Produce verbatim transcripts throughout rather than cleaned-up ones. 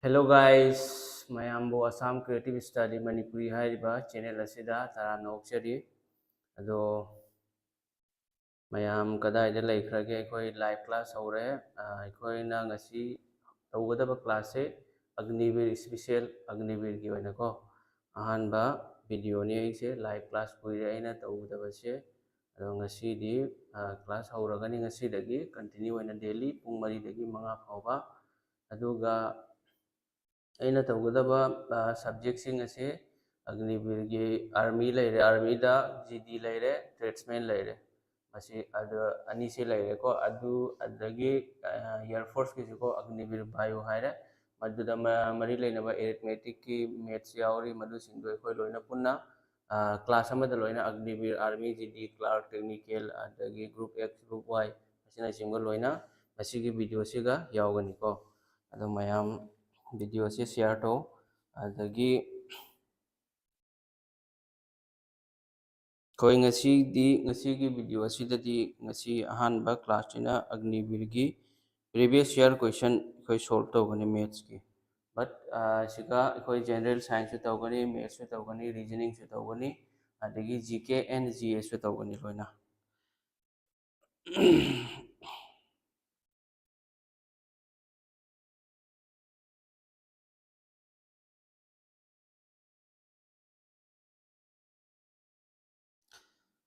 Hello guys, ꯃꯌꯥꯝꯕꯨ Assam Creative Study Manipuri ꯍꯥꯏꯔꯤꯕ channel ꯑꯁꯤꯗ ꯇꯔꯥꯝꯅ ꯑꯣꯛꯆꯔꯤ꯫ ꯑꯗꯣ ꯃꯌꯥꯝ ꯀꯗꯥꯏꯗ ꯂꯩꯈ꯭ꯔꯒꯦ? ꯑꯩꯈꯣꯏ live class ꯍꯧꯔꯦ꯫ ꯑ, ꯑꯩꯈꯣꯏꯅ ꯉꯁꯤ ꯇꯧꯒꯗꯕ class ꯁꯦ Agniveer special, Agniveer ꯒꯤ ꯑꯣꯏꯅꯀꯣ, ꯑꯍꯥꯟꯕ video ꯅꯤ ꯑꯩꯁꯦ, live class ꯀꯨꯏꯔꯦ ꯑꯩꯅ ꯇꯧꯒꯗꯕꯁꯦ꯫ ꯑꯗꯣ ꯉꯁꯤꯗꯤ, ꯑ, class ꯍꯧꯔꯒꯅꯤ꯫ ꯉꯁꯤꯗꯒꯤ continue ꯑꯣꯏꯅ daily ꯄꯨꯡ ꯃꯔꯤꯗꯒꯤ ꯃꯉꯥ ꯐꯥꯎꯕ꯫ ꯑꯗꯨꯒ ꯑꯩꯅ ꯇꯧꯒꯗꯕ, ꯑ, subject ꯁꯤꯡ ꯑꯁꯤ Agniveer ꯒꯤ army ꯂꯩꯔꯦ, army ꯗ G D ꯂꯩꯔꯦ, tradesman ꯂꯩꯔꯦ꯫ ꯃꯁꯤ ꯑꯗ ꯑꯅꯤꯁꯤ ꯂꯩꯔꯦꯀꯣ꯫ ꯑꯗꯨ ꯑꯗꯒꯤ, ꯑ, Air Force ꯀꯤꯁꯨꯀꯣ, Agniveer Vayu ꯍꯥꯏꯔꯦ꯫ ꯃꯗꯨꯗ ꯃ-, ꯃꯔꯤ ꯂꯩꯅꯕ arithmetic ꯀꯤ maths ꯌꯥꯎꯔꯤ, ꯃꯗꯨꯁꯤꯡꯗꯣ ꯑꯩꯈꯣꯏ ꯂꯣꯏꯅ ꯄꯨꯟꯅ, ꯑ, class ꯑꯃꯗ ꯂꯣꯏꯅ Agniveer, army, G D, clerk, technical, ꯑꯗꯒꯤ group X, group Y ꯑꯁꯤꯅꯆꯤꯡꯕ ꯂꯣꯏꯅ ꯃꯁꯤꯒꯤ video ꯁꯤꯒ ꯌꯥꯎꯒꯅꯤꯀꯣ꯫ ꯑꯗꯣ ꯃꯌꯥꯝ video ꯁꯤ share ꯇꯧ꯫ ꯑꯗꯒꯤ ꯑꯩꯈꯣꯏ ꯉꯁꯤꯗꯤ, ꯉꯁꯤꯒꯤ video ꯑꯁꯤꯗꯗꯤ ꯉꯁꯤ ꯑꯍꯥꯟꯕ class ꯁꯤꯅ Agniveer ꯒꯤ previous year question ꯑꯩꯈꯣꯏ solve ꯇꯧꯒꯅꯤ maths ꯀꯤ꯫ But, ꯑ, ꯁꯤꯒ ꯑꯩꯈꯣꯏ general science ꯁꯨ ꯇꯧꯒꯅꯤ, maths ꯁꯨ ꯇꯧꯒꯅꯤ, reasoning ꯁꯨ ꯇꯧꯒꯅꯤ, ꯑꯗꯒꯤ G K and G S ꯁꯨ ꯇꯧꯒꯅꯤ ꯂꯣꯏꯅ꯫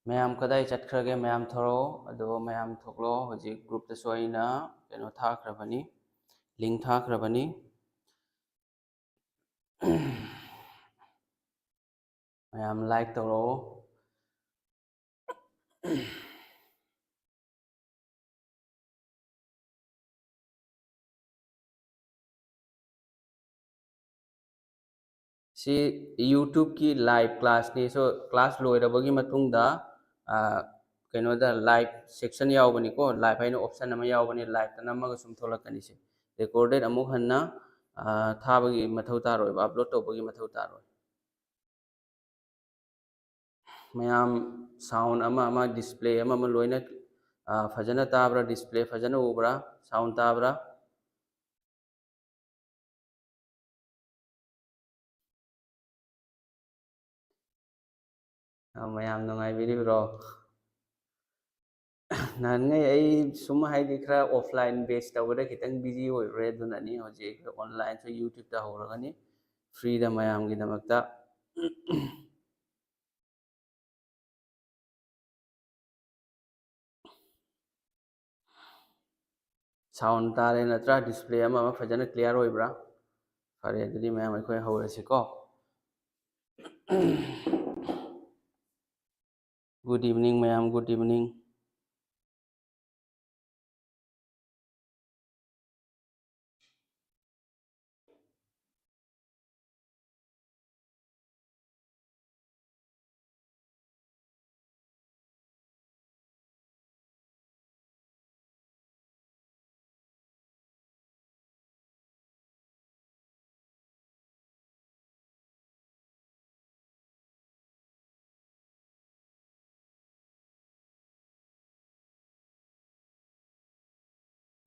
ꯃꯌꯥꯝ ꯀꯗꯥꯏ ꯆꯠꯈ꯭ꯔꯒꯦ? ꯃꯌꯥꯝ ꯊꯣꯔꯛꯑꯣ꯫ ꯑꯗꯣ ꯃꯌꯥꯝ ꯊꯣꯛꯂꯛꯑꯣ꯫ ꯍꯧꯖꯤꯛ group ꯇꯁꯨ ꯑꯩꯅ ꯀꯩꯅꯣ ꯊꯥꯈ꯭ꯔꯕꯅꯤ, link ꯊꯥꯈ꯭ꯔꯕꯅꯤ꯫ ꯃꯌꯥꯝ like ꯇꯧꯔꯛꯑꯣ꯫ ꯁꯤ YouTube ꯀꯤ live class ꯅꯤ꯫ So, class ꯂꯣꯏꯔꯕꯒꯤ ꯃꯇꯨꯡꯗ, ꯑ, ꯀꯩꯅꯣꯗ live section ꯌꯥꯎꯕꯅꯤꯀꯣ, live ꯍꯥꯏꯅ option ꯑꯃ ꯌꯥꯎꯕꯅꯤ, live ꯇ ꯅꯝꯃꯒ ꯁꯨꯝ ꯊꯣꯛꯂꯛꯀꯅꯤ꯫ ꯁꯤ recorded ꯑꯃꯨꯛ ꯍꯟꯅ, ꯑ, ꯊꯥꯕꯒꯤ ꯃꯊꯧ ꯇꯥꯔꯣꯏꯕ, upload ꯇꯧꯕꯒꯤ ꯃꯊꯧ ꯇꯥꯔꯣꯏ꯫ ꯃꯌꯥꯝ sound ꯑꯃ ꯑꯃ, display ꯑꯃ ꯑꯃ ꯂꯣꯏꯅ, ꯑ, ꯐꯖꯅ ꯇꯥꯕ꯭ꯔꯥ? Display ꯐꯖꯅ ꯎꯕ꯭ꯔꯥ? Sound ꯇꯥꯕ꯭ꯔꯥ? ꯑ, ꯃꯌꯥꯝ ꯅꯨꯡꯉꯥꯏꯕꯤꯔꯤꯕ꯭ꯔꯣ? ꯅꯍꯥꯟꯉꯩ ꯑꯩ ꯁꯨꯝ, ꯍꯥꯏꯗꯤ, ꯈꯔ offline batch ꯇꯧꯕꯗ ꯈꯤꯇꯪ busy ꯑꯣꯏꯔꯨꯔꯦ, ꯑꯗꯨꯅꯅꯤ ꯍꯧꯖꯤꯛ ꯑꯩꯈꯣꯏ online ꯁꯨ YouTube ꯇ ꯍꯧꯔꯒꯅꯤ, free ꯗ ꯃꯌꯥꯝꯒꯤꯗꯃꯛꯇ꯫ Sound ꯇꯥꯔꯦ ꯅꯠꯇ꯭ꯔꯥ? Display ꯑꯃ ꯑꯃ ꯐꯖꯅ clear ꯑꯣꯏꯕ꯭ꯔꯥ? ꯐꯔꯦ, ꯑꯗꯨꯗꯤ ꯃꯌꯥꯝ ꯑꯩꯈꯣꯏ ꯍꯧꯔꯁꯤꯀꯣ꯫ Good evening, ꯃꯌꯥꯝ, good evening꯫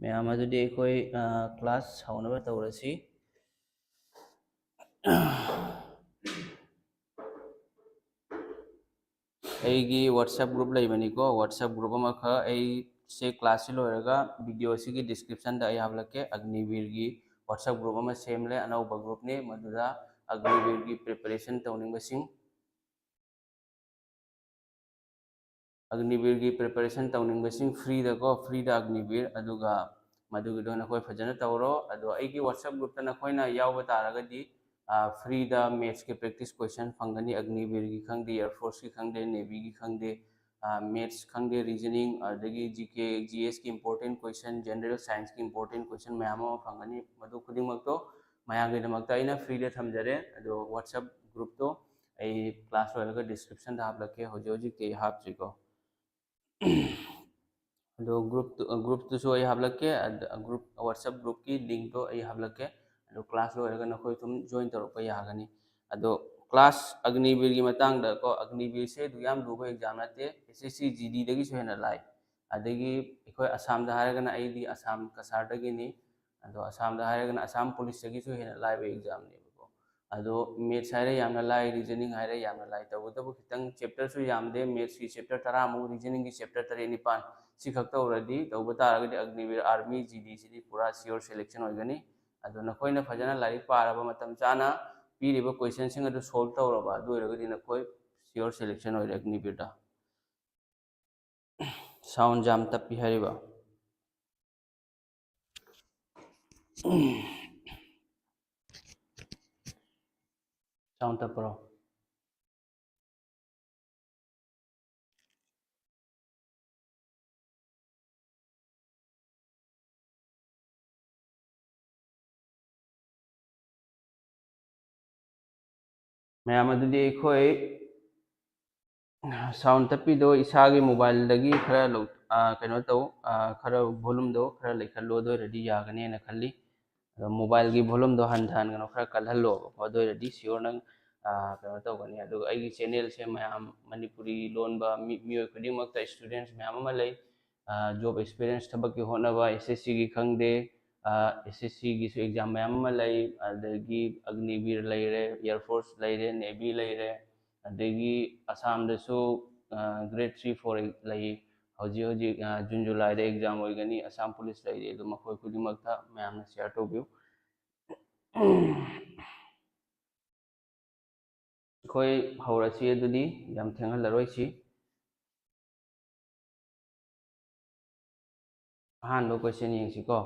ꯃꯌꯥꯝ, ꯑꯗꯨꯗꯤ ꯑꯩꯈꯣꯏ, ꯑ, class ꯍꯧꯅꯕ ꯇꯧꯔꯁꯤ꯫ ꯑꯩꯒꯤ WhatsApp group ꯂꯩꯕꯅꯤꯀꯣ, WhatsApp group ꯑꯃꯈꯛ ꯑꯩꯁꯦ class ꯁꯤ ꯂꯣꯏꯔꯒ video ꯁꯤꯒꯤ description ꯗ ꯑꯩ ꯍꯥꯞꯂꯛꯀꯦ꯫ ꯑꯒꯅꯤꯕꯤꯔꯒꯤ WhatsApp group ꯑꯃ ꯁꯦꯝꯂꯦ, ꯑꯅꯧꯕ group ꯅꯤ, ꯃꯗꯨꯗ ꯑꯒꯅꯤꯕꯤꯔꯒꯤ preparation ꯇꯧꯅꯤꯡꯕꯁꯤꯡ, ꯑꯒꯅꯤꯕꯤꯔꯒꯤ preparation ꯇꯧꯅꯤꯡꯕꯁꯤꯡ free ꯗꯀꯣ, free ꯗ ꯑꯒꯅꯤꯕꯤꯔ, ꯑꯗꯨꯒ ꯃꯗꯨꯒꯤꯗꯣ ꯅꯈꯣꯏ ꯐꯖꯅ ꯇꯧꯔꯣ꯫ ꯑꯗꯣ ꯑꯩꯒꯤ WhatsApp group ꯇ ꯅꯈꯣꯏꯅ ꯌꯥꯎꯕ ꯇꯥꯔꯒꯗꯤ, ꯑ, free ꯗ maths ꯀꯤ practice question ꯐꯪꯒꯅꯤ, ꯑꯒꯅꯤꯕꯤꯔꯒꯤ ꯈꯪꯗꯦ, Air Force ꯀꯤ ꯈꯪꯗꯦ, Navy ꯒꯤ ꯈꯪꯗꯦ, ꯑ, maths ꯈꯪꯗꯦ, reasoning, ꯑꯗꯒꯤ GK, GS ꯀꯤ important question, general science ꯀꯤ important question ꯃꯌꯥꯝ ꯑꯃ ꯐꯪꯒꯅꯤ꯫ ꯃꯗꯨ ꯈꯨꯗꯤꯡꯃꯛꯇꯣ ꯃꯌꯥꯝꯒꯤꯗꯃꯛꯇ ꯑꯩꯅ free ꯗ ꯊꯝꯖꯔꯦ꯫ ꯑꯗꯣ WhatsApp group ꯇꯣ ꯑꯩ class ꯂꯣꯏꯔꯒ description ꯗ ꯍꯥꯞꯂꯛꯀꯦ, ꯍꯧꯖꯤꯛ ꯍꯧꯖꯤꯛꯇꯤ ꯑꯩ ꯍꯥꯞꯇ꯭ꯔꯤꯀꯣ꯫ ꯑꯗꯣ group ꯇꯨ, group ꯇꯨꯁꯨ ꯑꯩ ꯍꯥꯞꯂꯛꯀꯦ, ꯑꯗ group, WhatsApp group ꯀꯤ link ꯇꯣ ꯑꯩ ꯍꯥꯞꯂꯛꯀꯦ꯫ ꯑꯗꯣ class ꯂꯣꯏꯔꯒ ꯅꯈꯣꯏ ꯑꯗꯨꯝ join ꯇꯧꯔꯛꯄ ꯌꯥꯒꯅꯤ꯫ ꯑꯗꯣ class ꯑꯒꯅꯤꯕꯤꯔꯒꯤ ꯃꯇꯥꯡꯗ ꯀꯣ, ꯑꯒꯅꯤꯕꯤꯔꯁꯦ ꯑꯗꯨ ꯌꯥꯝ ꯂꯨꯕ exam ꯅꯠꯇꯦ, SSC GD ꯗꯒꯤꯁꯨ ꯍꯦꯟꯅ ꯂꯥꯏ꯫ ꯑꯗꯒꯤ ꯑꯩꯈꯣꯏ ꯑꯁꯥꯝꯗ ꯍꯥꯏꯔꯒꯅ, ꯑꯩꯗꯤ ꯑꯁꯥꯝ ꯀꯁꯥꯔꯗꯒꯤꯅꯤ, ꯑꯗꯣ ꯑꯁꯥꯝꯗ ꯍꯥꯏꯔꯒꯅ ꯑꯁꯥꯝ police ꯇꯒꯤꯁꯨ ꯍꯦꯟꯅ ꯂꯥꯏꯕ exam ꯅꯦꯕꯀꯣ꯫ ꯑꯗꯣ maths ꯍꯥꯏꯔꯦ ꯌꯥꯝꯅ ꯂꯥꯏ, reasoning ꯍꯥꯏꯔꯦ ꯌꯥꯝꯅ ꯂꯥꯏ, ꯇꯧꯕꯇꯕꯨ ꯈꯤꯇꯪ chapterꯁꯨ ꯌꯥꯝꯗꯦ, mathsꯀꯤ chapter ꯇꯔꯥꯃꯨꯛ, reasoningꯒꯤ chapter ꯇꯔꯦꯠ ꯅꯤꯄꯥꯟ, ꯁꯤ ꯈꯛ ꯇꯧꯔꯗꯤ, ꯇꯧꯕ ꯇꯥꯔꯒꯗꯤ ꯑꯒꯅꯤꯕꯤꯔ, army, GDꯁꯤꯗꯤ ꯄꯨꯔꯥ sure selection ꯑꯣꯏꯒꯅꯤ꯫ ꯑꯗꯣ ꯅꯈꯣꯏꯅ ꯐꯖꯅ ꯂꯥꯏꯔꯤꯛ ꯄꯥꯔꯕ, ꯃꯇꯝ ꯆꯥꯅ ꯄꯤꯔꯤꯕ questionꯁꯤꯡ ꯑꯗꯨ solve ꯇꯧꯔꯕ, ꯑꯗꯨ ꯑꯣꯏꯔꯒꯗꯤ ꯅꯈꯣꯏ sure selection ꯑꯣꯏꯔꯦ ꯑꯒꯅꯤꯕꯤꯔꯗ꯫ Sound ꯌꯥꯝ ꯇꯞꯄꯤ ꯍꯥꯏꯔꯤꯕ? Sound ꯇꯞꯄ꯭ꯔꯣ? ꯃꯌꯥꯝ, ꯑꯗꯨꯗꯤ ꯑꯩꯈꯣꯏ sound ꯇꯞꯄꯤꯗꯣ ꯏꯁꯥꯒꯤ mobileꯗꯒꯤ ꯈꯔ ꯂꯧ-, ꯑ, ꯀꯩꯅꯣ ꯇꯧ, ꯑ, ꯈꯔ volumeꯗꯣ ꯈꯔ ꯂꯩꯈꯠꯂꯣ, ꯑꯗꯨ ꯑꯣꯏꯔꯗꯤ ꯌꯥꯒꯅꯦꯅ ꯈꯜꯂꯤ꯫ ꯑꯗꯣ mobileꯒꯤ volumeꯗꯣ ꯍꯟꯊꯍꯟꯒꯅꯨ, ꯈꯔ ꯀꯜꯍꯜꯂꯣꯕꯀꯣ, ꯑꯗꯨ ꯑꯣꯏꯔꯗꯤ sure ꯅꯪ, ꯑ, ꯀꯩꯅꯣ ꯇꯧꯒꯅꯤ꯫ ꯑꯗꯨꯒ ꯑꯩꯒꯤ channelꯁꯦ ꯃꯌꯥꯝ ꯃꯅꯤꯄꯨꯔꯤ ꯂꯣꯟꯕ ꯃꯤ-, ꯃꯤꯑꯣꯏ ꯈꯨꯗꯤꯡꯃꯛꯇ students ꯃꯌꯥꯝ ꯑꯃ ꯂꯩ꯫ ꯑ, job experience, ꯊꯕꯛꯀꯤ ꯍꯣꯠꯅꯕ, SSCꯒꯤ ꯈꯪꯗꯦ, ꯑ, SSCꯒꯤꯁꯨ exam ꯃꯌꯥꯝ ꯑꯃ ꯂꯩ, ꯑꯗꯒꯤ ꯑꯒꯅꯤꯕꯤꯔ ꯂꯩꯔꯦ, Air Force ꯂꯩꯔꯦ, Navy ꯂꯩꯔꯦ, ꯑꯗꯒꯤ ꯑꯁꯥꯝꯗꯁꯨ, ꯑ, grade three, four ꯂꯩ꯫ ꯍꯧꯖꯤꯛ ꯍꯧꯖꯤꯛ, ꯑ, June Julyꯗ exam ꯑꯣꯏꯒꯅꯤ, ꯑꯁꯥꯝ police ꯂꯩꯔꯤ꯫ ꯑꯗꯨ ꯃꯈꯣꯏ ꯈꯨꯗꯤꯡꯃꯛꯇ ꯃꯌꯥꯝꯅ share ꯇꯧꯕꯤꯌꯨ꯫ ꯑꯩꯈꯣꯏ ꯍꯧꯔꯁꯤ ꯑꯗꯨꯗꯤ, ꯌꯥꯝ ꯊꯦꯡꯍꯜꯂꯔꯣꯏꯁꯤ꯫ ꯑꯍꯥꯟꯕ question ꯌꯦꯡꯁꯤꯀꯣ꯫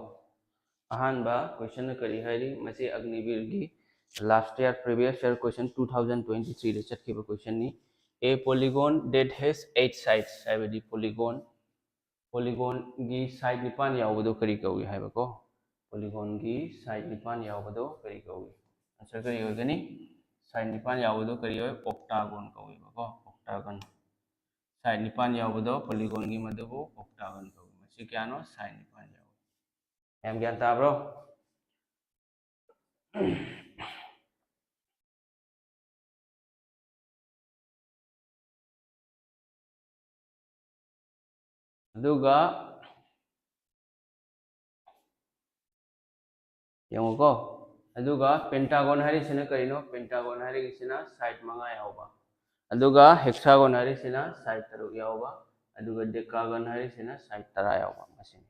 ꯑꯍꯥꯟꯕ questionꯅ ꯀꯔꯤ ꯍꯥꯏꯔꯤ? ꯃꯁꯤ ꯑꯒꯅꯤꯕꯤꯔꯒꯤ last year, previous year question, two thousand twenty threeꯗ ꯆꯠꯈꯤꯕ questionꯅꯤ꯫ A polygon that has eight sides ꯍꯥꯏꯕꯗꯤ polygon, polygonꯒꯤ side ꯅꯤꯄꯥꯟ ꯌꯥꯎꯕꯗꯣ ꯀꯔꯤ ꯀꯧꯏ ꯍꯥꯏꯕꯀꯣ? Polygonꯒꯤ side ꯅꯤꯄꯥꯟ ꯌꯥꯎꯕꯗꯣ ꯀꯔꯤ ꯀꯧꯏ? Answer ꯀꯔꯤ ꯑꯣꯏꯒꯅꯤ? Side ꯅꯤꯄꯥꯟ ꯌꯥꯎꯕꯗꯣ ꯀꯔꯤ ꯑꯣꯏ? Octagon ꯀꯧꯏꯕꯀꯣ, octagon꯫ Side ꯅꯤꯄꯥꯟ ꯌꯥꯎꯕꯗꯣ polygonꯒꯤ ꯃꯗꯨꯕꯨ octagon ꯀꯧꯏ꯫ ꯃꯁꯤ ꯀꯌꯥꯅꯣ? Side ꯅꯤꯄꯥꯟ ꯌꯥꯎꯏ꯫ ꯃꯌꯥꯝ ꯒ꯭ꯌꯥꯟ ꯇꯥꯕ꯭ꯔꯣ? ꯑꯗꯨꯒ ꯌꯦꯡꯉꯨꯀꯣ, ꯑꯗꯨꯒ pentagon ꯍꯥꯏꯔꯤꯁꯤꯅ ꯀꯔꯤꯅꯣ? Pentagon ꯍꯥꯏꯔꯤꯁꯤꯅ side ꯃꯉꯥ ꯌꯥꯎꯕ, ꯑꯗꯨꯒ hexagon ꯍꯥꯏꯔꯤꯁꯤꯅ side ꯇꯔꯨꯛ ꯌꯥꯎꯕ, ꯑꯗꯨꯒ decagon ꯍꯥꯏꯔꯤꯁꯤꯅ side ꯇꯔꯥ ꯌꯥꯎꯕ, ꯃꯁꯤꯅꯤ꯫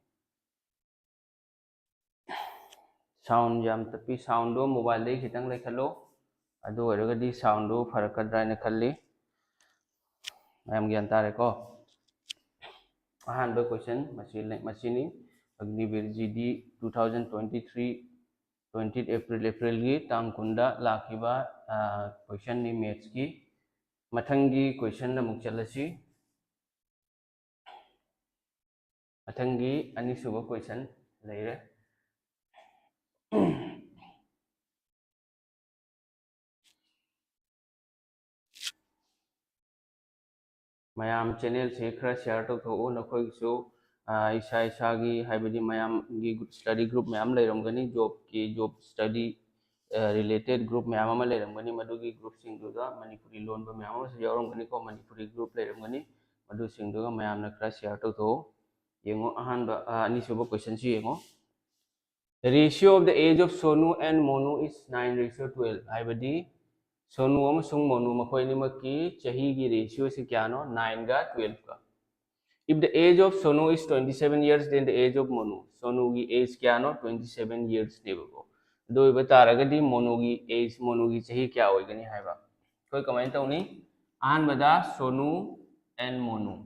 Sound ꯌꯥꯝ ꯇꯞꯄꯤ꯫ Soundꯗꯣ mobileꯗꯒꯤ ꯈꯤꯇꯪ ꯂꯩꯈꯠꯂꯣ, ꯑꯗꯨ ꯑꯣꯏꯔꯒꯗꯤ soundꯗꯣ ꯐꯔꯛꯀꯗ꯭ꯔꯥ ꯍꯥꯏꯅ ꯈꯜꯂꯤ꯫ ꯃꯌꯥꯝ ꯒ꯭ꯌꯥꯟ ꯇꯥꯔꯦꯀꯣ? ꯑꯍꯥꯟꯕ question ꯃꯁꯤ ꯂꯩ-, ꯃꯁꯤꯅꯤ꯫ ꯑꯒꯅꯤꯕꯤꯔ GD two thousand twenty three, twenty April, Aprilꯒꯤ ꯇꯥꯡ ꯀꯨꯟꯗ ꯂꯥꯛꯈꯤꯕ, ꯑ, questionꯅꯤ mathsꯀꯤ꯫ ꯃꯊꯪꯒꯤ question ꯑꯃꯨꯛ ꯆꯠꯂꯁꯤ꯫ ꯃꯊꯪꯒꯤ ꯑꯅꯤꯁꯨꯕ question ꯂꯩꯔꯦ꯫ ꯃꯌꯥꯝ channelꯁꯦ ꯈꯔ share ꯇꯧꯊꯣꯛꯎ꯫ ꯅꯈꯣꯏꯒꯤꯁꯨ, ꯑ, ꯏꯁꯥ ꯏꯁꯥꯒꯤ, ꯍꯥꯏꯕꯗꯤ ꯃꯌꯥꯝꯒꯤ study group ꯃꯌꯥꯝ ꯂꯩꯔꯝꯒꯅꯤ, jobꯀꯤ, job study, ꯑ, related group ꯃꯌꯥꯝ ꯑꯃ ꯂꯩꯔꯝꯒꯅꯤ꯫ ꯃꯗꯨꯒꯤ groupꯁꯤꯡꯗꯨꯗ ꯃꯅꯤꯄꯨꯔꯤ ꯂꯣꯟꯕ ꯃꯌꯥꯝ ꯑꯃꯁꯨ ꯌꯥꯎꯔꯝꯒꯅꯤꯀꯣ, ꯃꯅꯤꯄꯨꯔꯤ group ꯂꯩꯔꯝꯒꯅꯤ꯫ ꯃꯗꯨꯁꯤꯡꯗꯨꯒ ꯃꯌꯥꯝꯅ ꯈꯔ share ꯇꯧꯊꯣꯛꯎ꯫ ꯌꯦꯡꯉꯣ, ꯑꯍꯥꯟꯕ, ꯑ, ꯑꯅꯤꯁꯨꯕ questionꯁꯤ ꯌꯦꯡꯉꯣ꯫ The ratio of the age of Sonu and Monu is nine ratio twelve, ꯍꯥꯏꯕꯗꯤ ꯁꯣꯅꯨ ꯑꯃꯁꯨꯡ ꯃꯣꯅꯨ ꯃꯈꯣꯏ ꯑꯅꯤꯃꯛꯀꯤ ꯆꯍꯤꯒꯤ ratioꯁꯤ ꯀꯌꯥꯅꯣ? Nineꯒ twelveꯀ꯫ If the age of Sonu is twenty seven years, then the age of Monu, ꯁꯣꯅꯨꯒꯤ age ꯀꯌꯥꯅꯣ? Twenty seven yearsꯅꯦꯕꯀꯣ꯫ ꯑꯗꯨ ꯑꯣꯏꯕ ꯇꯥꯔꯒꯗꯤ ꯃꯣꯅꯨꯒꯤ age, ꯃꯣꯅꯨꯒꯤ ꯆꯍꯤ ꯀꯌꯥ ꯑꯣꯏꯒꯅꯤ ꯍꯥꯏꯕ? ꯑꯩꯈꯣꯏ ꯀꯃꯥꯏꯅ ꯇꯧꯅꯤ? ꯑꯍꯥꯟꯕꯗ ꯁꯣꯅꯨ and ꯃꯣꯅꯨ,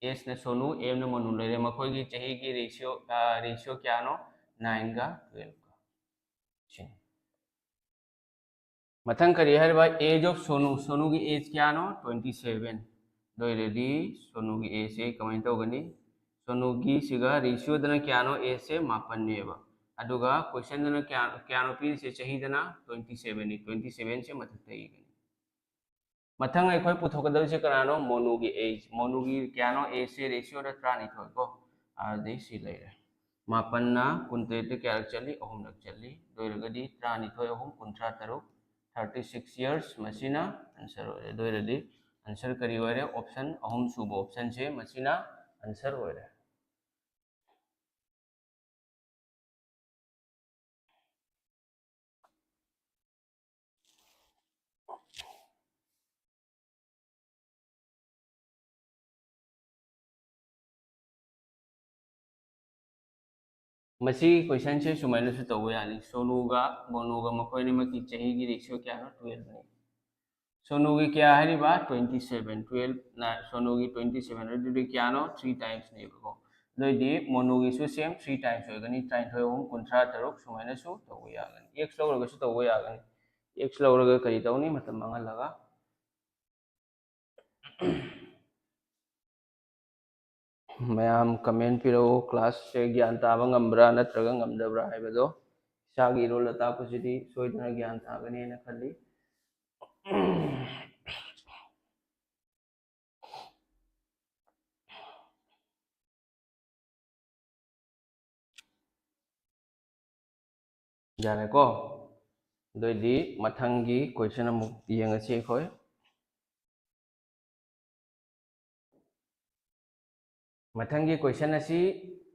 Sꯅ ꯁꯣꯅꯨ, Mꯅ ꯃꯣꯅꯨ ꯂꯩꯔꯦ꯫ ꯃꯈꯣꯏꯒꯤ ꯆꯍꯤꯒꯤ ratio, ꯑ, ratio ꯀꯌꯥꯅꯣ? Nineꯒ twelveꯀ꯫ ꯁꯤꯅꯤ꯫ ꯃꯊꯪ ꯀꯔꯤ ꯍꯥꯏꯔꯤꯕ? Age of ꯁꯣꯅꯨ, ꯁꯣꯅꯨꯒꯤ age ꯀꯌꯥꯅꯣ? Twenty seven꯫ ꯑꯗꯨ ꯑꯣꯏꯔꯗꯤ ꯁꯣꯅꯨꯒꯤ ageꯁꯦ ꯀꯃꯥꯏꯅ ꯇꯧꯒꯅꯤ? ꯁꯣꯅꯨꯒꯤꯁꯤꯒ ratioꯗꯅ ꯀꯌꯥꯅꯣ? Ageꯁꯦ ꯃꯥꯄꯟꯅꯦꯕ꯫ ꯑꯗꯨꯒ questionꯗꯅ ꯀꯌꯥ, ꯀꯌꯥꯅꯣ ꯄꯤꯔꯤꯁꯦ? ꯆꯍꯤꯗꯅ twenty sevenꯅꯤ꯫ Twenty sevenꯁꯦ ꯃꯊꯛꯇ ꯏꯒꯅꯤ꯫ ꯃꯊꯪ ꯑꯩꯈꯣꯏ ꯄꯨꯊꯣꯛꯀꯗꯧꯔꯤꯁꯦ ꯀꯅꯥꯅꯣ? ꯃꯣꯅꯨꯒꯤ age꯫ ꯃꯣꯅꯨꯒꯤ ꯀꯌꯥꯅꯣ? Ageꯁꯦ ratioꯗ ꯇꯔꯥꯅꯤꯊꯣꯏ ꯀꯣ꯫ ꯑꯗꯨꯗꯤ ꯁꯤ ꯂꯩꯔꯦ꯫ ꯃꯥꯄꯟꯅ ꯀꯨꯟꯇꯔꯦꯠꯇ ꯀꯌꯥꯔꯛ ꯆꯠꯂꯤ? ꯑꯍꯨꯝꯂꯛ ꯆꯠꯂꯤ꯫ ꯑꯗꯨ ꯑꯣꯏꯔꯒꯗꯤ ꯇꯔꯥꯅꯤꯊꯣꯏ ꯑꯍꯨꯝ ꯀꯨꯟꯊ꯭ꯔꯥ ꯇꯔꯨꯛ, thirty six years꯫ ꯃꯁꯤꯅ answer ꯑꯣꯏꯔꯦ꯫ ꯑꯗꯨ ꯑꯣꯏꯔꯗꯤ answer ꯀꯔꯤ ꯑꯣꯏꯔꯦ? Option, ꯑꯍꯨꯝꯁꯨꯕ optionꯁꯦ ꯃꯁꯤꯅ answer ꯑꯣꯏꯔꯦ꯫ ꯃꯁꯤ ꯀꯣꯏꯁꯟꯁꯦ ꯁꯨꯃꯥꯏꯅꯁꯨ ꯇꯧꯕ ꯌꯥꯅꯤ꯫ ꯁꯣꯅꯨꯒ ꯃꯣꯅꯨꯒ ꯃꯈꯣꯏ ꯑꯅꯤꯃꯛꯀꯤ ꯆꯍꯤꯒꯤ ꯔꯦꯁꯤꯌꯣ ꯀꯌꯥꯅꯣ? ꯇꯨꯌꯦꯜꯞꯅꯤ꯫ ꯁꯣꯅꯨꯒꯤ ꯀꯌꯥ ꯍꯥꯏꯔꯤꯕ? Twenty seven. ꯇꯨꯌꯦꯜꯞꯅ ꯁꯣꯅꯨꯒꯤ ꯇ꯭ꯋꯦꯟꯇꯤ ꯁꯦꯚꯦꯟ ꯑꯗꯨꯗꯤ ꯀꯌꯥꯅꯣ? ꯊ꯭ꯔꯤ ꯇꯥꯏꯝꯁꯅꯦꯕꯀꯣ꯫ ꯑꯗꯨꯑꯣꯏꯗꯤ ꯃꯣꯅꯨꯒꯤꯁꯨ ꯁꯦꯝ ꯊ꯭ꯔꯤ ꯇꯥꯏꯝꯁ ꯑꯣꯏꯒꯅꯤ꯫ ꯇꯔꯥꯅꯤꯊꯣꯏ ꯑꯍꯨꯝ ꯀꯨꯟꯊ꯭ꯔꯥ ꯇꯔꯨꯛ ꯁꯨꯃꯥꯏꯅꯁꯨ ꯇꯧꯕ ꯌꯥꯒꯅꯤ꯫ ꯑꯦꯛꯁ ꯂꯧꯔꯒꯁꯨ ꯇꯧꯕ ꯌꯥꯒꯅꯤ꯫ ꯑꯦꯛꯁ ꯂꯧꯔꯒ ꯀꯔꯤ ꯇꯧꯅꯤ? ꯃꯇꯝ ꯃꯥꯡꯍꯜꯂꯒ꯫ ꯃꯌꯥꯝ ꯀꯃꯦꯟ ꯄꯤꯔꯛꯎ, ꯀ꯭ꯂꯥꯁꯁꯦ ꯒ꯭ꯌꯥꯟ ꯇꯥꯕ ꯉꯝꯕ꯭ꯔꯥ ꯅꯠꯇ꯭ꯔꯒ ꯉꯝꯗꯕ꯭ꯔꯥ ꯍꯥꯏꯕꯗꯣ꯫ ꯏꯁꯥꯒꯤ ꯏꯔꯣꯜ ꯑꯇꯥꯛꯄꯁꯤꯗꯤ ꯁꯣꯏꯗꯅ ꯒ꯭ꯌꯥꯟ ꯇꯥꯒꯅꯤ ꯍꯥꯏꯅ ꯈꯜꯂꯤ꯫ ꯌꯥꯔꯦꯀꯣ? ꯑꯗꯨꯑꯣꯏꯗꯤ ꯃꯊꯪꯒꯤ ꯀꯣꯏꯁꯟ ꯑꯃꯨꯛ ꯌꯦꯡꯉꯁꯤ ꯑꯩꯈꯣꯏ꯫ ꯃꯊꯪꯒꯤ ꯀꯣꯏꯁꯟ ꯑꯁꯤ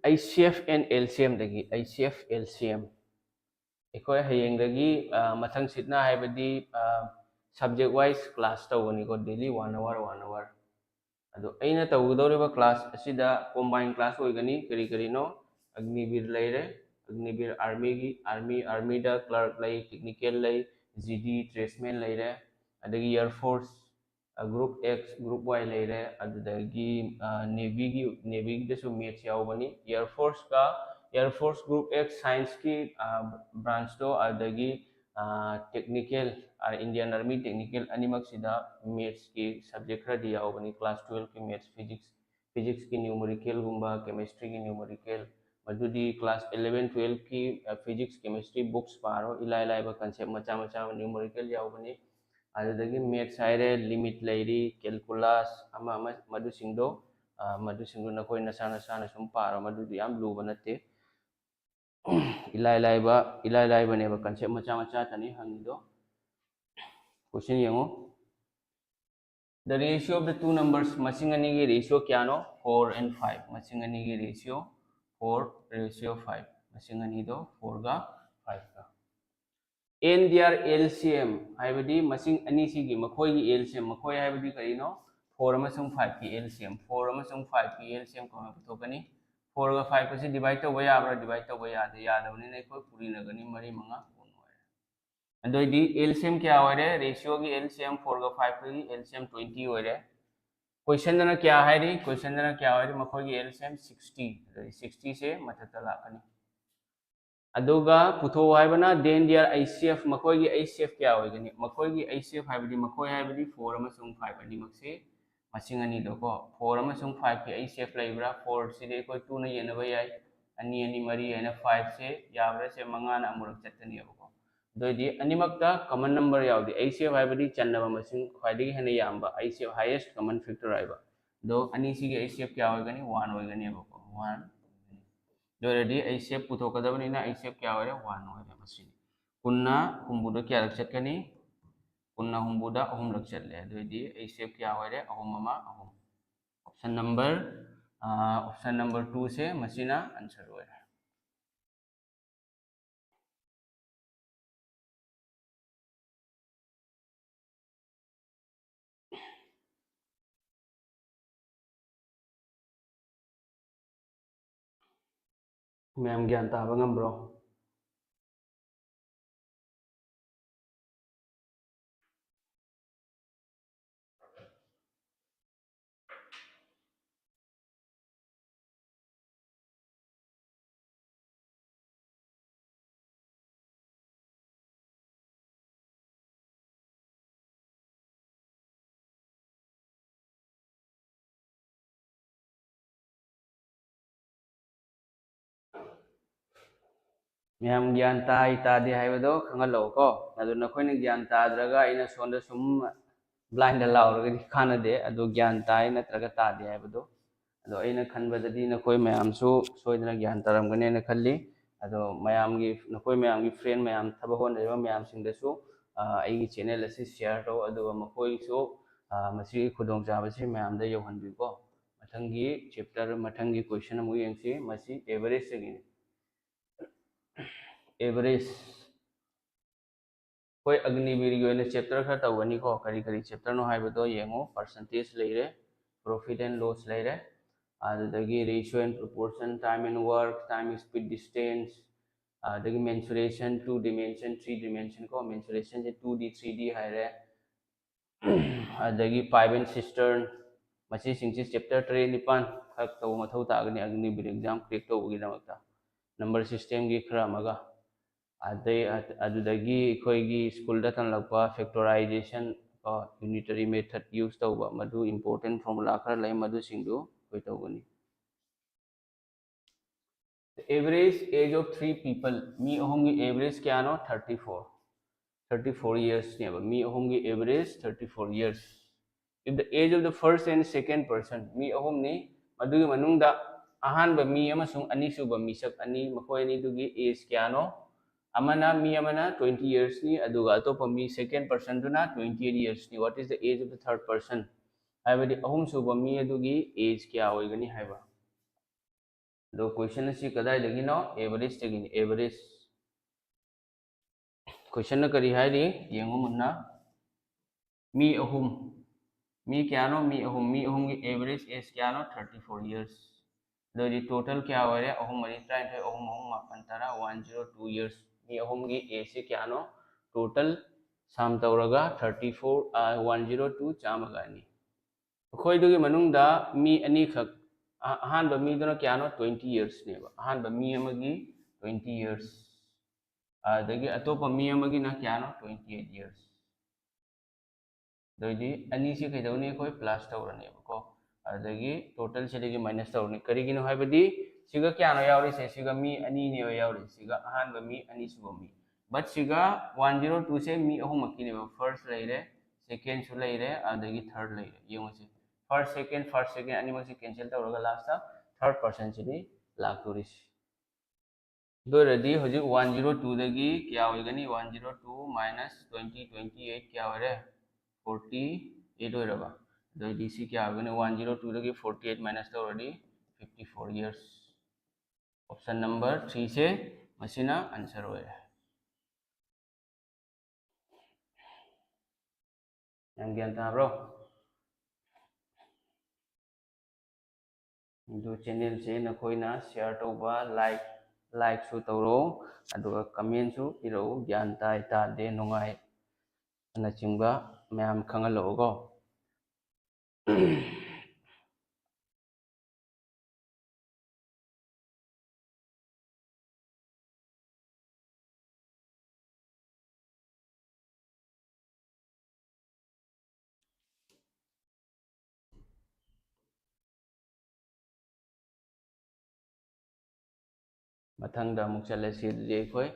H C F and L C M ꯗꯒꯤ, H C F, L C M꯫ ꯑꯩꯈꯣꯏ ꯍꯌꯦꯡꯗꯒꯤ, ꯑ, ꯃꯊꯪ ꯁꯤꯠꯅ ꯍꯥꯏꯕꯗꯤ, ꯑ, subject wise class ꯇꯧꯒꯅꯤꯀꯣ, daily one hour, one hour꯫ ꯑꯗꯣ ꯑꯩꯅ ꯇꯧꯒꯗꯧꯔꯤꯕ class ꯑꯁꯤꯗ combine class ꯑꯣꯏꯒꯅꯤ꯫ ꯀꯔꯤ ꯀꯔꯤꯅꯣ? ꯑꯒꯅꯤꯕꯤꯔ ꯂꯩꯔꯦ, ꯑꯒꯅꯤꯕꯤꯔ army ꯒꯤ, army, army ꯗ clerk ꯂꯩ, technical ꯂꯩ, G D tradesman ꯂꯩꯔꯦ, ꯑꯗꯒꯤ air force, ꯑ, group X, group Y ꯂꯩꯔꯦ, ꯑꯗꯨꯗꯒꯤ, ꯑ, navy ꯒꯤ, navy ꯒꯤꯗꯁꯨ maths ꯌꯥꯎꯕꯅꯤ꯫ Air force ꯀ, air force group X science ꯀꯤ, ꯑ, branch ꯇꯣ, ꯑꯗꯒꯤ, ꯑ, technical, ꯑ, Indian army technical ꯑꯅꯤꯃꯛꯁꯤꯗ maths ꯀꯤ subject ꯈꯔꯗꯤ ꯌꯥꯎꯕꯅꯤ꯫ Class twelve ꯀꯤ maths, physics, physics ꯀꯤ numerical ꯒꯨꯝꯕ, chemistry ꯒꯤ numerical, ꯃꯗꯨꯗꯤ class eleven, twelve ꯀꯤ, ꯑ, physics, chemistry books ꯄꯥꯔꯣ, ꯏꯂꯥꯏ ꯂꯥꯏꯕ concept ꯃꯆꯥ ꯃꯆꯥ numerical ꯌꯥꯎꯕꯅꯤ꯫ ꯑꯗꯨꯗꯒꯤ maths ꯍꯥꯏꯔꯦ, limit ꯂꯩꯔꯤ, calculus, ꯑꯃ ꯑꯃ, ꯃꯗꯨꯁꯤꯡꯗꯣ, ꯑ, ꯃꯗꯨꯁꯤꯡꯗꯣ ꯅꯈꯣꯏ ꯅꯁꯥ ꯅꯁꯥꯅ ꯁꯨꯝ ꯄꯥꯔꯣ, ꯃꯗꯨꯗꯤ ꯌꯥꯝ ꯂꯨꯕ ꯅꯠꯇꯦ꯫ ꯏꯂꯥꯏ ꯂꯥꯏꯕ, ꯏꯂꯥꯏ ꯂꯥꯏꯕꯅꯦꯕ, concept ꯃꯆꯥ ꯃꯆꯥꯇꯅꯤ ꯍꯪꯉꯤꯗꯣ꯫ Question ꯌꯦꯡꯉꯨ꯫ The ratio of the two numbers, ꯃꯁꯤꯡ ꯑꯅꯤꯒꯤ ratio ꯀꯌꯥꯅꯣ? Four and five꯫ ꯃꯁꯤꯡ ꯑꯅꯤꯒꯤ ratio four, ratio five꯫ ꯃꯁꯤꯡ ꯑꯅꯤꯗꯣ four ꯒ five ꯒ꯫ And their L C M ꯍꯥꯏꯕꯗꯤ ꯃꯁꯤꯡ ꯑꯅꯤꯁꯤꯒꯤ ꯃꯈꯣꯏꯒꯤ L C M, ꯃꯈꯣꯏ ꯍꯥꯏꯕꯗꯤ ꯀꯔꯤꯅꯣ? Four ꯑꯃꯁꯨꯡ five ꯀꯤ L C M, four ꯑꯃꯁꯨꯡ five ꯀꯤ L C M ꯀꯃꯥꯏꯅ ꯄꯨꯊꯣꯛꯀꯅꯤ? ꯐꯣꯔꯒ ꯐꯥꯏꯚꯀꯁꯤ ꯗꯤꯚꯥꯏꯠ ꯇꯧꯕ ꯌꯥꯕ꯭ꯔꯥ? ꯗꯤꯚꯥꯏꯠ ꯇꯧꯕ ꯌꯥꯗꯦ꯫ ꯌꯥꯗꯕꯅꯤꯅ ꯑꯩꯈꯣꯏ ꯄꯨꯔꯤꯅꯒꯅꯤ, ꯃꯔꯤ ꯃꯉꯥ ꯀꯨꯟ ꯑꯣꯏꯔꯦ꯫ ꯑꯗꯨꯑꯣꯏꯗꯤ ꯑꯦꯜꯁꯤꯑꯦꯝ ꯀꯌꯥ ꯑꯣꯏꯔꯦ? ꯔꯦꯁꯤꯌꯣꯒꯤ ꯑꯦꯜꯁꯤꯑꯦꯝ ꯐꯣꯔꯒ ꯐꯥꯏꯚꯀꯒꯤ ꯑꯦꯜꯁꯤꯑꯦꯝ ꯇ꯭ꯋꯦꯟꯇꯤ ꯑꯣꯏꯔꯦ꯫ ꯀꯣꯏꯁꯟꯗꯅ ꯀꯌꯥ ꯍꯥꯏꯔꯤ? ꯀꯣꯏꯁꯟꯗꯅ ꯀꯌꯥ ꯑꯣꯏꯔꯤ? ꯃꯈꯣꯏꯒꯤ ꯑꯦꯜꯁꯤꯑꯦꯝ ꯁꯤꯛꯁꯇꯤ꯫ ꯑꯗꯨꯗꯤ ꯁꯤꯛꯁꯇꯤꯁꯦ ꯃꯊꯛꯇ ꯂꯥꯛꯀꯅꯤ꯫ ꯑꯗꯨꯒ ꯄꯨꯊꯣꯛꯑꯣ ꯍꯥꯏꯕꯅ then their H C F, ꯃꯈꯣꯏꯒꯤ ꯑꯩꯆ ꯁꯤ ꯑꯦꯐ ꯀꯌꯥ ꯑꯣꯏꯒꯅꯤ? ꯃꯈꯣꯏꯒꯤ ꯑꯩꯆ ꯁꯤ ꯑꯦꯐ ꯍꯥꯏꯕꯗꯤ ꯃꯈꯣꯏ ꯍꯥꯏꯕꯗꯤ ꯐꯣꯔ ꯑꯃꯁꯨꯡ ꯐꯥꯏꯚ ꯑꯅꯤꯃꯛꯁꯤ ꯃꯁꯤꯡ ꯑꯅꯤꯗꯣꯀꯣ, ꯐꯣꯔ ꯑꯃꯁꯨꯡ ꯐꯥꯏꯚꯀꯤ ꯑꯩꯆ ꯁꯤ ꯑꯦꯐ ꯂꯩꯕ꯭ꯔꯥ? ꯐꯣꯔꯁꯤꯗꯤ ꯑꯩꯈꯣꯏ ꯇꯨꯅ ꯌꯦꯟꯅꯕ ꯌꯥꯏ, ꯑꯅꯤ ꯑꯅꯤ ꯃꯔꯤ ꯍꯥꯏꯅ ꯐꯥꯏꯚꯁꯦ ꯌꯥꯕ꯭ꯔꯥ? ꯁꯦ ꯃꯉꯥꯅ ꯑꯃꯨꯔꯛ ꯆꯠꯀꯅꯤꯕꯀꯣ꯫ ꯑꯗꯨꯑꯣꯏꯗꯤ ꯑꯅꯤꯃꯛꯇ ꯀꯃꯟ ꯅꯝꯕꯔ ꯌꯥꯎꯗꯦ꯫ ꯑꯩꯆ ꯁꯤ ꯑꯦꯐ ꯍꯥꯏꯕꯗꯤ ꯆꯟꯅꯕ ꯃꯁꯤꯡ ꯈ꯭ꯋꯥꯏꯗꯒꯤ ꯍꯦꯟꯅ ꯌꯥꯝꯕ, H C F highest common factor ꯍꯥꯏꯕ꯫ ꯑꯗꯣ ꯑꯅꯤꯁꯤꯒꯤ ꯑꯩꯆ ꯁꯤ ꯑꯦꯐ ꯀꯌꯥ ꯑꯣꯏꯒꯅꯤ? ꯋꯥꯟ ꯑꯣꯏꯒꯅꯦꯕꯀꯣ, ꯋꯥꯟ꯫ ꯑꯗꯨ ꯑꯣꯏꯔꯗꯤ ꯑꯩꯆ ꯁꯤ ꯑꯦꯐ ꯄꯨꯊꯣꯛꯀꯗꯕꯅꯤꯅ ꯑꯩꯆ ꯁꯤ ꯑꯦꯐ ꯀꯌꯥ ꯑꯣꯏꯔꯦ? ꯋꯥꯟ ꯑꯣꯏꯔꯦ꯫ ꯃꯁꯤꯅꯤ ꯀꯨꯟꯅ ꯍꯨꯝꯐꯨꯗ ꯀꯌꯥꯔꯛ ꯆꯠꯀꯅꯤ? ꯀꯨꯟꯅ ꯍꯨꯝꯐꯨꯗ ꯑꯍꯨꯝꯂꯛ ꯆꯠꯂꯦ꯫ ꯑꯗꯨꯑꯣꯏꯗꯤ ꯑꯩꯆ ꯁꯤ ꯑꯦꯐ ꯀꯌꯥ ꯑꯣꯏꯔꯦ? ꯑꯍꯨꯝ ꯑꯃ ꯑꯍꯨꯝ꯫ Option number, option number twoꯁꯦ ꯃꯁꯤꯅ answer ꯑꯣꯏꯔꯦ꯫ ꯃꯌꯥꯝ ꯒ꯭ꯌꯥꯟ ꯇꯥꯕ ꯉꯝꯕ꯭ꯔꯣ? ꯃꯌꯥꯝ ꯒ꯭ꯌꯥꯟ ꯇꯥꯏ ꯇꯥꯗꯦ ꯍꯥꯏꯕꯗꯣ ꯈꯪꯍꯜꯂꯛꯑꯣꯀꯣ꯫ ꯑꯗꯨ ꯅꯈꯣꯏꯅ ꯒ꯭ꯌꯥꯟ ꯇꯥꯗ꯭ꯔꯒ ꯑꯩꯅ ꯁꯣꯝꯗ ꯁꯨꯝ blind ꯂꯥꯎꯔꯒꯗꯤ ꯀꯥꯟꯅꯗꯦ꯫ ꯑꯗꯨ ꯒ꯭ꯌꯥꯟ ꯇꯥꯏ ꯅꯠꯇ꯭ꯔꯒ ꯇꯥꯗꯦ ꯍꯥꯏꯕꯗꯣ꯫ ꯑꯗꯣ ꯑꯩꯅ ꯈꯟꯕꯗꯗꯤ ꯅꯈꯣꯏ ꯃꯌꯥꯝꯁꯨ ꯁꯣꯏꯗꯅ ꯒ꯭ꯌꯥꯟ ꯇꯥꯔꯝꯒꯅꯦꯅ ꯈꯜꯂꯤ꯫ ꯑꯗꯣ ꯃꯌꯥꯝꯒꯤ, ꯅꯈꯣꯏ ꯃꯌꯥꯝꯒꯤ friend ꯃꯌꯥꯝ, ꯊꯕꯛ ꯍꯣꯠꯅꯔꯤꯕ ꯃꯌꯥꯝꯁꯤꯡꯗꯁꯨ, ꯑ, ꯑꯩꯒꯤ channel ꯑꯁꯤ share ꯇꯧ, ꯑꯗꯨꯒ ꯃꯈꯣꯏꯁꯨ, ꯑ, ꯃꯁꯤꯒꯤ ꯈꯨꯗꯣꯡꯆꯥꯕꯁꯤ ꯃꯌꯥꯝꯗ ꯌꯧꯍꯟꯕꯤꯌꯨꯀꯣ꯫ ꯃꯊꯪꯒꯤ chapter, ꯃꯊꯪꯒꯤ question ꯑꯃꯨꯛ ꯌꯦꯡꯁꯤ꯫ ꯃꯁꯤ averageꯇꯒꯤꯅꯤ꯫ Average꯫ ꯑꯩꯈꯣꯏ ꯑꯒꯅꯤꯕꯤꯔꯒꯤ ꯑꯣꯏꯅ chapter ꯈꯔ ꯇꯧꯒꯅꯤꯀꯣ꯫ ꯀꯔꯤ ꯀꯔꯤ chapterꯅꯣ ꯍꯥꯏꯕꯗꯣ ꯌꯦꯡꯉꯨ꯫ Percentage ꯂꯩꯔꯦ, profit and loss ꯂꯩꯔꯦ, ꯑꯗꯨꯗꯒꯤ ratio and proportion, time and work, time, speed, distance, ꯑꯗꯒꯤ mensuration, two dimension, three dimension ꯀꯣ, mensuration ꯁꯦ two D, three D ꯍꯥꯏꯔꯦ꯫ ꯑꯗꯒꯤ pipe and cistern, ꯃꯁꯤꯁꯤꯡꯁꯤ chapter ꯇꯔꯦꯠ ꯅꯤꯄꯥꯟ ꯈꯛ ꯇꯧꯕ ꯃꯊꯧ ꯇꯥꯒꯅꯤ ꯑꯒꯅꯤꯕꯤꯔ exam crack ꯇꯧꯕꯒꯤꯗꯃꯛꯇ꯫ Number system ꯒꯤ ꯈꯔ ꯑꯃꯒ, ꯑꯗꯩ ꯑꯗꯨꯗꯒꯤ ꯑꯩꯈꯣꯏꯒꯤ school ꯗ ꯇꯝꯂꯛꯄ factorization ꯀꯣ, unitary method use ꯇꯧꯕ, ꯃꯗꯨ important formula ꯈꯔ ꯂꯩ, ꯃꯗꯨꯁꯤꯡꯗꯨ ꯑꯩꯈꯣꯏ ꯇꯧꯒꯅꯤ꯫ The average age of three people, ꯃꯤ ꯑꯍꯨꯝꯒꯤ average ꯀꯌꯥꯅꯣ? Thirty four, thirty four years ꯅꯦꯕ꯫ ꯃꯤ ꯑꯍꯨꯝꯒꯤ average thirty four years. If the age of the first and second person, ꯃꯤ ꯑꯍꯨꯝꯅꯤ, ꯃꯗꯨꯒꯤ ꯃꯅꯨꯡꯗ ꯑꯍꯥꯟꯕ ꯃꯤ ꯑꯃꯁꯨꯡ ꯑꯅꯤꯁꯨꯕ ꯃꯤꯁꯛ ꯑꯅꯤ, ꯃꯈꯣꯏ ꯑꯅꯤꯗꯨꯒꯤ age ꯀꯌꯥꯅꯣ? ꯑꯃꯅ, ꯃꯤ ꯑꯃꯅ twenty years ꯅꯤ, ꯑꯗꯨꯒ ꯑꯇꯣꯞꯄ ꯃꯤ second person ꯗꯨꯅ twenty eight years ꯅꯤ꯫ What is the age of the third person? ꯍꯥꯏꯕꯗꯤ ꯑꯍꯨꯝꯁꯨꯕ ꯃꯤ ꯑꯗꯨꯒꯤ age ꯀꯌꯥ ꯑꯣꯏꯒꯅꯤ ꯍꯥꯏꯕ꯫ ꯑꯗꯣ question ꯑꯁꯤ ꯀꯗꯥꯏꯗꯒꯤꯅꯣ? Average ꯇꯒꯤꯅꯤ, average꯫ Question ꯅ ꯀꯔꯤ ꯍꯥꯏꯔꯤ? ꯌꯦꯡꯉꯨ ꯃꯨꯟꯅ꯫ ꯃꯤ ꯑꯍꯨꯝ, ꯃꯤ ꯀꯌꯥꯅꯣ? ꯃꯤ ꯑꯍꯨꯝ, ꯃꯤ ꯑꯍꯨꯝꯒꯤ average age ꯀꯌꯥꯅꯣ? Thirty four years꯫ ꯑꯗꯨ ꯑꯣꯏꯔꯗꯤ total ꯀꯌꯥ ꯑꯣꯏꯔꯦ? ꯑꯍꯨꯝ ꯃꯔꯤ ꯇꯔꯥꯅꯤꯊꯣꯏ, ꯑꯍꯨꯝ ꯑꯍꯨꯝ ꯃꯥꯄꯟ ꯇꯔꯥ, one zero two years꯫ ꯃꯤ ꯑꯍꯨꯝꯒꯤ age ꯁꯤ ꯀꯌꯥꯅꯣ? Total sum ꯇꯧꯔꯒ thirty four, one zero two, ꯆꯥꯝꯃꯒ ꯑꯅꯤ꯫ ꯑꯩꯈꯣꯏꯗꯨꯒꯤ ꯃꯅꯨꯡꯗ ꯃꯤ ꯑꯅꯤꯈꯛ, ꯑ-, ꯑꯍꯥꯟꯕ ꯃꯤꯗꯨꯅ ꯀꯌꯥꯅꯣ? Twenty years ꯅꯦꯕ꯫ ꯑꯍꯥꯟꯕ ꯃꯤ ꯑꯃꯒꯤ twenty years꯫ ꯑꯗꯒꯤ ꯑꯇꯣꯞꯄ ꯃꯤ ꯑꯃꯒꯤꯅ ꯀꯌꯥꯅꯣ? Twenty eight years꯫ ꯑꯗꯨꯑꯣꯏꯗꯤ ꯑꯅꯤꯁꯤ ꯀꯩꯗꯧꯅꯤ? ꯑꯩꯈꯣꯏ plus ꯇꯧꯔꯅꯦꯕꯀꯣ꯫ ꯑꯗꯒꯤ total ꯁꯤꯗꯒꯤ minus ꯇꯧꯔꯅꯤ꯫ ꯀꯔꯤꯒꯤꯅꯣ ꯍꯥꯏꯕꯗꯤ ꯁꯤꯒ ꯀꯌꯥꯅꯣ ꯌꯥꯎꯔꯤꯁꯦ? ꯁꯤꯒ ꯃꯤ ꯑꯅꯤꯅꯦꯕ ꯌꯥꯎꯔꯤꯁꯦ꯫ ꯁꯤꯒ ꯑꯍꯥꯟꯕ ꯃꯤ, ꯑꯅꯤꯁꯨꯕ ꯃꯤ꯫ But ꯁꯤꯒ one zero two ꯁꯦ ꯃꯤ ꯑꯍꯨꯝꯃꯛꯀꯤꯅꯦꯕ꯫ First ꯂꯩꯔꯦ, second ꯁꯨ ꯂꯩꯔꯦ, ꯑꯗꯒꯤ third ꯂꯩꯔꯦ꯫ ꯌꯦꯡꯉꯨꯁꯦ, first, second, first, second ꯑꯅꯤꯃꯛꯁꯦ cancel ꯇꯧꯔꯒ last ꯇ third person ꯁꯤꯗꯤ ꯂꯥꯛꯇꯣꯔꯤꯁꯤ꯫ ꯑꯗꯨ ꯑꯣꯏꯔꯗꯤ ꯍꯧꯖꯤꯛ one zero two ꯗꯒꯤ ꯀꯌꯥ ꯑꯣꯏꯒꯅꯤ? One zero two minus twenty, twenty eight ꯀꯌꯥ ꯑꯣꯏꯔꯦ? Forty eight ꯑꯣꯏꯔꯕ? ꯑꯗꯨ ꯑꯣꯏꯔꯗꯤ ꯁꯤ ꯀꯌꯥ ꯑꯣꯏꯒꯅꯤ? One zero two ꯗꯒꯤ forty eight minus ꯇꯧꯔꯗꯤ fifty four years꯫ Option number three ꯁꯦ ꯃꯁꯤꯅ answer ꯑꯣꯏꯔꯦ꯫ ꯌꯥꯝ ꯒ꯭ꯌꯥꯟ ꯇꯥꯕ꯭ꯔꯣ? ꯑꯗꯨ channelꯁꯦ ꯅꯈꯣꯏꯅ share ꯇꯧꯕ, like, likeꯁꯨ ꯇꯧꯔꯛꯑꯣ, ꯑꯗꯨꯒ commentꯁꯨ ꯄꯤꯔꯛꯎ꯫ ꯒ꯭ꯌꯥꯟ ꯇꯥꯏ, ꯇꯥꯗꯦ, ꯅꯨꯡꯉꯥꯏ, ꯑꯅꯆꯤꯡꯕ ꯃꯌꯥꯝ ꯈꯪꯍꯜꯂꯛꯎꯀꯣ꯫ ꯃꯊꯪꯗ ꯑꯃꯨꯛ ꯆꯠꯂꯁꯤ꯫ ꯑꯗꯨꯗꯤ ꯑꯩꯈꯣꯏ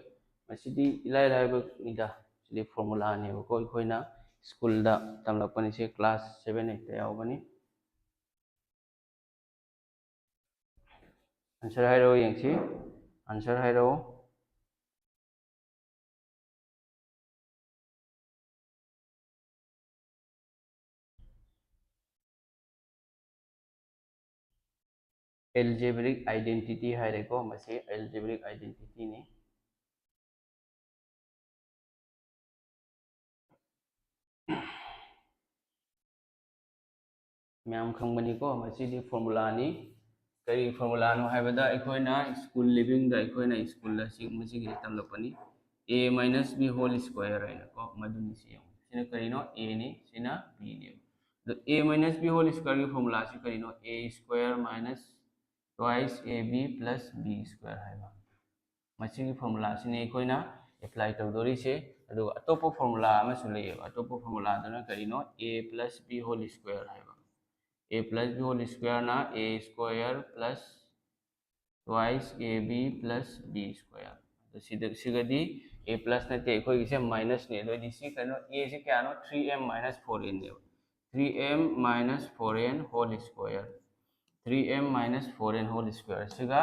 ꯃꯁꯤꯗꯤ ꯏꯂꯥꯏ ꯂꯥꯏꯕꯅꯤꯗ, ꯁꯤꯗꯤ formulaꯅꯦꯕꯀꯣ, ꯑꯩꯈꯣꯏꯅ schoolꯗ ꯇꯝꯂꯛꯄꯅꯤ, ꯁꯤ class seven eight ꯌꯥꯎꯕꯅꯤ꯫ Answer ꯍꯥꯏꯔꯛꯑꯣ ꯌꯦꯡꯁꯤ, answer ꯍꯥꯏꯔꯛꯑꯣ꯫ Algebraic identity ꯍꯥꯏꯔꯦꯀꯣ, ꯃꯁꯤ algebraic identityꯅꯤ꯫ ꯃꯌꯥꯝ ꯈꯪꯕꯅꯤꯀꯣ, ꯃꯁꯤꯗꯤ formulaꯅꯤ꯫ ꯀꯔꯤ formulaꯅꯣ ꯍꯥꯏꯕꯗ, ꯑꯩꯈꯣꯏꯅ school livingꯗ, ꯑꯩꯈꯣꯏꯅ schoolꯗ ꯁꯤ, ꯃꯁꯤꯒꯤ ꯇꯝꯂꯛꯄꯅꯤ, a minus b whole square ꯍꯥꯏꯅꯀꯣ, ꯃꯗꯨꯅꯤ꯫ ꯁꯤ ꯌꯦꯡꯉꯨ, ꯁꯤꯅ ꯀꯔꯤꯅꯣ? Aꯅꯤ, ꯁꯤꯅ bꯅꯦꯕ꯫ ꯑꯗꯣ a minus b whole squareꯒꯤ formulaꯁꯤ ꯀꯔꯤꯅꯣ? A square minus twice ab plus b square ꯍꯥꯏꯕ꯫ ꯃꯁꯤꯒꯤ formulaꯁꯤꯅꯤ ꯑꯩꯈꯣꯏꯅ apply ꯇꯧꯗꯣꯔꯤꯁꯦ꯫ ꯑꯗꯨꯒ ꯑꯇꯣꯞꯄ formula ꯑꯃꯁꯨ ꯂꯩꯌꯦꯕ꯫ ꯑꯇꯣꯞꯄ formulaꯗꯨꯅ ꯀꯔꯤꯅꯣ? A plus b whole square ꯍꯥꯏꯕ꯫ A plus b whole squareꯅ a square plus twice ab plus b square꯫ ꯑꯗꯣ ꯁꯤꯗ, ꯁꯤꯒꯗꯤ a plus ꯅꯠꯇꯦ, ꯑꯩꯈꯣꯏꯒꯤꯁꯦ minusꯅꯦ꯫ ꯑꯗꯨ ꯑꯣꯏꯗꯤ ꯁꯤ ꯀꯩꯅꯣ? Aꯁꯤ ꯀꯌꯥꯅꯣ? Three m minus four nꯅꯦꯕ꯫ Three m minus four n whole square꯫ Three m minus four n whole square꯫ ꯁꯤꯒ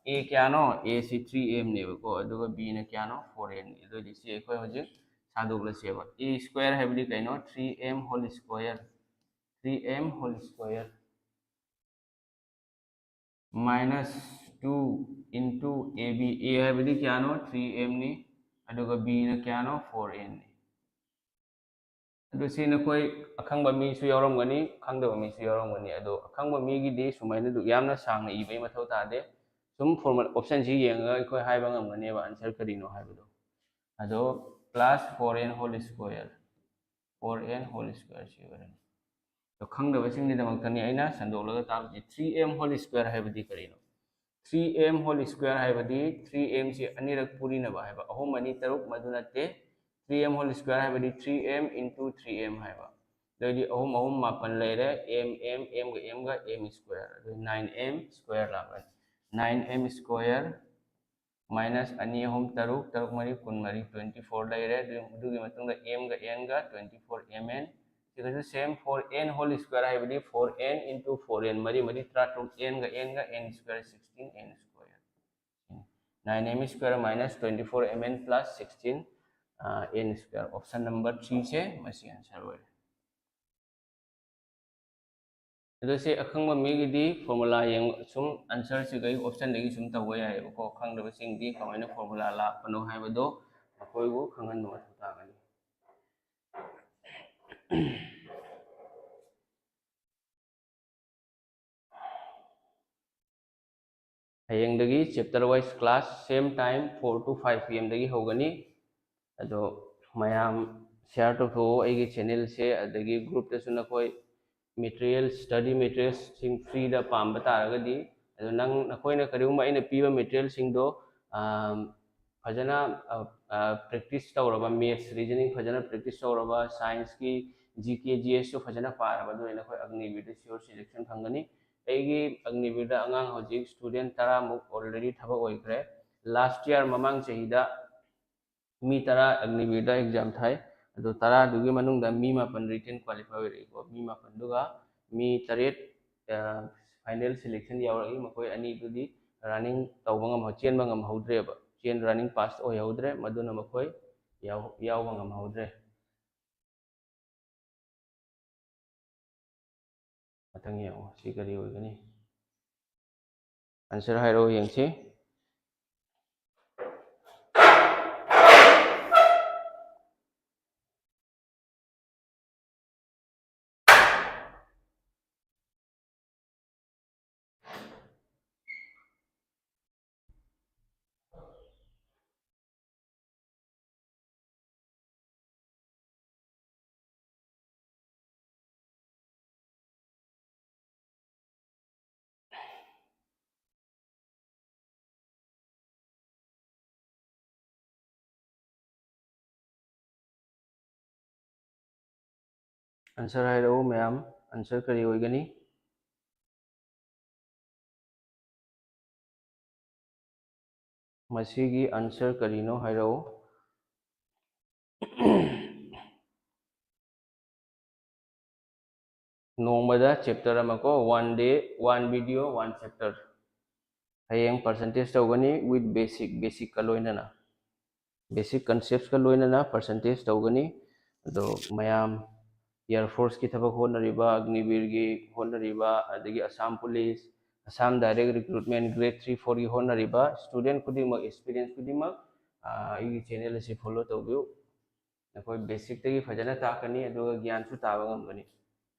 a ꯀꯌꯥꯅꯣ? Aꯁꯤ three mꯅꯦꯕꯀꯣ, ꯑꯗꯨꯒ bꯅ ꯀꯌꯥꯅꯣ? Four n꯫ ꯑꯗꯨ ꯑꯣꯏꯗꯤ ꯁꯤ ꯑꯩꯈꯣꯏ ꯍꯧꯖꯤꯛ ꯁꯥꯗꯣꯛꯂꯁꯦꯕ꯫ A square ꯍꯥꯏꯕꯗꯤ ꯀꯩꯅꯣ? Three m whole square꯫ Three m whole square minus two into ab꯫ A ꯍꯥꯏꯕꯗꯤ ꯀꯌꯥꯅꯣ? Three mꯅꯤ꯫ ꯑꯗꯨꯒ bꯅ ꯀꯌꯥꯅꯣ? Four nꯅꯤ꯫ ꯑꯗꯨ ꯁꯤ ꯅꯈꯣꯏ ꯑꯈꯪꯕ ꯃꯤꯁꯨ ꯌꯥꯎꯔꯝꯒꯅꯤ, ꯈꯪꯗꯕ ꯃꯤꯁꯨ ꯌꯥꯎꯔꯝꯒꯅꯤ꯫ ꯑꯗꯣ ꯑꯈꯪꯕ ꯃꯤꯒꯤꯗꯤ ꯁꯨꯃꯥꯏꯅ ꯑꯗꯨ ꯌꯥꯝꯅ ꯁꯥꯡꯅ ꯏꯕꯒꯤ ꯃꯊꯧ ꯇꯥꯗꯦ꯫ ꯁꯨꯝ formula option ꯁꯤ ꯌꯦꯡꯉꯒ ꯑꯩꯈꯣꯏ ꯍꯥꯏꯕ ꯉꯝꯒꯅꯦꯕ answer ꯀꯔꯤꯅꯣ ꯍꯥꯏꯕꯗꯣ꯫ ꯑꯗꯣ plus four n whole square, four n whole square ꯁꯤ ꯑꯣꯏꯔꯅꯤ꯫ ꯑꯗꯣ ꯈꯪꯗꯕꯁꯤꯡꯒꯤꯗꯃꯛꯇꯅꯤ ꯑꯩꯅ ꯁꯟꯗꯣꯛꯂꯒ ꯇꯥꯛꯂꯤꯁꯦ꯫ Three m whole square ꯍꯥꯏꯕꯗꯤ ꯀꯔꯤꯅꯣ? Three m whole square ꯍꯥꯏꯕꯗꯤ three m ꯁꯤ ꯑꯅꯤꯔꯛ ꯄꯨꯔꯤꯅꯕ ꯍꯥꯏꯕ, ꯑꯍꯨꯝ ꯑꯅꯤ ꯇꯔꯨꯛ, ꯃꯗꯨ ꯅꯠꯇꯦ꯫ Three m whole square ꯍꯥꯏꯕꯗꯤ three m into three m ꯍꯥꯏꯕ꯫ ꯑꯗꯨꯑꯣꯏꯗꯤ ꯑꯍꯨꯝ ꯑꯍꯨꯝ ꯃꯥꯄꯟ ꯂꯩꯔꯦ, m m m ꯒ m ꯒ m square, ꯑꯗꯨ nine m square ꯂꯥꯛꯀꯅꯤ꯫ Nine m square minus ꯑꯅꯤ ꯑꯍꯨꯝ ꯇꯔꯨꯛ, ꯇꯔꯨꯛ ꯃꯔꯤ ꯀꯨꯟꯃꯔꯤ, twenty four ꯂꯩꯔꯦ꯫ ꯑꯗꯨ-, ꯑꯗꯨꯒꯤ ꯃꯇꯨꯡꯗ m ꯒ n ꯒ twenty four m n, ꯁꯤꯒꯁꯨ same four n whole square ꯍꯥꯏꯕꯗꯤ four n into four n, ꯃꯔꯤ ꯃꯔꯤ ꯇꯔꯥꯇꯔꯨꯛ, n ꯒ n ꯒ n square sixteen n square꯫ Nine m square minus twenty four m n plus sixteen n square, option number three ꯁꯦ ꯃꯁꯤ answer ꯑꯣꯏꯔꯦ꯫ ꯑꯗꯣ ꯁꯤ ꯑꯈꯪꯕ ꯃꯤꯒꯤꯗꯤ formula ꯌꯦꯡ-, ꯁꯨꯝ answer ꯁꯤꯒ option ꯗꯒꯤ ꯁꯨꯝ ꯇꯧꯕ ꯌꯥꯏꯑꯕꯀꯣ꯫ ꯈꯪꯗꯕꯁꯤꯡꯗꯤ ꯀꯃꯥꯏꯅ formula ꯂꯥꯛꯄꯅꯣ ꯍꯥꯏꯕꯗꯣ ꯃꯈꯣꯏꯕꯨ ꯈꯪꯍꯟꯕ ꯃꯊꯧ ꯇꯥꯒꯅꯤ꯫ ꯍꯌꯦꯡꯗꯒꯤ chapter wise class, same time four to five p m ꯗꯒꯤ ꯍꯧꯒꯅꯤ꯫ ꯑꯗꯣ ꯃꯌꯥꯝ share ꯇꯧꯊꯣꯛꯑꯣ ꯑꯩꯒꯤ channel ꯁꯦ, ꯑꯗꯒꯤ group ꯇꯁꯨ ꯅꯈꯣꯏ material, study materials ꯁꯤꯡ free ꯗ ꯄꯥꯝꯕ ꯇꯥꯔꯒꯗꯤ꯫ ꯑꯗꯣ ꯅꯪ, ꯅꯈꯣꯏꯅ ꯀꯔꯤꯒꯨꯝꯕ ꯑꯩꯅ ꯄꯤꯕ material ꯁꯤꯡꯗꯣ, ꯑꯥꯝ, ꯐꯖꯅ, ꯑ, ꯑ, practice ꯇꯧꯔꯕ, maths, reasoning ꯐꯖꯅ practice ꯇꯧꯔꯕ, science ꯀꯤ G K, G S ꯁꯨ ꯐꯖꯅ ꯄꯥꯔꯕ, ꯑꯗꯨ ꯑꯣꯏꯅ ꯑꯩꯈꯣꯏ ꯑꯒꯅꯤꯕꯤꯔꯗ sure selection ꯐꯪꯒꯅꯤ꯫ ꯑꯩꯒꯤ ꯑꯒꯅꯤꯕꯤꯔꯗ ꯑꯉꯥꯡ ꯍꯧꯖꯤꯛ student ꯇꯔꯥꯃꯨꯛ already ꯊꯕꯛ ꯑꯣꯏꯈ꯭ꯔꯦ꯫ Last year, ꯃꯃꯥꯡ ꯆꯍꯤꯗ ꯃꯤ ꯇꯔꯥ ꯑꯒꯅꯤꯕꯤꯔꯗ exam ꯊꯥꯏ꯫ ꯑꯗꯣ ꯇꯔꯥꯗꯨꯒꯤ ꯃꯅꯨꯡꯗ ꯃꯤ ꯃꯥꯄꯟ written qualify ꯑꯣꯏꯔꯛꯏꯀꯣ꯫ ꯃꯤ ꯃꯥꯄꯟꯗꯨꯒ ꯃꯤ ꯇꯔꯦꯠ, ꯑ, final selection ꯌꯥꯎꯔꯛꯏ꯫ ꯃꯈꯣꯏ ꯑꯅꯤꯗꯨꯗꯤ running ꯇꯧꯕ ꯉꯝꯍꯧ-, ꯆꯦꯟꯕ ꯉꯝꯍꯧꯗ꯭ꯔꯦꯕ꯫ ꯆꯦꯟ-, running pass ꯑꯣꯏꯍꯧꯗ꯭ꯔꯦ꯫ ꯃꯗꯨꯅ ꯃꯈꯣꯏ ꯌꯥꯎ-, ꯌꯥꯎꯕ ꯉꯝꯍꯧꯗ꯭ꯔꯦ꯫ ꯃꯊꯪ ꯌꯦꯡꯉꯣ, ꯁꯤ ꯀꯔꯤ ꯑꯣꯏꯒꯅꯤ? Answer ꯍꯥꯏꯔꯛꯑꯣ ꯌꯦꯡꯁꯤ꯫ ꯑꯟꯁꯔ ꯍꯥꯏꯔꯛꯎ ꯃꯌꯥꯝ, ꯑꯟꯁꯔ ꯀꯔꯤ ꯑꯣꯏꯒꯅꯤ? ꯃꯁꯤꯒꯤ ꯑꯟꯁꯔ ꯀꯔꯤꯅꯣ ꯍꯥꯏꯔꯛꯎ꯫ ꯅꯣꯡꯃꯗ ꯆꯦꯞꯇꯔ ꯑꯃ ꯀꯣ, one day, one video, one chapter꯫ ꯍꯌꯦꯡ ꯄꯔꯁꯦꯟꯇꯦꯖ ꯇꯧꯒꯅꯤ with basic, ꯕꯦꯁꯤꯛꯀ ꯂꯣꯏꯅꯅ, ꯕꯦꯁꯤꯛ ꯀꯟꯁꯦꯞꯁꯀ ꯂꯣꯏꯅꯅ ꯄꯔꯁꯦꯟꯇꯦꯖ ꯇꯧꯒꯅꯤ꯫ ꯑꯗꯣ ꯃꯌꯥꯝ ꯏꯌꯥꯔ ꯐꯣꯔꯁꯀꯤ ꯊꯕꯛ ꯍꯣꯠꯅꯔꯤꯕ, ꯑꯒꯅꯤꯕꯤꯔꯒꯤ ꯍꯣꯠꯅꯔꯤꯕ, ꯑꯗꯒꯤ Assam police, Assam direct recruitment, grade three ꯐꯣꯔꯒꯤ ꯍꯣꯠꯅꯔꯤꯕ ꯁ꯭ꯇꯨꯗꯦꯟꯠ ꯈꯨꯗꯤꯡꯃꯛ, ꯑꯦꯁꯄꯤꯔꯦꯟꯠ ꯈꯨꯗꯤꯡꯃꯛ, ꯑ, ꯑꯩꯒꯤ ꯆꯦꯅꯦꯜ ꯑꯁꯤ ꯐꯣꯂꯣ ꯇꯧꯕꯤꯌꯨ꯫ ꯑꯩꯈꯣꯏ ꯕꯦꯁꯤꯛꯇꯒꯤ ꯐꯖꯅ ꯇꯥꯛꯀꯅꯤ, ꯑꯗꯨꯒ ꯒ꯭ꯌꯥꯟꯁꯨ ꯇꯥꯕ ꯉꯝꯒꯅꯤ꯫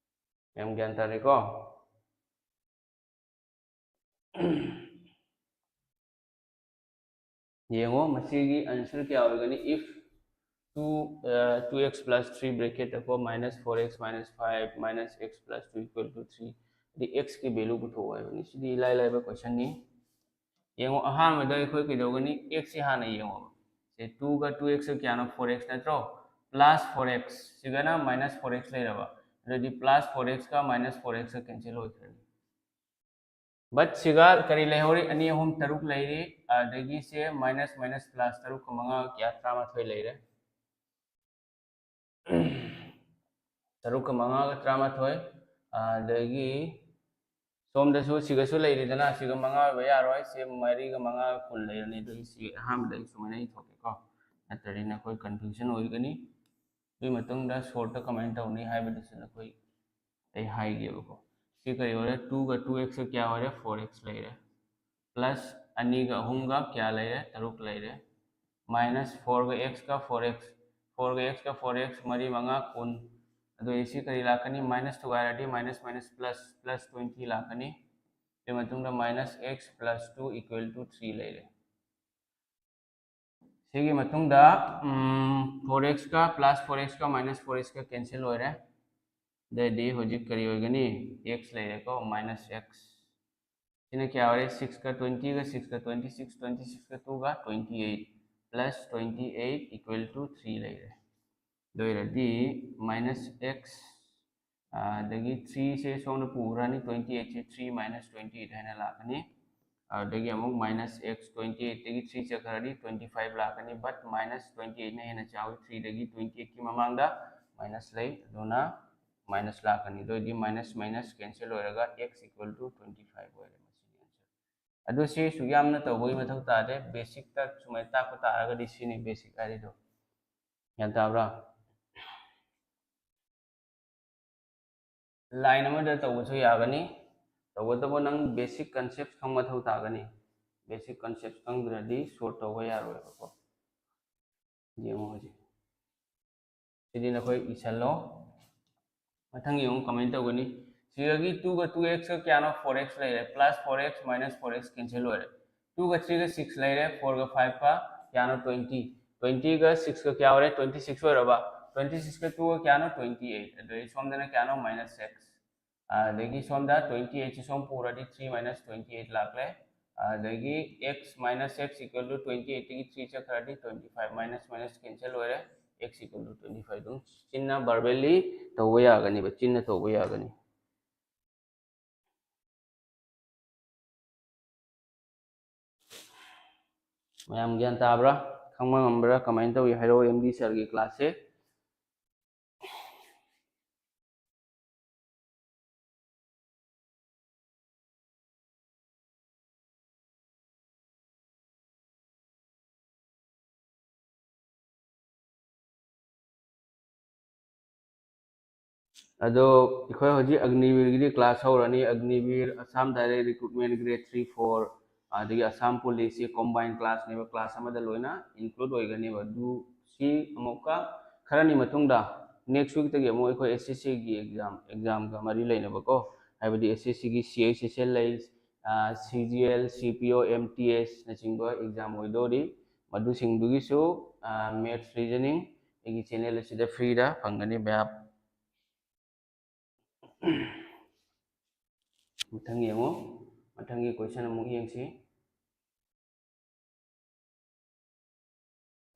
ꯃꯌꯥꯝ ꯒ꯭ꯌꯥꯟ ꯇꯥꯔꯦꯀꯣ? ꯌꯦꯡꯉꯣ, ꯃꯁꯤꯒꯤ ꯑꯟꯁꯔ ꯀꯌꯥ ꯑꯣꯏꯒꯅꯤ? If two, uh, two x plus three bracket ꯗꯀꯣ, minus four x minus five minus x plus two equal to three, ꯑꯗꯤ x ꯀꯤ ꯚꯦꯂꯨ ꯄꯨꯊꯣꯛꯑꯣ ꯍꯥꯏꯕꯅꯤ꯫ ꯁꯤꯗꯤ ꯏꯂꯥꯏ ꯂꯥꯏꯕ ꯀꯣꯏꯁꯟꯅꯤ꯫ ꯌꯦꯡꯉꯣ, ꯑꯍꯥꯟꯕꯗ ꯑꯩꯈꯣꯏ ꯀꯩꯗꯧꯒꯅꯤ? X ꯁꯤ ꯍꯥꯟꯅ ꯌꯦꯡꯉꯣꯕ꯫ ꯁꯦ, two ꯒ two x ꯀ ꯀꯌꯥꯅꯣ? Four x ꯅꯠꯇ꯭ꯔꯣ? Plus four x, ꯁꯤꯒꯅ minus four x ꯂꯩꯔꯕ꯫ ꯑꯗꯨꯗꯤ plus four x ꯀ minus four x ꯀ cancel ꯑꯣꯏꯈ꯭ꯔꯅꯤ꯫ But ꯁꯤꯒ ꯀꯔꯤ ꯂꯩꯍꯧꯔꯤ? ꯑꯅꯤ, ꯑꯍꯨꯝ, ꯇꯔꯨꯛ ꯂꯩꯔꯤ꯫ ꯑꯗꯒꯤ ꯁꯦ minus minus plus ꯇꯔꯨꯛꯀ ꯃꯉꯥ ꯀꯌꯥ? ꯇꯔꯥꯃꯥꯊꯣꯏ ꯂꯩꯔꯦ꯫ ꯇꯔꯨꯛꯀ ꯃꯉꯥꯒ ꯇꯔꯥꯃꯥꯊꯣꯏ꯫ ꯑꯗꯒꯤ ꯁꯣꯝꯗꯁꯨ ꯁꯤꯒꯁꯨ ꯂꯩꯔꯤꯗꯅ, ꯁꯤꯒ ꯃꯉꯥ ꯑꯣꯏꯕ ꯌꯥꯔꯣꯏ꯫ ꯁꯤ ꯃꯔꯤꯒ ꯃꯉꯥꯒ ꯀꯨꯟ ꯂꯩꯔꯅꯤ꯫ ꯑꯗꯨꯒꯤ ꯁꯤ ꯑꯍꯥꯟꯕꯗ ꯑꯩ ꯁꯨꯃꯥꯏꯅ ꯏꯊꯣꯛꯀꯦꯀꯣ, ꯅꯠꯇ꯭ꯔꯗꯤ ꯅꯈꯣꯏ confusion ꯑꯣꯏꯒꯅꯤ꯫ ꯑꯗꯨꯒꯤ ꯃꯇꯨꯡꯗ ꯁꯣꯔꯠꯇ ꯀꯃꯥꯏꯅ ꯇꯧꯅꯤ ꯍꯥꯏꯕꯗꯨꯁꯨ ꯅꯈꯣꯏ ꯑꯩ ꯍꯥꯏꯒꯦꯕꯀꯣ꯫ ꯁꯤ ꯀꯔꯤ ꯑꯣꯏꯔꯦ? Two ꯒ two x ꯀ ꯀꯌꯥ ꯑꯣꯏꯔꯦ? Four x ꯂꯩꯔꯦ꯫ Plus ꯑꯅꯤꯒ ꯑꯍꯨꯝꯒ ꯀꯌꯥ ꯂꯩꯔꯦ? ꯇꯔꯨꯛ ꯂꯩꯔꯦ꯫ Minus four ꯒ x ꯀ four x, four ꯒ x ꯀ four x, ꯃꯔꯤ ꯃꯉꯥ ꯀꯨꯟ꯫ ꯑꯗꯨ ꯑꯩ ꯁꯤ ꯀꯔꯤ ꯂꯥꯛꯀꯅꯤ? Minus ꯊꯨꯒꯥꯏꯔꯗꯤ minus minus plus, plus twenty ꯂꯥꯛꯀꯅꯤ꯫ ꯑꯗꯨꯒꯤ ꯃꯇꯨꯡꯗ minus x plus two equal to three ꯂꯩꯔꯦ꯫ ꯁꯤꯒꯤ ꯃꯇꯨꯡꯗ, ꯎꯝ, four x ꯀ plus four x ꯀ minus four x ꯀ cancel ꯑꯣꯏꯔꯦ꯫ ꯑꯗꯩꯗꯤ ꯍꯧꯖꯤꯛ ꯀꯔꯤ ꯑꯣꯏꯒꯅꯤ? X ꯂꯩꯔꯦꯀꯣ, minus x꯫ ꯁꯤꯅ ꯀꯌꯥ ꯑꯣꯏꯔꯦ? Six ꯀ twenty ꯒ, six ꯀ twenty six, twenty six ꯀ two ꯒ twenty eight, plus twenty eight equal to three ꯂꯩꯔꯦ꯫ ꯑꯗꯨ ꯑꯣꯏꯔꯗꯤ minus x ꯑꯗꯒꯤ ꯊ꯭ꯔꯤꯁꯦ ꯁꯣꯝꯗ ꯄꯨꯈ꯭ꯔꯅꯤ, ꯇ꯭ꯋꯦꯟꯇꯤ ꯑꯩꯠꯁꯦ ꯊ꯭ꯔꯤ ꯃꯥꯏꯅꯁ ꯇ꯭ꯋꯦꯟꯇꯤ ꯑꯩꯠ ꯍꯥꯏꯅ ꯂꯥꯛꯀꯅꯤ꯫ ꯑꯗꯒꯤ ꯑꯃꯨꯛ ꯃꯥꯏꯅꯁ ꯑꯦꯛꯁ ꯇ꯭ꯋꯦꯟꯇꯤ ꯑꯩꯠꯇꯒꯤ ꯊ꯭ꯔꯤ ꯆꯠꯈ꯭ꯔꯗꯤ ꯇ꯭ꯋꯦꯟꯇꯤ ꯐꯥꯏꯚ ꯂꯥꯛꯀꯅꯤ, ꯕꯠ ꯃꯥꯏꯅꯁ ꯇ꯭ꯋꯦꯟꯇꯤ ꯑꯩꯠꯅ ꯍꯦꯟꯅ ꯆꯥꯎꯏ꯫ ꯊ꯭ꯔꯤꯗꯒꯤ ꯇ꯭ꯋꯦꯟꯇꯤ ꯑꯩꯠꯀꯤ ꯃꯃꯥꯡꯗ ꯃꯥꯏꯅꯁ ꯂꯩ, ꯑꯗꯨꯅ ꯃꯥꯏꯅꯁ ꯂꯥꯛꯀꯅꯤ꯫ ꯑꯗꯨ ꯑꯣꯏꯗꯤ ꯃꯥꯏꯅꯁ ꯃꯥꯏꯅꯁ ꯀꯦꯟꯁꯦꯜ ꯑꯣꯏꯔꯒ X equal to twenty five ꯑꯣꯏꯔꯦ ꯃꯁꯤꯒꯤ ꯑꯟꯁꯔ꯫ ꯑꯗꯨ ꯁꯤ ꯁꯨꯛ ꯌꯥꯝꯅ ꯇꯧꯕꯒꯤ ꯃꯊꯧ ꯇꯥꯗꯦ, ꯕꯦꯁꯤꯛꯇ ꯁꯨꯃꯥꯏꯅ ꯇꯥꯛꯄ ꯇꯥꯔꯒꯗꯤ ꯁꯤꯅꯤ ꯕꯦꯁꯤꯛ ꯍꯥꯏꯔꯤꯗꯣ꯫ ꯒ꯭ꯌꯥꯟ ꯇꯥꯕ꯭ꯔꯥ? ꯂꯥꯏꯟ ꯑꯃꯗ ꯇꯧꯕꯁꯨ ꯌꯥꯒꯅꯤ꯫ ꯇꯧꯕꯇꯕꯨ ꯅꯪ ꯕꯦꯁꯤꯛ ꯀꯟꯁꯦꯞ ꯈꯪꯕ ꯃꯊꯧ ꯇꯥꯒꯅꯤ꯫ ꯕꯦꯁꯤꯛ ꯀꯟꯁꯦꯞ ꯈꯪꯗ꯭ꯔꯗꯤ ꯁꯣꯜꯕ ꯇꯧꯕ ꯌꯥꯔꯣꯏꯕꯀꯣ꯫ ꯌꯦꯡꯉꯣ ꯍꯧꯖꯤꯛ꯫ ꯁꯤꯗꯤ ꯅꯈꯣꯏ ꯏꯁꯜꯂꯣ꯫ ꯃꯊꯪ ꯌꯦꯡꯉꯨ ꯀꯃꯥꯏꯅ ꯇꯧꯒꯅꯤ꯫ ꯁꯤꯗꯒꯤ ꯇꯨꯒ ꯇꯨ ꯑꯦꯛꯁꯀ ꯀꯌꯥꯅꯣ? ꯐꯣꯔ ꯑꯦꯛꯁ ꯂꯩꯔꯦ꯫ Plus four X minus four X cancel ꯑꯣꯏꯔꯦ꯫ ꯇꯨꯒ ꯊ꯭ꯔꯤꯒ ꯁꯤꯛꯁ ꯂꯩꯔꯦ꯫ ꯐꯣꯔꯒ ꯐꯥꯏꯚꯀ ꯀꯌꯥꯅꯣ? ꯇ꯭ꯋꯦꯟꯇꯤ꯫ ꯇ꯭ꯋꯦꯟꯇꯤꯒ ꯁꯤꯛꯁꯀ ꯀꯌꯥ ꯑꯣꯏꯔꯦ? ꯇ꯭ꯋꯦꯟꯇꯤ ꯁꯤꯛꯁ ꯑꯣꯏꯔꯕ? ꯇ꯭ꯋꯦꯟꯇꯤ ꯁꯤꯛꯁꯀ ꯇꯨꯒ ꯀꯌꯥꯅꯣ? Twenty eight. ꯑꯗꯨꯗꯩ ꯁꯣꯝꯗꯅ ꯀꯌꯥꯅꯣ? Minus x. ꯑꯗꯒꯤ ꯁꯣꯝꯗ ꯇ꯭ꯋꯦꯟꯇꯤ ꯑꯩꯠꯁꯤ ꯁꯣꯝ ꯄꯨꯔꯗꯤ ꯊ꯭ꯔꯤ ꯃꯥꯏꯅꯁ ꯇ꯭ꯋꯦꯟꯇꯤ ꯑꯩꯠ ꯂꯥꯛꯂꯦ꯫ ꯑꯗꯒꯤ x minus x equal to twenty ꯑꯩꯠꯇꯒꯤ ꯊ꯭ꯔꯤ ꯆꯠꯈ꯭ꯔꯗꯤ twenty five minus minus cancel ꯑꯣꯏꯔꯦ꯫ X equal to twenty five ꯑꯗꯨꯝ ꯆꯤꯟꯅ ꯚꯔꯕꯦꯜꯂꯤ ꯇꯧꯕ ꯌꯥꯒꯅꯤꯕ, ꯆꯤꯟꯅ ꯇꯧꯕ ꯌꯥꯒꯅꯤ꯫ ꯃꯌꯥꯝ ꯒ꯭ꯌꯥꯟ ꯇꯥꯕ꯭ꯔꯥ? ꯈꯪꯕ ꯉꯝꯕ꯭ꯔꯥ? ꯀꯃꯥꯏꯅ ꯇꯧꯏ ꯍꯥꯏꯔꯛꯑꯣ ꯑꯦꯝ ꯗꯤ ꯁꯥꯔꯒꯤ ꯀ꯭ꯂꯥꯁꯁꯦ꯫ ꯑꯗꯣ ꯑꯩꯈꯣꯏ ꯍꯧꯖꯤꯛ ꯑꯒꯅꯤꯕꯤꯔꯒꯤꯗꯤ ꯀ꯭ꯂꯥꯁ ꯍꯧꯔꯅꯤ꯫ Agniveer, Assam direct recruitment grade three four, ꯑꯗꯒꯤ ꯑꯁꯥꯝ ꯄꯨꯂꯤꯁꯁꯤ ꯀꯣꯝꯕꯥꯏꯟ ꯀ꯭ꯂꯥꯁꯅꯦꯕ, ꯀ꯭ꯂꯥꯁ ꯑꯃꯗ ꯂꯣꯏꯅ ꯏꯟꯀ꯭ꯂꯨꯗ ꯑꯣꯏꯒꯅꯦꯕ꯫ ꯑꯗꯨ ꯁꯤ ꯑꯃꯨꯛꯀ ꯈꯔꯅꯤ ꯃꯇꯨꯡꯗ, ꯅꯦꯛꯁ ꯋꯤꯛꯇꯒꯤ ꯑꯃꯨꯛ ꯑꯩꯈꯣꯏ ꯑꯦꯁ ꯑꯦꯁ ꯁꯤꯒꯤ ꯑꯦꯛꯖꯥꯝ, ꯑꯦꯛꯖꯥꯝꯒ ꯃꯔꯤ ꯂꯩꯅꯕꯀꯣ, ꯍꯥꯏꯕꯗꯤ ꯑꯦꯁ ꯑꯦꯁ ꯁꯤꯒꯤ ꯁꯤ ꯑꯩꯆ ꯑꯦꯁ ꯑꯦꯜ ꯂꯩ, ꯁꯤ ꯖꯤ ꯑꯦꯜ, ꯁꯤ ꯄꯤ ꯑꯣ, ꯑꯦꯝ ꯇꯤ ꯑꯦꯁꯅꯆꯤꯡꯕ ꯑꯦꯛꯖꯥꯝ ꯑꯣꯏꯗꯣꯔꯤ꯫ ꯃꯗꯨꯁꯤꯡꯗꯨꯒꯤꯁꯨ ꯃꯦꯠꯁ ꯔꯤꯖꯅꯤꯡ ꯑꯩꯒꯤ ꯆꯦꯅꯦꯜ ꯑꯁꯤꯗ ꯐ꯭ꯔꯤꯗ ꯐꯪꯒꯅꯤ ꯃꯌꯥꯝ꯫ ꯃꯊꯪ ꯌꯦꯡꯉꯨ, ꯃꯊꯪꯒꯤ ꯀꯣꯏꯁꯟ ꯑꯃꯨꯛ ꯌꯦꯡꯁꯤ꯫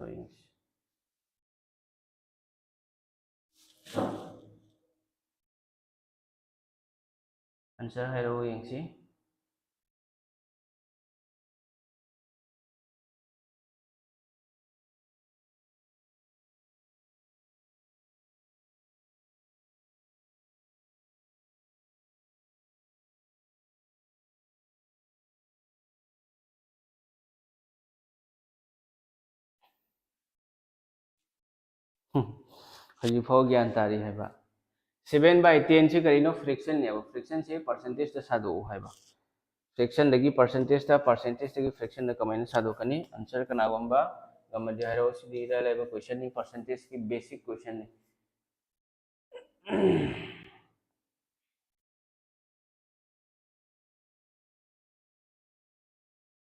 ꯌꯦꯡꯁꯤ꯫ ꯑꯟꯁꯔ ꯍꯥꯏꯔꯛꯑꯣ ꯌꯦꯡꯁꯤ꯫ ꯍꯧꯖꯤꯛ ꯐꯥꯎ ꯒ꯭ꯌꯥꯟ ꯇꯥꯔꯤ ꯍꯥꯏꯕ꯫ Seven by ten ꯁꯤ ꯀꯔꯤꯅꯣ? Fraction ꯅꯦꯕ꯫ Fraction ꯁꯤ percentage ꯇ ꯁꯥꯗꯣꯛꯎ ꯍꯥꯏꯕ꯫ Fraction ꯗꯒꯤ percentage ꯇ, percentage ꯇꯒꯤ fraction ꯗ ꯀꯃꯥꯏꯅ ꯁꯥꯗꯣꯛꯀꯅꯤ? ꯑꯟꯁꯔ ꯀꯅꯥꯒꯨꯝꯕ ꯉꯝꯃꯗꯤ ꯍꯥꯏꯔꯛꯑꯣ꯫ ꯁꯤꯗꯤ ꯏꯔꯥꯏ ꯂꯥꯏꯕ question ꯅꯤ, percentage ꯀꯤ basic question ꯅꯤ꯫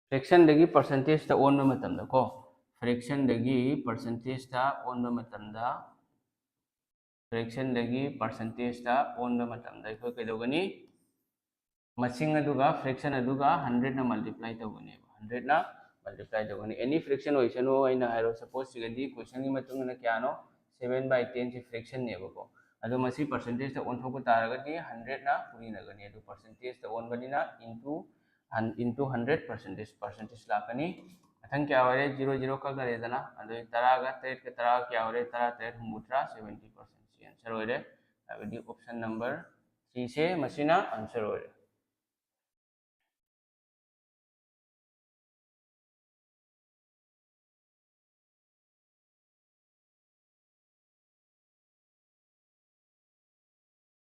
Fraction ꯗꯒꯤ percentage ꯇ ꯑꯣꯟꯕ ꯃꯇꯝꯗ ꯀꯣ, fraction ꯗꯒꯤ percentage ꯇ ꯑꯣꯟꯕ ꯃꯇꯝꯗ, fraction ꯗꯒꯤ percentage ꯇ ꯑꯣꯟꯕ ꯃꯇꯝꯗ ꯑꯩꯈꯣꯏ ꯀꯩꯗꯧꯒꯅꯤ? ꯃꯁꯤꯡ ꯑꯗꯨꯒ fraction ꯑꯗꯨꯒ hundred ꯅ multiply ꯇꯧꯒꯅꯦꯕ꯫ Hundred ꯅ multiply ꯇꯧꯒꯅꯤ꯫ Any fraction ꯑꯣꯏꯁꯅꯨ, ꯑꯩꯅ ꯍꯥꯏꯔꯣ, suppose ꯁꯤꯒꯗꯤ question ꯒꯤ ꯃꯇꯨꯡ ꯏꯟꯅ ꯀꯌꯥꯅꯣ? Seven by ten ꯁꯤ fraction ꯅꯦꯕꯀꯣ꯫ ꯑꯗꯣ ꯃꯁꯤ percentage ꯇ ꯑꯣꯟꯊꯣꯛꯄ ꯇꯥꯔꯒꯗꯤ hundred ꯅ ꯄꯨꯔꯤꯅꯒꯅꯤ꯫ ꯑꯗꯨ percentage ꯇ ꯑꯣꯟꯕꯅꯤꯅ into, into hundred percentage, percentage ꯂꯥꯛꯀꯅꯤ꯫ ꯃꯊꯪ ꯀꯌꯥ ꯑꯣꯏꯔꯦ? Zero zero ꯀꯛꯈ꯭ꯔꯦꯗꯅ꯫ ꯑꯗꯨ ꯇꯔꯥꯒ ꯇꯔꯦꯠꯀ ꯇꯔꯥ ꯀꯌꯥ ꯑꯣꯏꯔꯦ? ꯇꯔꯥ ꯇꯔꯦꯠ ꯍꯨꯝꯐꯨꯇꯔꯥ, seventy percent꯫ ꯁꯤ answer ꯑꯣꯏꯔꯦ꯫ ꯍꯥꯏꯕꯗꯤ option number C ꯁꯦ ꯃꯁꯤꯅ answer ꯑꯣꯏꯔꯦ꯫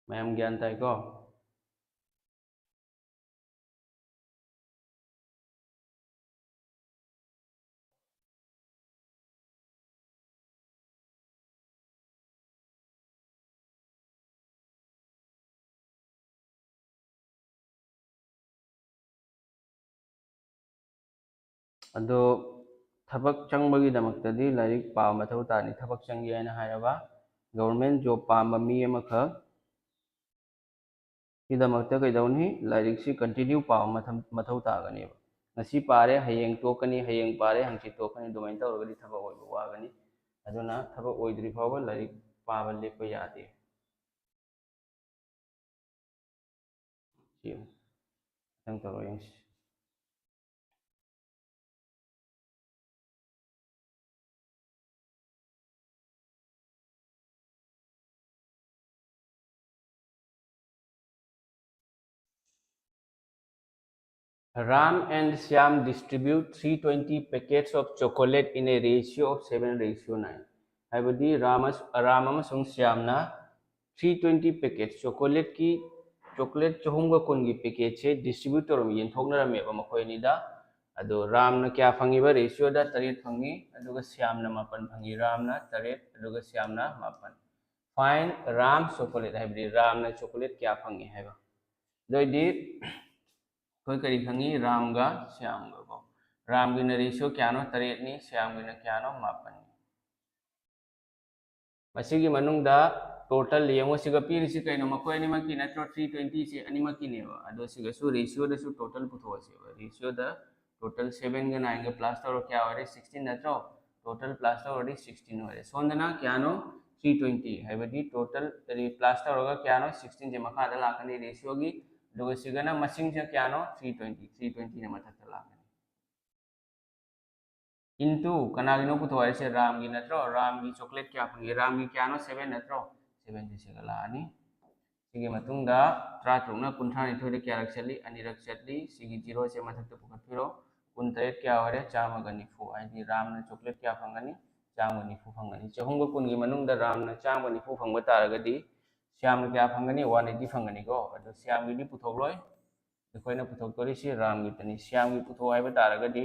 ꯃꯌꯥꯝ ꯒ꯭ꯌꯥꯟ ꯇꯥꯏꯀꯣ? ꯑꯗꯣ ꯊꯕꯛ ꯆꯪꯕꯒꯤꯗꯃꯛꯇꯗꯤ ꯂꯥꯏꯔꯤꯛ ꯄꯥꯕ ꯃꯊꯧ ꯇꯥꯅꯤ꯫ ꯊꯕꯛ ꯆꯪꯒꯦ ꯍꯥꯏꯅ ꯍꯥꯏꯔꯕ, government job ꯄꯥꯝꯕ ꯃꯤ ꯑꯃꯈꯛ ꯒꯤꯗꯃꯛꯇ ꯀꯩꯗꯧꯅꯤ? ꯂꯥꯏꯔꯤꯛꯁꯤ continue ꯄꯥꯕ ꯃꯊꯝ-, ꯃꯊꯧ ꯇꯥꯒꯅꯦꯕ꯫ ꯉꯁꯤ ꯄꯥꯔꯦ, ꯍꯌꯦꯡ ꯇꯣꯛꯀꯅꯤ, ꯍꯌꯦꯡ ꯄꯥꯔꯦ, ꯍꯪꯆꯤꯠ ꯇꯣꯛꯀꯅꯤ, ꯑꯗꯨꯃꯥꯏꯅ ꯇꯧꯔꯒꯗꯤ ꯊꯕꯛ ꯑꯣꯏꯕ ꯋꯥꯒꯅꯤ꯫ ꯑꯗꯨꯅ ꯊꯕꯛ ꯑꯣꯏꯗ꯭ꯔꯤ ꯐꯥꯎꯕ ꯂꯥꯏꯔꯤꯛ ꯄꯥꯕ ꯂꯦꯞꯄ ꯌꯥꯗꯦ꯫ ꯁꯤ ꯌꯦꯡꯉꯨ꯫ ꯈꯤꯇꯪ ꯇꯧꯔ ꯌꯦꯡꯁꯤ꯫ Ram and Shyam distribute three twenty packets of chocolate in a ratio of seven ratio nine. ꯍꯥꯏꯕꯗꯤ ꯔꯥꯝ ꯑꯁ-, ꯔꯥꯝ ꯑꯃꯁꯨꯡ ꯁ꯭ꯌꯥꯝꯅ three twenty packets, ꯆꯣꯀꯣꯂꯦꯠꯀꯤ, ꯆꯣꯀꯣꯂꯦꯠ ꯆꯍꯨꯝꯒ ꯀꯨꯟꯒꯤ ꯄꯦꯀꯦꯠꯁꯦ ꯗꯤꯁꯇ꯭ꯔꯤꯕ꯭ꯌꯨꯠ ꯇꯧꯔꯝꯃꯤ, ꯌꯦꯟꯊꯣꯛꯅꯔꯝꯃꯦꯕ ꯃꯈꯣꯏ ꯑꯅꯤꯗ꯫ ꯑꯗꯣ ꯔꯥꯝꯅ ꯀꯌꯥ ꯐꯪꯉꯤꯕ? ꯔꯦꯁꯤꯌꯣꯗ ꯇꯔꯦꯠ ꯐꯪꯉꯤ, ꯑꯗꯨꯒ ꯁ꯭ꯌꯥꯝꯅ ꯃꯥꯄꯟ ꯐꯪꯉꯤ꯫ ꯔꯥꯝꯅ ꯇꯔꯦꯠ, ꯑꯗꯨꯒ ꯁ꯭ꯌꯥꯝꯅ ꯃꯥꯄꯟ꯫ Find Ram chocolate ꯍꯥꯏꯕꯗꯤ ꯔꯥꯝꯅ ꯆꯣꯀꯣꯂꯦꯠ ꯀꯌꯥ ꯐꯪꯉꯤ ꯍꯥꯏꯕ꯫ ꯑꯗꯨ ꯑꯣꯏꯗꯤ ꯑꯩꯈꯣꯏ ꯀꯔꯤ ꯈꯪꯉꯤ? ꯔꯥꯝꯒ ꯁ꯭ꯌꯥꯝꯒꯀꯣ꯫ ꯔꯥꯝꯒꯤꯅ ꯔꯦꯁꯤꯌꯣ ꯀꯌꯥꯅꯣ? ꯇꯔꯦꯠꯅꯤ꯫ ꯁ꯭ꯌꯥꯝꯒꯤꯅ ꯀꯌꯥꯅꯣ? ꯃꯥꯄꯟꯅꯤ꯫ ꯃꯁꯤꯒꯤ ꯃꯅꯨꯡꯗ ꯇꯣꯇꯜ ꯌꯦꯡꯉꯨ, ꯁꯤꯒ ꯄꯤꯔꯤꯁꯤ ꯀꯩꯅꯣ? ꯃꯈꯣꯏ ꯑꯅꯤꯃꯛꯀꯤ ꯅꯠꯇ꯭ꯔꯣ? Three twenty ꯁꯤ ꯑꯅꯤꯃꯛꯀꯤꯅꯦꯕ꯫ ꯑꯗꯣ ꯁꯤꯒꯁꯨ ꯔꯦꯁꯤꯌꯣꯗꯁꯨ ꯇꯣꯇꯜ ꯄꯨꯊꯣꯛꯑꯁꯦꯕ꯫ ꯔꯦꯁꯤꯌꯣꯗ ꯇꯣꯇꯜ seven ꯒ nine ꯒ plus ꯇꯧꯔ ꯀꯌꯥ ꯑꯣꯏꯔꯦ? Sixteen ꯅꯠꯇ꯭ꯔꯣ? ꯇꯣꯇꯜ plus ꯇꯧꯔꯗꯤ sixteen ꯑꯣꯏꯔꯦ꯫ ꯁꯣꯝꯗꯅ ꯀꯌꯥꯅꯣ? Three twenty꯫ ꯍꯥꯏꯕꯗꯤ ꯇꯣꯇꯜ plus ꯇꯧꯔꯒ ꯀꯌꯥꯅꯣ? Sixteen ꯁꯦ ꯃꯈꯥꯗ ꯂꯥꯛꯀꯅꯤ ꯔꯦꯁꯤꯌꯣꯒꯤ꯫ ꯑꯗꯨꯒ ꯁꯤꯒꯅ ꯃꯁꯤꯡꯁꯦ ꯀꯌꯥꯅꯣ? Three twenty꯫ Three twenty ꯅ ꯃꯊꯛꯇ ꯂꯥꯛꯀꯅꯤ꯫ Into ꯀꯅꯥꯒꯤꯅꯣ ꯄꯨꯊꯣꯛ ꯍꯥꯏꯔꯤꯁꯦ? ꯔꯥꯝꯒꯤ ꯅꯠꯇ꯭ꯔꯣ? ꯔꯥꯝꯒꯤ ꯆꯣꯀ꯭ꯂꯦꯠ ꯀꯌꯥ ꯐꯪꯒꯦ? ꯔꯥꯝꯒꯤ ꯀꯌꯥꯅꯣ? Seven ꯅꯠꯇ꯭ꯔꯣ? Seven ꯁꯦ ꯁꯤꯒ ꯂꯥꯛꯑꯅꯤ꯫ ꯁꯤꯒꯤ ꯃꯇꯨꯡꯗ ꯇꯔꯥꯇꯔꯨꯛꯅ ꯀꯨꯟꯊ꯭ꯔꯥꯅꯤꯊꯣꯏꯗ ꯀꯌꯥꯔꯛ ꯆꯠꯂꯤ? ꯑꯅꯤꯔꯛ ꯆꯠꯂꯤ꯫ ꯁꯤꯒꯤ ꯖꯤꯔꯣꯁꯦ ꯃꯊꯛꯇ ꯄꯨꯈꯠꯄꯤꯔꯣ꯫ ꯀꯨꯟꯇꯔꯦꯠ ꯀꯌꯥ ꯑꯣꯏꯔꯦ? ꯆꯥꯝꯃꯒ ꯅꯤꯐꯨ꯫ ꯍꯥꯏꯗꯤ ꯔꯥꯝꯅ ꯆꯣꯀ꯭ꯂꯦꯠ ꯀꯌꯥ ꯐꯪꯒꯅꯤ? ꯆꯥꯝꯃꯒ ꯅꯤꯐꯨ ꯐꯪꯒꯅꯤ꯫ ꯆꯍꯨꯝꯒ ꯀꯨꯟꯒꯤ ꯃꯅꯨꯡꯗ ꯔꯥꯝꯅ ꯆꯥꯝꯃꯒ ꯅꯤꯐꯨ ꯐꯪꯕ ꯇꯥꯔꯒꯗꯤ ꯁ꯭ꯌꯥꯝꯅ ꯀꯌꯥ ꯐꯪꯒꯅꯤ? One eighty ꯐꯪꯒꯅꯤꯀꯣ꯫ ꯑꯗꯣ ꯁ꯭ꯌꯥꯝꯒꯤꯗꯤ ꯄꯨꯊꯣꯛꯂꯣꯏ꯫ ꯑꯩꯈꯣꯏꯅ ꯄꯨꯊꯣꯛꯇꯣꯔꯤꯁꯤ ꯔꯥꯝꯒꯤꯗꯅꯤ꯫ ꯁ꯭ꯌꯥꯝꯒꯤ ꯄꯨꯊꯣꯛ ꯍꯥꯏꯕ ꯇꯥꯔꯒꯗꯤ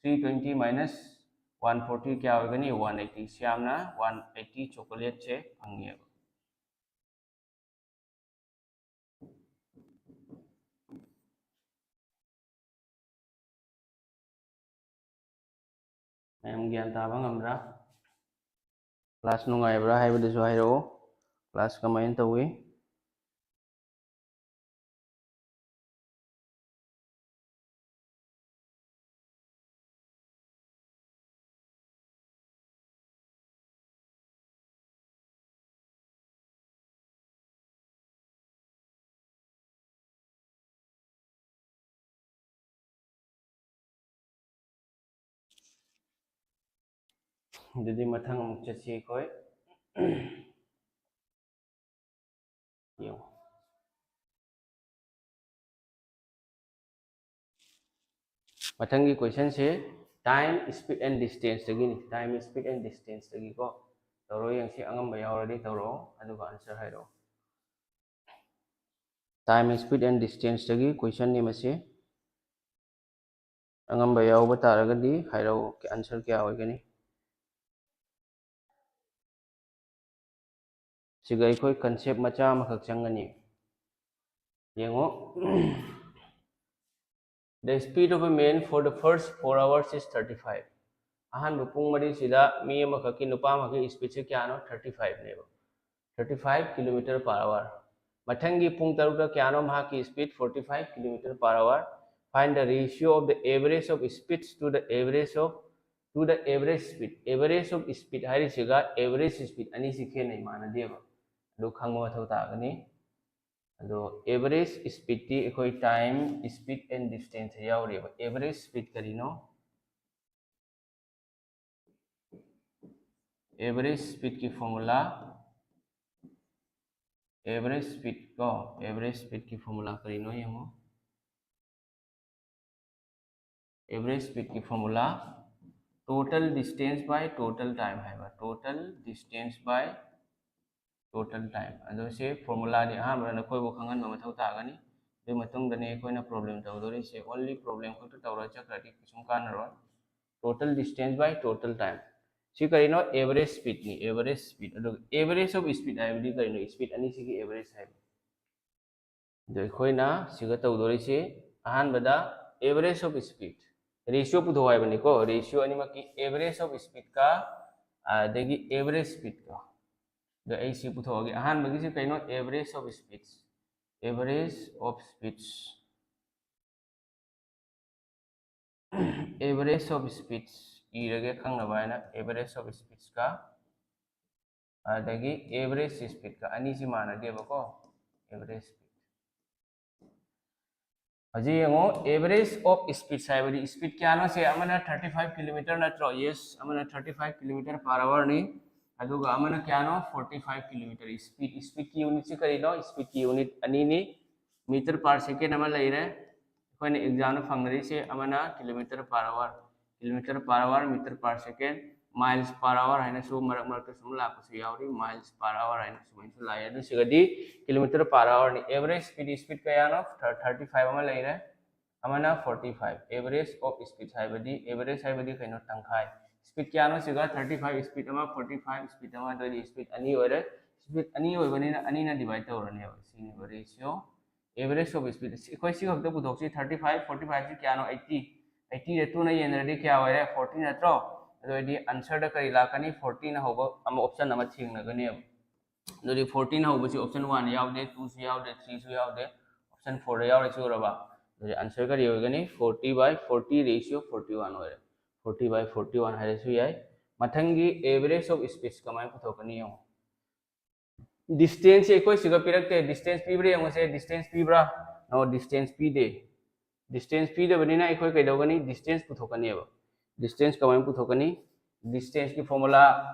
three twenty minus one forty ꯀꯌꯥ ꯑꯣꯏꯒꯅꯤ? One eighty꯫ ꯁ꯭ꯌꯥꯝꯅ one eighty ꯆꯣꯀꯣꯂꯦꯠꯁꯦ ꯐꯪꯉꯦꯕ꯫ ꯃꯌꯥꯝ ꯒ꯭ꯌꯥꯟ ꯇꯥꯕ ꯉꯝꯕ꯭ꯔꯥ? ꯀ꯭ꯂꯥꯁ ꯅꯨꯡꯉꯥꯏꯕ꯭ꯔꯥ ꯍꯥꯏꯕꯗꯨꯁꯨ ꯍꯥꯏꯔꯛꯑꯣ꯫ ꯀ꯭ꯂꯥꯁ ꯀꯃꯥꯏꯅ ꯇꯧꯏ? ꯑꯗꯨꯗꯤ ꯃꯊꯪ ꯑꯃꯨꯛ ꯆꯠꯁꯤ ꯑꯩꯈꯣꯏ꯫ ꯌꯦꯡꯉꯣ꯫ ꯃꯊꯪꯒꯤ question say time, speed and distance ꯇꯒꯤꯅꯤ꯫ Time, speed and distance ꯇꯒꯤꯀꯣ꯫ ꯇꯧꯔꯣ ꯌꯦꯡꯁꯤ, ꯑꯉꯝꯕ ꯌꯥꯎꯔꯗꯤ ꯇꯧꯔꯛꯑꯣ, ꯑꯗꯨꯒ answer ꯍꯥꯏꯔꯛꯑꯣ꯫ Time, speed and distance ꯇꯒꯤ question ꯅꯤ ꯃꯁꯤ꯫ ꯑꯉꯝꯕ ꯌꯥꯎꯕ ꯇꯥꯔꯒꯗꯤ ꯍꯥꯏꯔꯛꯑꯣ, answer ꯀꯌꯥ ꯑꯣꯏꯒꯅꯤ? ꯁꯤꯒ ꯑꯩꯈꯣꯏ concept ꯃꯆꯥ ꯑꯃꯈꯛ ꯆꯪꯒꯅꯤ꯫ ꯌꯦꯡꯉꯣ꯫ The speed of a man for the first four hours is thirty five. ꯑꯍꯥꯟꯕ ꯄꯨꯡ ꯃꯔꯤꯁꯤꯗ ꯃꯤ ꯑꯃꯈꯛꯀꯤ, ꯅꯨꯄꯥ ꯑꯃꯈꯛꯀꯤ speed ꯁꯦ ꯀꯌꯥꯅꯣ? Thirty five ꯅꯦꯕ꯫ Thirty five kilometer per hour꯫ ꯃꯊꯪꯒꯤ ꯄꯨꯡ ꯇꯔꯨꯛꯇ ꯀꯌꯥꯅꯣ ꯃꯍꯥꯛꯀꯤ speed? Forty five kilometer per hour. Find the ratio of the average of speeds to the average of, to the average speed. Average of speed ꯍꯥꯏꯔꯤꯁꯤꯒ average speed ꯑꯅꯤꯁꯤ ꯈꯦꯠꯅꯩ, ꯃꯥꯟꯅꯗꯦꯕ꯫ ꯑꯗꯨ ꯈꯪꯕ ꯃꯊꯧ ꯇꯥꯒꯅꯤ꯫ ꯑꯗꯣ average speed ꯇꯤ ꯑꯩꯈꯣꯏ time, speed and distance ꯌꯥꯎꯔꯤꯕ꯫ Average speed ꯀꯔꯤꯅꯣ? Average speed ꯀꯤ formula, average speed ꯀꯣ, average speed ꯀꯤ formula ꯀꯔꯤꯅꯣ ꯌꯦꯡꯉꯣ꯫ Average speed ꯀꯤ formula, total distance by total time ꯍꯥꯏꯕ, total distance by total time꯫ ꯑꯗꯣ ꯁꯤ formula ꯗꯤ ꯑꯍꯥꯟꯕꯗ ꯅꯈꯣꯏꯕꯨ ꯈꯪꯍꯟꯕ ꯃꯊꯧ ꯇꯥꯒꯅꯤ꯫ ꯑꯗꯨꯒꯤ ꯃꯇꯨꯡꯗꯅꯤ ꯑꯩꯈꯣꯏꯅ problem ꯇꯧꯗꯣꯔꯤꯁꯦ꯫ Only problem ꯈꯛꯇ ꯇꯧꯔ ꯆꯠꯈ꯭ꯔꯗꯤ ꯀꯩꯁꯨꯝ ꯀꯥꯟꯅꯔꯣꯏ꯫ Total distance by total time꯫ ꯁꯤ ꯀꯔꯤꯅꯣ? Average speed ꯅꯤ, average speed꯫ ꯑꯗꯨꯒ average of speed ꯍꯥꯏꯕꯗꯤ ꯀꯔꯤꯅꯣ? Speed ꯑꯅꯤꯁꯤꯒꯤ average ꯍꯥꯏꯕ꯫ ꯑꯗꯣ ꯑꯩꯈꯣꯏꯅ ꯁꯤꯒ ꯇꯧꯗꯣꯔꯤꯁꯤ, ꯑꯍꯥꯟꯕꯗ average of speed, ratio ꯄꯨꯊꯣꯛ ꯍꯥꯏꯕꯅꯤꯀꯣ꯫ Ratio ꯑꯅꯤꯃꯛꯀꯤ average of speed ꯀ, ꯑꯗꯒꯤ average speed ꯀ꯫ ꯑꯗꯣ ꯑꯩ ꯁꯤ ꯄꯨꯊꯣꯛꯑꯒꯦ꯫ ꯑꯍꯥꯟꯕꯒꯤꯁꯤ ꯀꯩꯅꯣ? Average of speeds, average of speeds꯫ Average of speeds ꯏꯔꯒꯦ ꯈꯪꯅꯕ ꯍꯥꯏꯅ, average of speeds ꯀ ꯑꯗꯒꯤ average speed ꯀ, ꯑꯅꯤꯁꯤ ꯃꯥꯟꯅꯗꯦꯕꯀꯣ꯫ Average speed꯫ ꯍꯧꯖꯤꯛ ꯌꯦꯡꯉꯣ, average of speed ꯍꯥꯏꯕꯗꯤ speed ꯀꯌꯥꯅꯣ ꯁꯦ? ꯑꯃꯅ thirty five kilometer ꯅꯠꯇ꯭ꯔꯣ? Yes, ꯑꯃꯅ thirty five kilometer per hour ꯅꯤ, ꯑꯗꯨꯒ ꯑꯃꯅ ꯀꯌꯥꯅꯣ? Forty five kilometer꯫ Speed, speed ꯀꯤ unit ꯁꯤ ꯀꯔꯤꯅꯣ? Speed ꯀꯤ unit ꯑꯅꯤꯅꯤ꯫ Meter per second ꯑꯃ ꯂꯩꯔꯦ꯫ ꯑꯩꯈꯣꯏꯅ exam ꯗ ꯐꯪꯅꯔꯤꯁꯦ ꯑꯃꯅ kilometer per hour, kilometer per hour, meter per second, miles per hour ꯍꯥꯏꯅꯁꯨ ꯃꯔꯛ ꯃꯔꯛꯇ ꯁꯨꯝ ꯂꯥꯛꯄꯁꯨ ꯌꯥꯎꯔꯤ꯫ Miles per hour ꯍꯥꯏꯅ ꯁꯨꯃꯥꯏꯅꯁꯨ ꯂꯥꯛꯑꯦ꯫ ꯑꯗꯨꯁꯤꯒꯗꯤ kilometer per hour ꯅꯤ꯫ Average speed, speed ꯀꯌꯥꯅꯣ? Thirty five ꯑꯃ ꯂꯩꯔꯦ, ꯑꯃꯅ forty five꯫ Average of speed ꯍꯥꯏꯕꯗꯤ, average ꯍꯥꯏꯕꯗꯤ ꯀꯩꯅꯣ? ꯇꯪꯈꯥꯏ꯫ Speed ꯀꯌꯥꯅꯣ ꯁꯤꯒ? Thirty five speed ꯑꯃ, forty five speed ꯑꯃ, ꯑꯗꯨꯑꯣꯏꯗꯤ speed ꯑꯅꯤ ꯑꯣꯏꯔꯦ꯫ Speed ꯑꯅꯤ ꯑꯣꯏꯕꯅꯤꯅ ꯑꯅꯤꯅ divide ꯇꯧꯔꯅꯦꯕ꯫ ꯁꯤꯅꯦꯕ ratio, average of speed꯫ ꯑꯩꯈꯣꯏ ꯁꯤ ꯈꯛꯇ ꯄꯨꯊꯣꯛꯁꯤ꯫ Thirty five, forty five ꯁꯤ ꯀꯌꯥꯅꯣ? Eighty꯫ Eighty ꯗ two ꯅ ꯌꯦꯟꯅꯔꯗꯤ ꯀꯌꯥ ꯑꯣꯏꯔꯦ? Forty ꯅꯠꯇ꯭ꯔꯣ? ꯑꯗꯨ ꯑꯣꯏꯔꯗꯤ answer ꯗ ꯀꯔꯤ ꯂꯥꯛꯀꯅꯤ? Forty ꯅ ꯍꯧꯕ ꯑꯃ option ꯑꯃ ꯊꯦꯡꯅꯒꯅꯦꯕ꯫ ꯑꯗꯨꯗꯤ forty ꯅ ꯍꯧꯕꯁꯤ option one ꯗ ꯌꯥꯎꯗꯦ, two ꯁꯨ ꯌꯥꯎꯗꯦ, three ꯁꯨ ꯌꯥꯎꯗꯦ, option four ꯗ ꯌꯥꯎꯔꯦ꯫ ꯁꯨꯔꯕ? ꯑꯗꯨꯗꯤ answer ꯀꯔꯤ ꯑꯣꯏꯒꯅꯤ? Forty by forty ratio forty one ꯑꯣꯏꯔꯦ꯫ Forty by forty one ꯍꯥꯏꯔꯁꯨ ꯌꯥꯏ꯫ ꯃꯊꯪꯒꯤ average of speed ꯀꯃꯥꯏꯅ ꯄꯨꯊꯣꯛꯀꯅꯤ ꯌꯦꯡꯉꯣ꯫ Distance ꯁꯦ ꯑꯩꯈꯣꯏ ꯁꯤꯒ ꯄꯤꯔꯛꯇꯦ꯫ Distance ꯄꯤꯕ꯭ꯔꯥ ꯌꯦꯡꯉꯨꯁꯦ꯫ Distance ꯄꯤꯕ꯭ꯔꯥ? No, distance ꯄꯤꯗꯦ꯫ Distance ꯄꯤꯗꯕꯅꯤꯅ ꯑꯩꯈꯣꯏ ꯀꯩꯗꯧꯒꯅꯤ? Distance ꯄꯨꯊꯣꯛꯀꯅꯦꯕ꯫ Distance ꯀꯃꯥꯏꯅ ꯄꯨꯊꯣꯛꯀꯅꯤ? Distance ꯀꯤ formula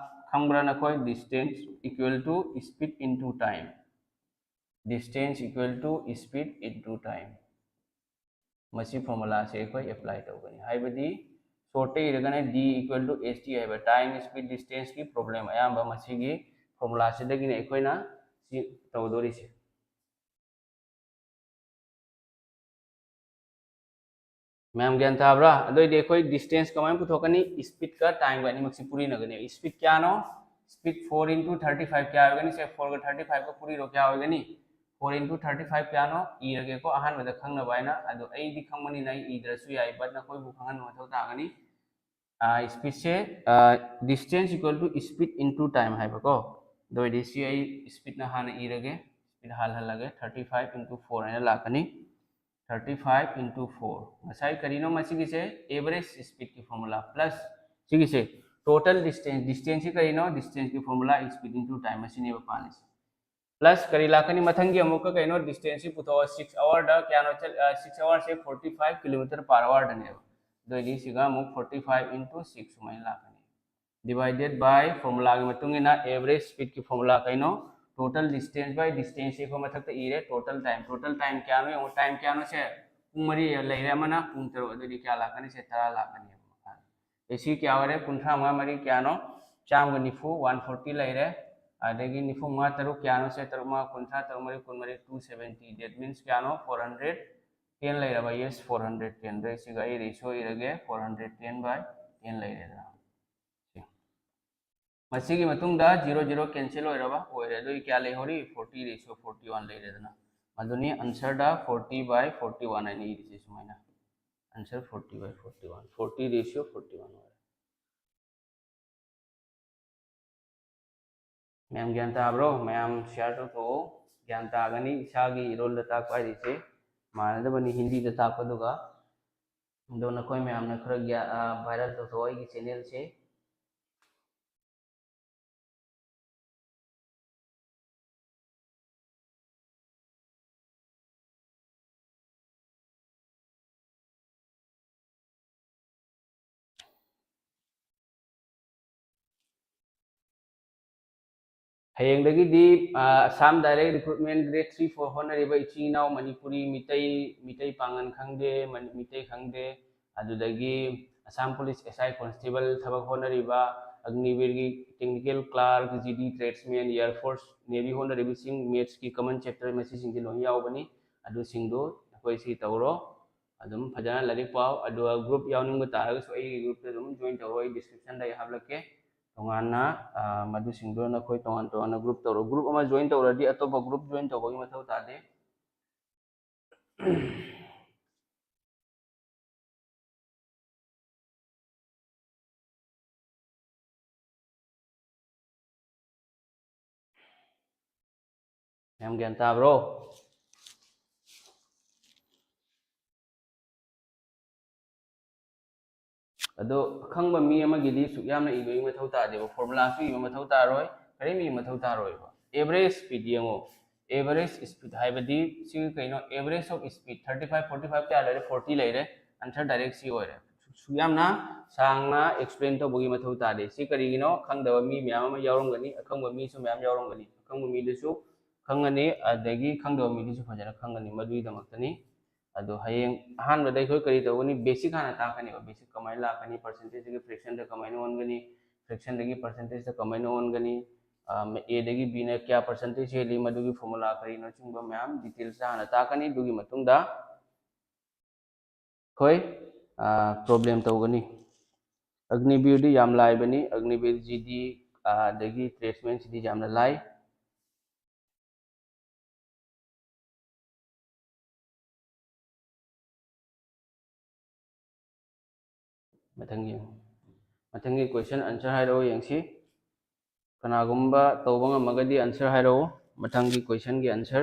ꯈꯪꯕ꯭ꯔꯥ ꯅꯈꯣꯏ? Distance equal to speed into time꯫ Distance equal to speed into time꯫ ꯃꯁꯤ formula ꯁꯦ ꯑꯩꯈꯣꯏ apply ꯇꯧꯒꯅꯤ꯫ ꯍꯥꯏꯕꯗꯤ short ꯇ ꯏꯔꯒꯅ D equal to S T ꯍꯥꯏꯕ time, speed, distance ꯀꯤ problem ꯑꯌꯥꯝꯕ ꯃꯁꯤꯒꯤ formula ꯁꯤꯗꯒꯤꯅ ꯑꯩꯈꯣꯏꯅ ꯁꯤ ꯇꯧꯗꯣꯔꯤꯁꯦ꯫ ꯃꯌꯥꯝ ꯒ꯭ꯌꯥꯟ ꯇꯥꯕ꯭ꯔꯥ? ꯑꯗꯨꯑꯣꯏꯗꯤ ꯑꯩꯈꯣꯏ distance ꯀꯃꯥꯏꯅ ꯄꯨꯊꯣꯛꯀꯅꯤ? Speed ꯀ time ꯒ ꯑꯅꯤꯃꯛꯁꯤ ꯄꯨꯔꯤꯅꯒꯅꯤ꯫ Speed ꯀꯌꯥꯅꯣ? Speed four into thirty five ꯀꯌꯥ ꯑꯣꯏꯒꯅꯤ? ꯁꯦ, four ꯒ thirty five ꯒ ꯄꯨꯔꯤꯔꯣ? ꯀꯌꯥ ꯑꯣꯏꯒꯅꯤ? Four into thirty five ꯀꯌꯥꯅꯣ? ꯏꯔꯒꯦꯀꯣ, ꯑꯍꯥꯟꯕꯗ ꯈꯪꯅꯕ ꯍꯥꯏꯅ꯫ ꯑꯗꯣ ꯑꯩꯗꯤ ꯈꯪꯕꯅꯤꯅ ꯑꯩ ꯏꯗ꯭ꯔꯁꯨ ꯌꯥꯏ, but ꯅꯈꯣꯏꯕꯨ ꯈꯪꯍꯟꯕ ꯃꯊꯧ ꯇꯥꯒꯅꯤ꯫ Speed say, distance equal to speed into time ꯍꯥꯏꯕꯀꯣ꯫ ꯑꯗꯨ ꯑꯣꯏꯔꯗꯤ ꯁꯤ ꯑꯩ speed ꯅ ꯍꯥꯟꯅ ꯏꯔꯒꯦ꯫ Speed ꯍꯥꯜꯍꯜꯂꯒꯦ꯫ Thirty five into four ꯍꯥꯏꯅ ꯂꯥꯛꯀꯅꯤ꯫ Thirty five into four꯫ ꯉꯁꯥꯏ ꯀꯔꯤꯅꯣ ꯃꯁꯤꯒꯤꯁꯦ? Average speed ꯀꯤ formula plus ꯁꯤꯒꯤꯁꯦ total distance꯫ Distance ꯁꯤ ꯀꯔꯤꯅꯣ? Distance ꯀꯤ formula speed into time ꯑꯁꯤꯅꯦꯕ ꯄꯥꯜꯂꯤꯁꯦ꯫ ꯄ꯭ꯂꯁ ꯀꯔꯤ ꯂꯥꯛꯀꯅꯤ? ꯃꯊꯪꯒꯤ ꯑꯃꯨꯛꯀ ꯀꯩꯅꯣ, ꯗꯤꯁꯇꯦꯟꯁꯁꯤ ꯄꯨꯊꯣꯛꯑꯣ꯫ ꯁꯤꯛꯁ ꯑꯋꯥꯔꯗ ꯀꯌꯥꯅꯣ ꯆꯠ-, ꯑ, ꯁꯤꯛꯁ ꯑꯋꯥꯔꯁꯦ ꯐꯣꯔꯇꯤ ꯐꯥꯏꯚ ꯀꯤꯂꯣꯃꯤꯇꯔ ꯄꯥꯔ ꯑꯋꯥꯔꯗꯅꯦꯕ꯫ ꯑꯗꯨ ꯑꯣꯏꯗꯤ ꯁꯤꯒ ꯑꯃꯨꯛ ꯐꯣꯔꯇꯤ ꯐꯥꯏꯚ ꯏꯟꯇꯨ ꯁꯤꯛꯁ ꯁꯨꯃꯥꯏꯅ ꯂꯥꯛꯀꯅꯤ꯫ ꯗꯤꯚꯥꯏꯗꯦꯠ ꯕꯥꯏ ꯐꯣꯔꯃꯨꯂꯥꯒꯤ ꯃꯇꯨꯡ ꯏꯟꯅ ꯑꯦꯚꯔꯦꯖ ꯁ꯭ꯄꯤꯗꯀꯤ ꯐꯣꯔꯃꯨꯂꯥ ꯀꯩꯅꯣ? ꯇꯣꯇꯦꯜ ꯗꯤꯁꯇꯦꯟꯁ ꯕꯥꯏ ꯗꯤꯁꯇꯦꯟꯁꯁꯤ ꯑꯩꯈꯣꯏ ꯃꯊꯛꯇ ꯏꯔꯦ꯫ ꯇꯣꯇꯦꯜ ꯇꯥꯏꯝ, ꯇꯣꯇꯦꯜ ꯇꯥꯏꯝ ꯀꯌꯥꯅꯣ ꯌꯦꯡꯉꯣ꯫ ꯇꯥꯏꯝ ꯀꯌꯥꯅꯣ ꯁꯦ? ꯄꯨꯡ ꯃꯔꯤ ꯂꯩꯔꯦ, ꯑꯃꯅ ꯄꯨꯡ ꯇꯔꯨꯛ꯫ ꯑꯗꯨꯗꯤ ꯀꯌꯥ ꯂꯥꯛꯀꯅꯤ? ꯁꯦ ꯇꯔꯥ ꯂꯥꯛꯀꯅꯤ꯫ ꯑꯦ, ꯁꯤ ꯀꯌꯥ ꯑꯣꯏꯔꯦ? ꯀꯨꯟꯊ꯭ꯔꯥ ꯃꯉꯥ ꯃꯔꯤ ꯀꯌꯥꯅꯣ? ꯆꯥꯝꯃꯒ ꯅꯤꯐꯨ, ꯋꯥꯟ ꯐꯣꯔꯇꯤ ꯂꯩꯔꯦ꯫ ꯑꯗꯒꯤ ꯅꯤꯐꯨ ꯃꯉꯥ ꯇꯔꯨꯛ ꯀꯌꯥꯅꯣ? ꯁꯦ ꯇꯔꯨꯛ ꯃꯉꯥ ꯀꯨꯟꯊ꯭ꯔꯥ, ꯇꯔꯨꯛ ꯃꯔꯤ ꯀꯨꯟꯃꯔꯤ, ꯇꯨ ꯁꯚꯦꯟꯇꯤ꯫ That means ꯀꯌꯥꯅꯣ? ꯐꯣꯔ ꯍꯟꯗ꯭ꯔꯦꯠ ꯇꯦꯟ ꯂꯩꯔꯕ꯫ Yes, four hundred ten. ꯑꯗꯨ ꯁꯤꯒ ꯑꯩ ꯔꯦꯁꯤꯌꯣ ꯏꯔꯒꯦ, four hundred ten by ten ꯂꯩꯔꯦꯗꯅ꯫ ꯁꯤ꯫ ꯃꯁꯤꯒꯤ ꯃꯇꯨꯡꯗ ꯖꯤꯔꯣ ꯖꯤꯔꯣ ꯀꯦꯟꯁꯦꯜ ꯑꯣꯏꯔꯕ ꯑꯣꯏꯔꯦ꯫ ꯑꯗꯨꯒꯤ ꯀꯌꯥ ꯂꯩꯍꯧꯔꯤ? ꯐꯣꯔꯇꯤ ꯔꯦꯁꯤꯌꯣ ꯐꯣꯔꯇꯤ ꯋꯥꯟ ꯂꯩꯔꯦꯗꯅ꯫ ꯑꯗꯨꯅꯤ ꯑꯟꯁꯔꯗ ꯐꯣꯔꯇꯤ ꯕꯥꯏ ꯐꯣꯔꯇꯤ ꯋꯥꯟ ꯍꯥꯏꯅ ꯏꯔꯤꯁꯦ ꯁꯨꯃꯥꯏꯅ꯫ Answer forty by forty one, forty ratio forty one ꯑꯣꯏꯔꯦ꯫ ꯃꯌꯥꯝ ꯒ꯭ꯌꯥꯟ ꯇꯥꯕ꯭ꯔꯣ? ꯃꯌꯥꯝ ꯁꯤꯌꯥꯔ ꯇꯧꯊꯣꯛꯑꯣ꯫ ꯒ꯭ꯌꯥꯟ ꯇꯥꯒꯅꯤ꯫ ꯏꯁꯥꯒꯤ ꯏꯔꯣꯟꯗ ꯇꯥꯛꯄ ꯍꯥꯏꯔꯤꯁꯦ ꯃꯥꯟꯅꯗꯕꯅꯤ ꯍꯤꯟꯗꯤꯗ ꯇꯥꯛꯄꯗꯨꯒ꯫ ꯑꯗꯣ ꯅꯈꯣꯏ ꯃꯌꯥꯝꯅ ꯈꯔ ꯒ꯭ꯌꯥ-, ꯑ, ꯚꯥꯏꯔꯦꯜ ꯇꯧꯊꯣꯛꯑꯣ ꯑꯩꯒꯤ ꯆꯦꯅꯦꯜꯁꯦ꯫ ꯍꯌꯦꯡꯗꯒꯤꯗꯤ, ꯑ, Assam direct recruitment grade three four ꯍꯣꯠꯅꯔꯤꯕ ꯏꯆꯤꯟ ꯏꯅꯥꯎ ꯃꯅꯤꯄꯨꯔꯤ, ꯃꯤꯇꯩ, ꯃꯤꯇꯩ ꯄꯥꯡꯒꯜ ꯈꯪꯗꯦ, ꯃꯅꯤ-, ꯃꯤꯇꯩ ꯈꯪꯗꯦ, ꯑꯗꯨꯗꯒꯤ Assam police S I constable ꯊꯕꯛ ꯍꯣꯠꯅꯔꯤꯕ, ꯑꯒꯅꯤꯕꯤꯔꯒꯤ technical clerk, G D tradesman, air force, navy ꯍꯣꯠꯅꯔꯤꯕꯁꯤꯡ, ꯃꯦꯠꯁꯀꯤ ꯀꯃꯟ ꯆꯦꯞꯇꯔ ꯃꯁꯤꯁꯤꯡꯁꯦ ꯂꯣꯏꯅ ꯌꯥꯎꯕꯅꯤ꯫ ꯑꯗꯨꯁꯤꯡꯗꯣ ꯅꯈꯣꯏ ꯁꯤ ꯇꯧꯔꯣ꯫ ꯑꯗꯨꯝ ꯐꯖꯅ ꯂꯥꯏꯔꯤꯛ ꯄꯥꯎ꯫ ꯑꯗꯨꯒ ꯒ꯭ꯔꯨꯞ ꯌꯥꯎꯅꯤꯡꯕ ꯇꯥꯔꯒꯁꯨ ꯑꯩꯒꯤ ꯒ꯭ꯔꯨꯞꯇ ꯑꯗꯨꯝ ꯖꯣꯏꯟ ꯇꯧꯔꯣ, ꯑꯩ ꯗꯤꯁꯀ꯭ꯔꯤꯞꯁꯟꯗ ꯑꯩ ꯍꯥꯞꯂꯛꯀꯦ꯫ ꯇꯣꯉꯥꯟꯅ, ꯑ, ꯃꯗꯨꯁꯤꯡꯗꯣ ꯅꯈꯣꯏ ꯇꯣꯉꯥꯟ ꯇꯣꯉꯥꯟꯅ ꯒ꯭ꯔꯨꯞ ꯇꯧꯔꯣ꯫ ꯒ꯭ꯔꯨꯞ ꯑꯃ ꯖꯣꯏꯟ ꯇꯧꯔꯗꯤ ꯑꯇꯣꯞꯄ ꯒ꯭ꯔꯨꯞ ꯖꯣꯏꯟ ꯇꯧꯕꯒꯤ ꯃꯊꯧ ꯇꯥꯗꯦ꯫ ꯌꯥꯝ ꯒ꯭ꯌꯥꯟ ꯇꯥꯕ꯭ꯔꯣ? ꯑꯗꯣ ꯑꯈꯪꯕ ꯃꯤ ꯑꯃꯒꯤꯗꯤ ꯁꯨꯛ ꯌꯥꯝꯅ ꯏꯕꯒꯤ ꯃꯊꯧ ꯇꯥꯗꯦꯕ, ꯐꯣꯔꯃꯨꯂꯥꯁꯨ ꯏꯕ ꯃꯊꯧ ꯇꯥꯔꯣꯏ, ꯀꯔꯤꯝ ꯏꯕ ꯃꯊꯧ ꯇꯥꯔꯣꯏꯕ꯫ Average speed ꯌꯦꯡꯉꯣ꯫ Average speed ꯍꯥꯏꯕꯗꯤ ꯁꯤ ꯀꯩꯅꯣ? Average of speed thirty five, forty five ꯀꯌꯥ ꯂꯩꯔꯦ? Forty ꯂꯩꯔꯦ꯫ Answer direct C ꯑꯣꯏꯔꯦ꯫ ꯁꯨ ꯌꯥꯝꯅ ꯁꯥꯡꯅ explain ꯇꯧꯕꯒꯤ ꯃꯊꯧ ꯇꯥꯗꯦ꯫ ꯁꯤ ꯀꯔꯤꯒꯤꯅꯣ? ꯈꯪꯗꯕ ꯃꯤ ꯃꯌꯥꯝ ꯑꯃ ꯌꯥꯎꯔꯝꯒꯅꯤ, ꯑꯈꯪꯕ ꯃꯤꯁꯨ ꯃꯌꯥꯝ ꯌꯥꯎꯔꯝꯒꯅꯤ꯫ ꯑꯈꯪꯕ ꯃꯤꯗꯨꯁꯨ ꯈꯪꯒꯅꯤ, ꯑꯗꯒꯤ ꯈꯪꯗꯕ ꯃꯤꯗꯨꯁꯨ ꯐꯖꯅ ꯈꯪꯒꯅꯤ꯫ ꯃꯗꯨꯒꯤꯗꯃꯛꯇꯅꯤ꯫ ꯑꯗꯣ ꯍꯌꯦꯡ ꯑꯍꯥꯟꯕꯗ ꯑꯩꯈꯣꯏ ꯀꯔꯤ ꯇꯧꯒꯅꯤ? Basic ꯍꯥꯟꯅ ꯇꯥꯛꯀꯅꯦꯕ꯫ Basic ꯀꯃꯥꯏꯅ ꯂꯥꯛꯀꯅꯤ? Percentage ꯗꯒꯤ fraction ꯗ ꯀꯃꯥꯏꯅ ꯑꯣꯟꯒꯅꯤ? Fraction ꯗꯒꯤ percentage ꯗ ꯀꯃꯥꯏꯅ ꯑꯣꯟꯒꯅꯤ? ꯑ, A ꯗꯒꯤ B ꯅ ꯀꯌꯥ percentage ꯍꯦꯜꯂꯤ? ꯃꯗꯨꯒꯤ formula ꯀꯔꯤꯅꯣ? ꯁꯤꯒꯨꯝꯕ ꯃꯌꯥꯝ details ꯇ ꯍꯥꯟꯅ ꯇꯥꯛꯀꯅꯤ꯫ ꯑꯗꯨꯒꯤ ꯃꯇꯨꯡꯗ ꯑꯩꯈꯣꯏ, ꯑ, problem ꯇꯧꯒꯅꯤ꯫ ꯑꯒꯅꯤꯕꯤꯔꯗꯤ ꯌꯥꯝ ꯂꯥꯏꯕꯅꯤ꯫ ꯑꯒꯅꯤꯕꯤꯔ, G D, ꯑ, ꯑꯗꯒꯤ tradesman ꯁꯤꯗꯤ ꯌꯥꯝꯅ ꯂꯥꯏ꯫ ꯃꯊꯪꯒꯤ, ꯃꯊꯪꯒꯤ question answer ꯍꯥꯏꯔꯛꯑꯣ ꯌꯦꯡꯁꯤ꯫ ꯀꯅꯥꯒꯨꯝꯕ ꯇꯧꯕ ꯉꯝꯃꯒꯗꯤ answer ꯍꯥꯏꯔꯛꯑꯣ꯫ ꯃꯊꯪꯒꯤ question ꯒꯤ answer꯫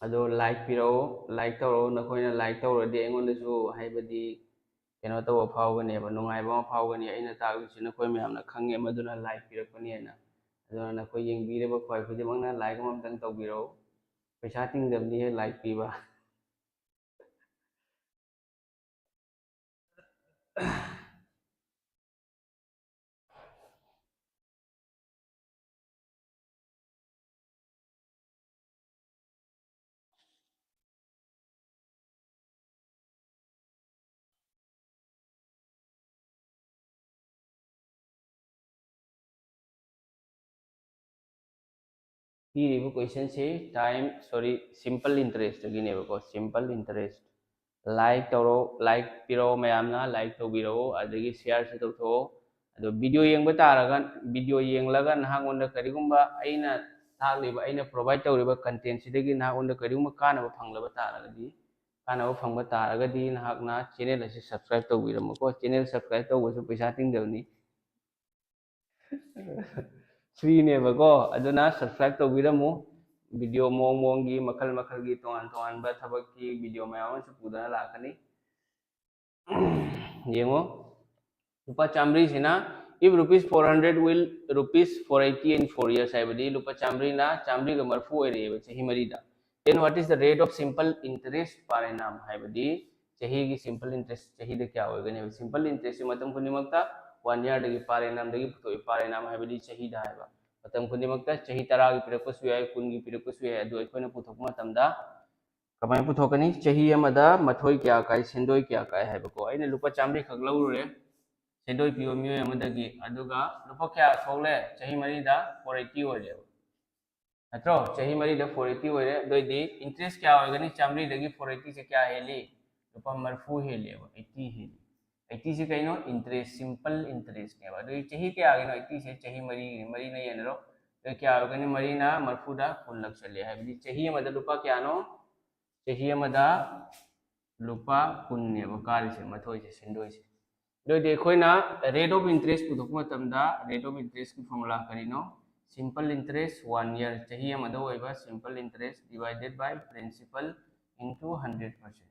ꯑꯗꯣ like ꯄꯤꯔꯛꯑꯣ, like ꯇꯧꯔꯛꯑꯣ꯫ ꯅꯈꯣꯏꯅ like ꯇꯧꯔꯗꯤ ꯑꯩꯉꯣꯟꯗꯁꯨ, ꯍꯥꯏꯕꯗꯤ, ꯀꯩꯅꯣ ꯇꯧꯕ ꯐꯥꯎꯒꯅꯦꯕ, ꯅꯨꯡꯉꯥꯏꯕ ꯑꯃ ꯐꯥꯎꯒꯅꯤ꯫ ꯑꯩꯅ ꯇꯥꯛꯂꯤꯁꯤ ꯅꯈꯣꯏ ꯃꯌꯥꯝꯅ ꯈꯪꯉꯦ, ꯃꯗꯨꯅ like ꯄꯤꯔꯛꯄꯅꯦꯅ꯫ ꯑꯗꯨꯅ ꯅꯈꯣꯏ ꯌꯦꯡꯕꯤꯔꯤꯕ ꯈ꯭ꯋꯥꯏ ꯈꯨꯗꯤꯡꯃꯛꯅ like ꯑꯃꯃꯝꯇꯪ ꯇꯧꯕꯤꯔꯛꯑꯣ꯫ ꯄꯩꯁꯥ ꯇꯤꯡꯗꯕꯅꯤꯍꯦ like ꯄꯤꯕ꯫ ꯄꯤꯔꯤꯕ question ꯁꯤ time, sorry, simple interest ꯇꯒꯤꯅꯦꯕꯀꯣ꯫ Simple interest꯫ Like ꯇꯧꯔꯣ, like ꯄꯤꯔꯛꯑꯣ ꯃꯌꯥꯝꯅ, like ꯇꯧꯕꯤꯔꯛꯑꯣ, ꯑꯗꯒꯤ share ꯁꯨ ꯇꯧꯊꯣꯛꯑꯣ꯫ ꯑꯗꯣ video ꯌꯦꯡꯕ ꯇꯥꯔꯒ, video ꯌꯦꯡꯂꯒ ꯅꯍꯥꯛꯉꯣꯟꯗ ꯀꯔꯤꯒꯨꯝꯕ ꯑꯩꯅ ꯇꯥꯛꯂꯤꯕ, ꯑꯩꯅ provide ꯇꯧꯔꯤꯕ content ꯁꯤꯗꯒꯤ ꯅꯍꯥꯛꯉꯣꯟꯗ ꯀꯔꯤꯒꯨꯝꯕ ꯀꯥꯟꯅꯕ ꯐꯪꯂꯕ ꯇꯥꯔꯒꯗꯤ, ꯀꯥꯟꯅꯕ ꯐꯪꯕ ꯇꯥꯔꯒꯗꯤ ꯅꯍꯥꯛꯅ channel ꯑꯁꯤ subscribe ꯇꯧꯕꯤꯔꯝꯃꯨꯀꯣ꯫ Channel subscribe ꯇꯧꯕꯁꯨ ꯄꯩꯁꯥ ꯇꯤꯡꯗꯕꯅꯤ꯫ Free ꯅꯦꯕꯀꯣ꯫ ꯑꯗꯨꯅ subscribe ꯇꯧꯕꯤꯔꯝꯃꯨ꯫ Video ꯃꯑꯣꯡ ꯃꯑꯣꯡꯒꯤ, ꯃꯈꯜ ꯃꯈꯜꯒꯤ, ꯇꯣꯉꯥꯟ ꯇꯣꯉꯥꯟꯕ ꯊꯕꯛꯀꯤ video ꯃꯌꯥꯝ ꯑꯃꯁꯨ ꯄꯨꯗꯅ ꯂꯥꯛꯀꯅꯤ꯫ ꯌꯦꯡꯉꯣ, ꯂꯨꯄꯥ ꯆꯥꯝꯃꯔꯤꯁꯤꯅ, "If rupees four hundred will rupees four eighty in four years" ꯍꯥꯏꯕꯗꯤ ꯂꯨꯄꯥ ꯆꯥꯝꯃꯔꯤꯅ ꯆꯥꯝꯃꯔꯤꯒ ꯃꯔꯤꯐꯨ ꯑꯣꯏꯔꯛꯑꯦꯕ ꯆꯍꯤ ꯃꯔꯤꯗ꯫ "Then what is the rate of simple interest per annum?" ꯍꯥꯏꯕꯗꯤ ꯆꯍꯤꯒꯤ simple interest ꯆꯍꯤꯗ ꯀꯌꯥ ꯑꯣꯏꯒꯅꯤ ꯍꯥꯏꯕ꯫ Simple interest ꯁꯤ ꯃꯇꯝ ꯈꯨꯗꯤꯡꯃꯛꯇ one year ꯗꯒꯤ per annum ꯗꯒꯤ ꯄꯨꯊꯣꯛꯏ꯫ Per annum ꯍꯥꯏꯕꯗꯤ ꯆꯍꯤꯗ ꯍꯥꯏꯕ꯫ ꯃꯇꯝ ꯈꯨꯗꯤꯡꯃꯛꯇ ꯆꯍꯤ ꯇꯔꯥꯒꯤ ꯄꯤꯔꯛꯄꯁꯨ ꯌꯥꯏ, ꯀꯨꯟꯒꯤ ꯄꯤꯔꯛꯄꯁꯨ ꯌꯥꯏ꯫ ꯑꯗꯨ ꯑꯩꯈꯣꯏꯅ ꯄꯨꯊꯣꯛꯄ ꯃꯇꯝꯗ ꯀꯃꯥꯏꯅ ꯄꯨꯊꯣꯛꯀꯅꯤ? ꯆꯍꯤ ꯑꯃꯗ ꯃꯊꯣꯏ ꯀꯌꯥ ꯀꯥꯏ, ꯁꯦꯟꯗꯣꯏ ꯀꯌꯥ ꯀꯥꯏ ꯍꯥꯏꯕꯀꯣ꯫ ꯑꯩꯅ ꯂꯨꯄꯥ ꯆꯥꯝꯃꯔꯤ ꯈꯛ ꯂꯧꯔꯨꯔꯦ ꯁꯦꯟꯗꯣꯏ ꯄꯤꯕ ꯃꯤꯑꯣꯏ ꯑꯃꯗꯒꯤ, ꯑꯗꯨꯒ ꯂꯨꯄꯥ ꯀꯌꯥ ꯊꯣꯛꯂꯦ? ꯆꯍꯤ ꯃꯔꯤꯗ four eighty ꯑꯣꯏꯔꯦꯕ, ꯅꯠꯇ꯭ꯔꯣ? ꯆꯍꯤ ꯃꯔꯤꯗ four eighty ꯑꯣꯏꯔꯦ꯫ ꯑꯗꯨ ꯑꯣꯏꯗꯤ interest ꯀꯌꯥ ꯑꯣꯏꯒꯅꯤ? ꯆꯥꯝꯃꯔꯤꯗꯒꯤ four eighty ꯁꯦ ꯀꯌꯥ ꯍꯦꯜꯂꯤ? ꯂꯨꯄꯥ ꯃꯔꯤꯐꯨ ꯍꯦꯜꯂꯦꯕ, eighty ꯍꯦꯜꯂꯤ꯫ Eighty ꯁꯤ ꯀꯩꯅꯣ? Interest, simple interest ꯅꯦꯕ꯫ ꯑꯗꯨꯗꯤ ꯆꯍꯤ ꯀꯌꯥꯒꯤꯅꯣ eighty ꯁꯦ? ꯆꯍꯤ ꯃꯔꯤꯒꯤꯅꯤ, ꯃꯔꯤꯅ ꯌꯦꯟꯅꯔꯣ꯫ ꯑꯗꯨ ꯀꯌꯥ ꯑꯣꯏꯒꯅꯤ? ꯃꯔꯤꯅ ꯃꯔꯤꯐꯨꯗ ꯀꯨꯟ ꯂꯥꯛꯁꯜꯂꯦ, ꯍꯥꯏꯕꯗꯤ ꯆꯍꯤ ꯑꯃꯗ ꯂꯨꯄꯥ ꯀꯌꯥꯅꯣ? ꯆꯍꯤ ꯑꯃꯗ ꯂꯨꯄꯥ ꯀꯨꯟꯅꯦꯕ ꯀꯥꯔꯤꯁꯦ, ꯃꯊꯣꯏꯁꯦ, ꯁꯦꯟꯗꯣꯏꯁꯦ꯫ ꯑꯗꯨ ꯑꯣꯏꯗꯤ ꯑꯩꯈꯣꯏꯅ rate of interest ꯄꯨꯊꯣꯛꯄ ꯃꯇꯝꯗ, rate of interest ꯀꯤ formula ꯀꯔꯤꯅꯣ? Simple interest one year, ꯆꯍꯤ ꯑꯃꯗ ꯑꯣꯏꯕ simple interest divided by principal into hundred percent꯫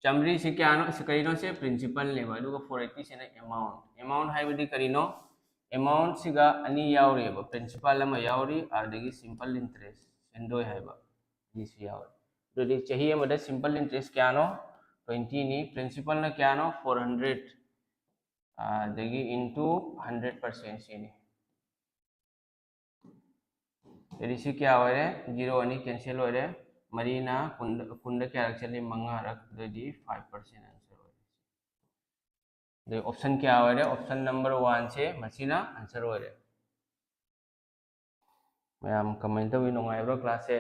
ꯆꯥꯝꯃꯔꯤꯁꯤ ꯀꯌꯥꯅꯣ? ꯁꯤ ꯀꯔꯤꯅꯣ? ꯁꯦ principal ꯅꯦꯕ, ꯑꯗꯨꯒ four eighty ꯁꯤꯅ amount꯫ Amount ꯍꯥꯏꯕꯗꯤ ꯀꯔꯤꯅꯣ? Amount ꯁꯤꯒ ꯑꯅꯤ ꯌꯥꯎꯔꯤꯑꯕ, principal ꯑꯃ ꯌꯥꯎꯔꯤ, ꯑꯗꯒꯤ simple interest, ꯁꯦꯟꯗꯣꯏ ꯍꯥꯏꯕ, ꯑꯅꯤꯁꯨ ꯌꯥꯎꯔꯤ꯫ ꯑꯗꯨꯗꯤ ꯆꯍꯤ ꯑꯃꯗ simple interest ꯀꯌꯥꯅꯣ? Twenty ꯅꯤ꯫ Principal ꯅ ꯀꯌꯥꯅꯣ? Four hundred, ꯑꯗꯒꯤ into hundred percent ꯁꯤꯅꯤ꯫ ꯑꯗꯨꯗꯤ ꯁꯤ ꯀꯌꯥ ꯑꯣꯏꯔꯦ? Zero ꯑꯅꯤ cancel ꯑꯣꯏꯔꯦ꯫ ꯃꯔꯤꯅ ꯀꯨꯟꯗ, ꯀꯨꯟꯗ ꯀꯌꯥꯔꯛ ꯆꯠꯂꯤ? ꯃꯉꯥꯔꯛ꯫ ꯑꯗꯨꯗꯤ five percent answer ꯑꯣꯏꯔꯦ꯫ ꯑꯗꯩ option ꯀꯌꯥ ꯑꯣꯏꯔꯦ? Option number one ꯁꯦ ꯃꯁꯤꯅ answer ꯑꯣꯏꯔꯦ꯫ ꯃꯌꯥꯝ ꯀꯃꯥꯏꯅ ꯇꯧꯋꯤ? ꯅꯨꯡꯉꯥꯏꯕ꯭ꯔꯣ class ꯁꯦ?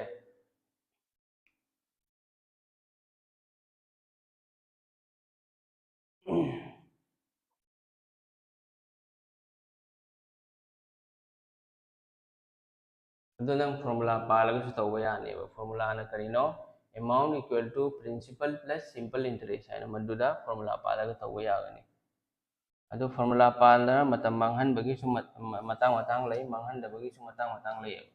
ꯑꯗꯣ ꯅꯪ formula ꯄꯥꯜꯂꯒꯁꯨ ꯇꯧꯕ ꯌꯥꯅꯦꯕ꯫ Formula ꯅ ꯀꯔꯤꯅꯣ? Amount equal to principal plus simple interest ꯍꯥꯏꯅ ꯃꯗꯨꯗ formula ꯄꯥꯜꯂꯒ ꯇꯧꯕ ꯌꯥꯒꯅꯤ꯫ ꯑꯗꯨ formula ꯄꯥꯟꯗꯅ ꯃꯇꯝ ꯃꯥꯡꯍꯟꯕꯒꯤꯁꯨ ꯃꯠ-, ꯃ-, ꯃꯇꯥꯡ ꯃꯇꯥꯡ ꯂꯩ, ꯃꯥꯡꯍꯟꯗꯕꯒꯤꯁꯨ ꯃꯇꯥꯡ ꯃꯇꯥꯡ ꯂꯩꯌꯦꯕ꯫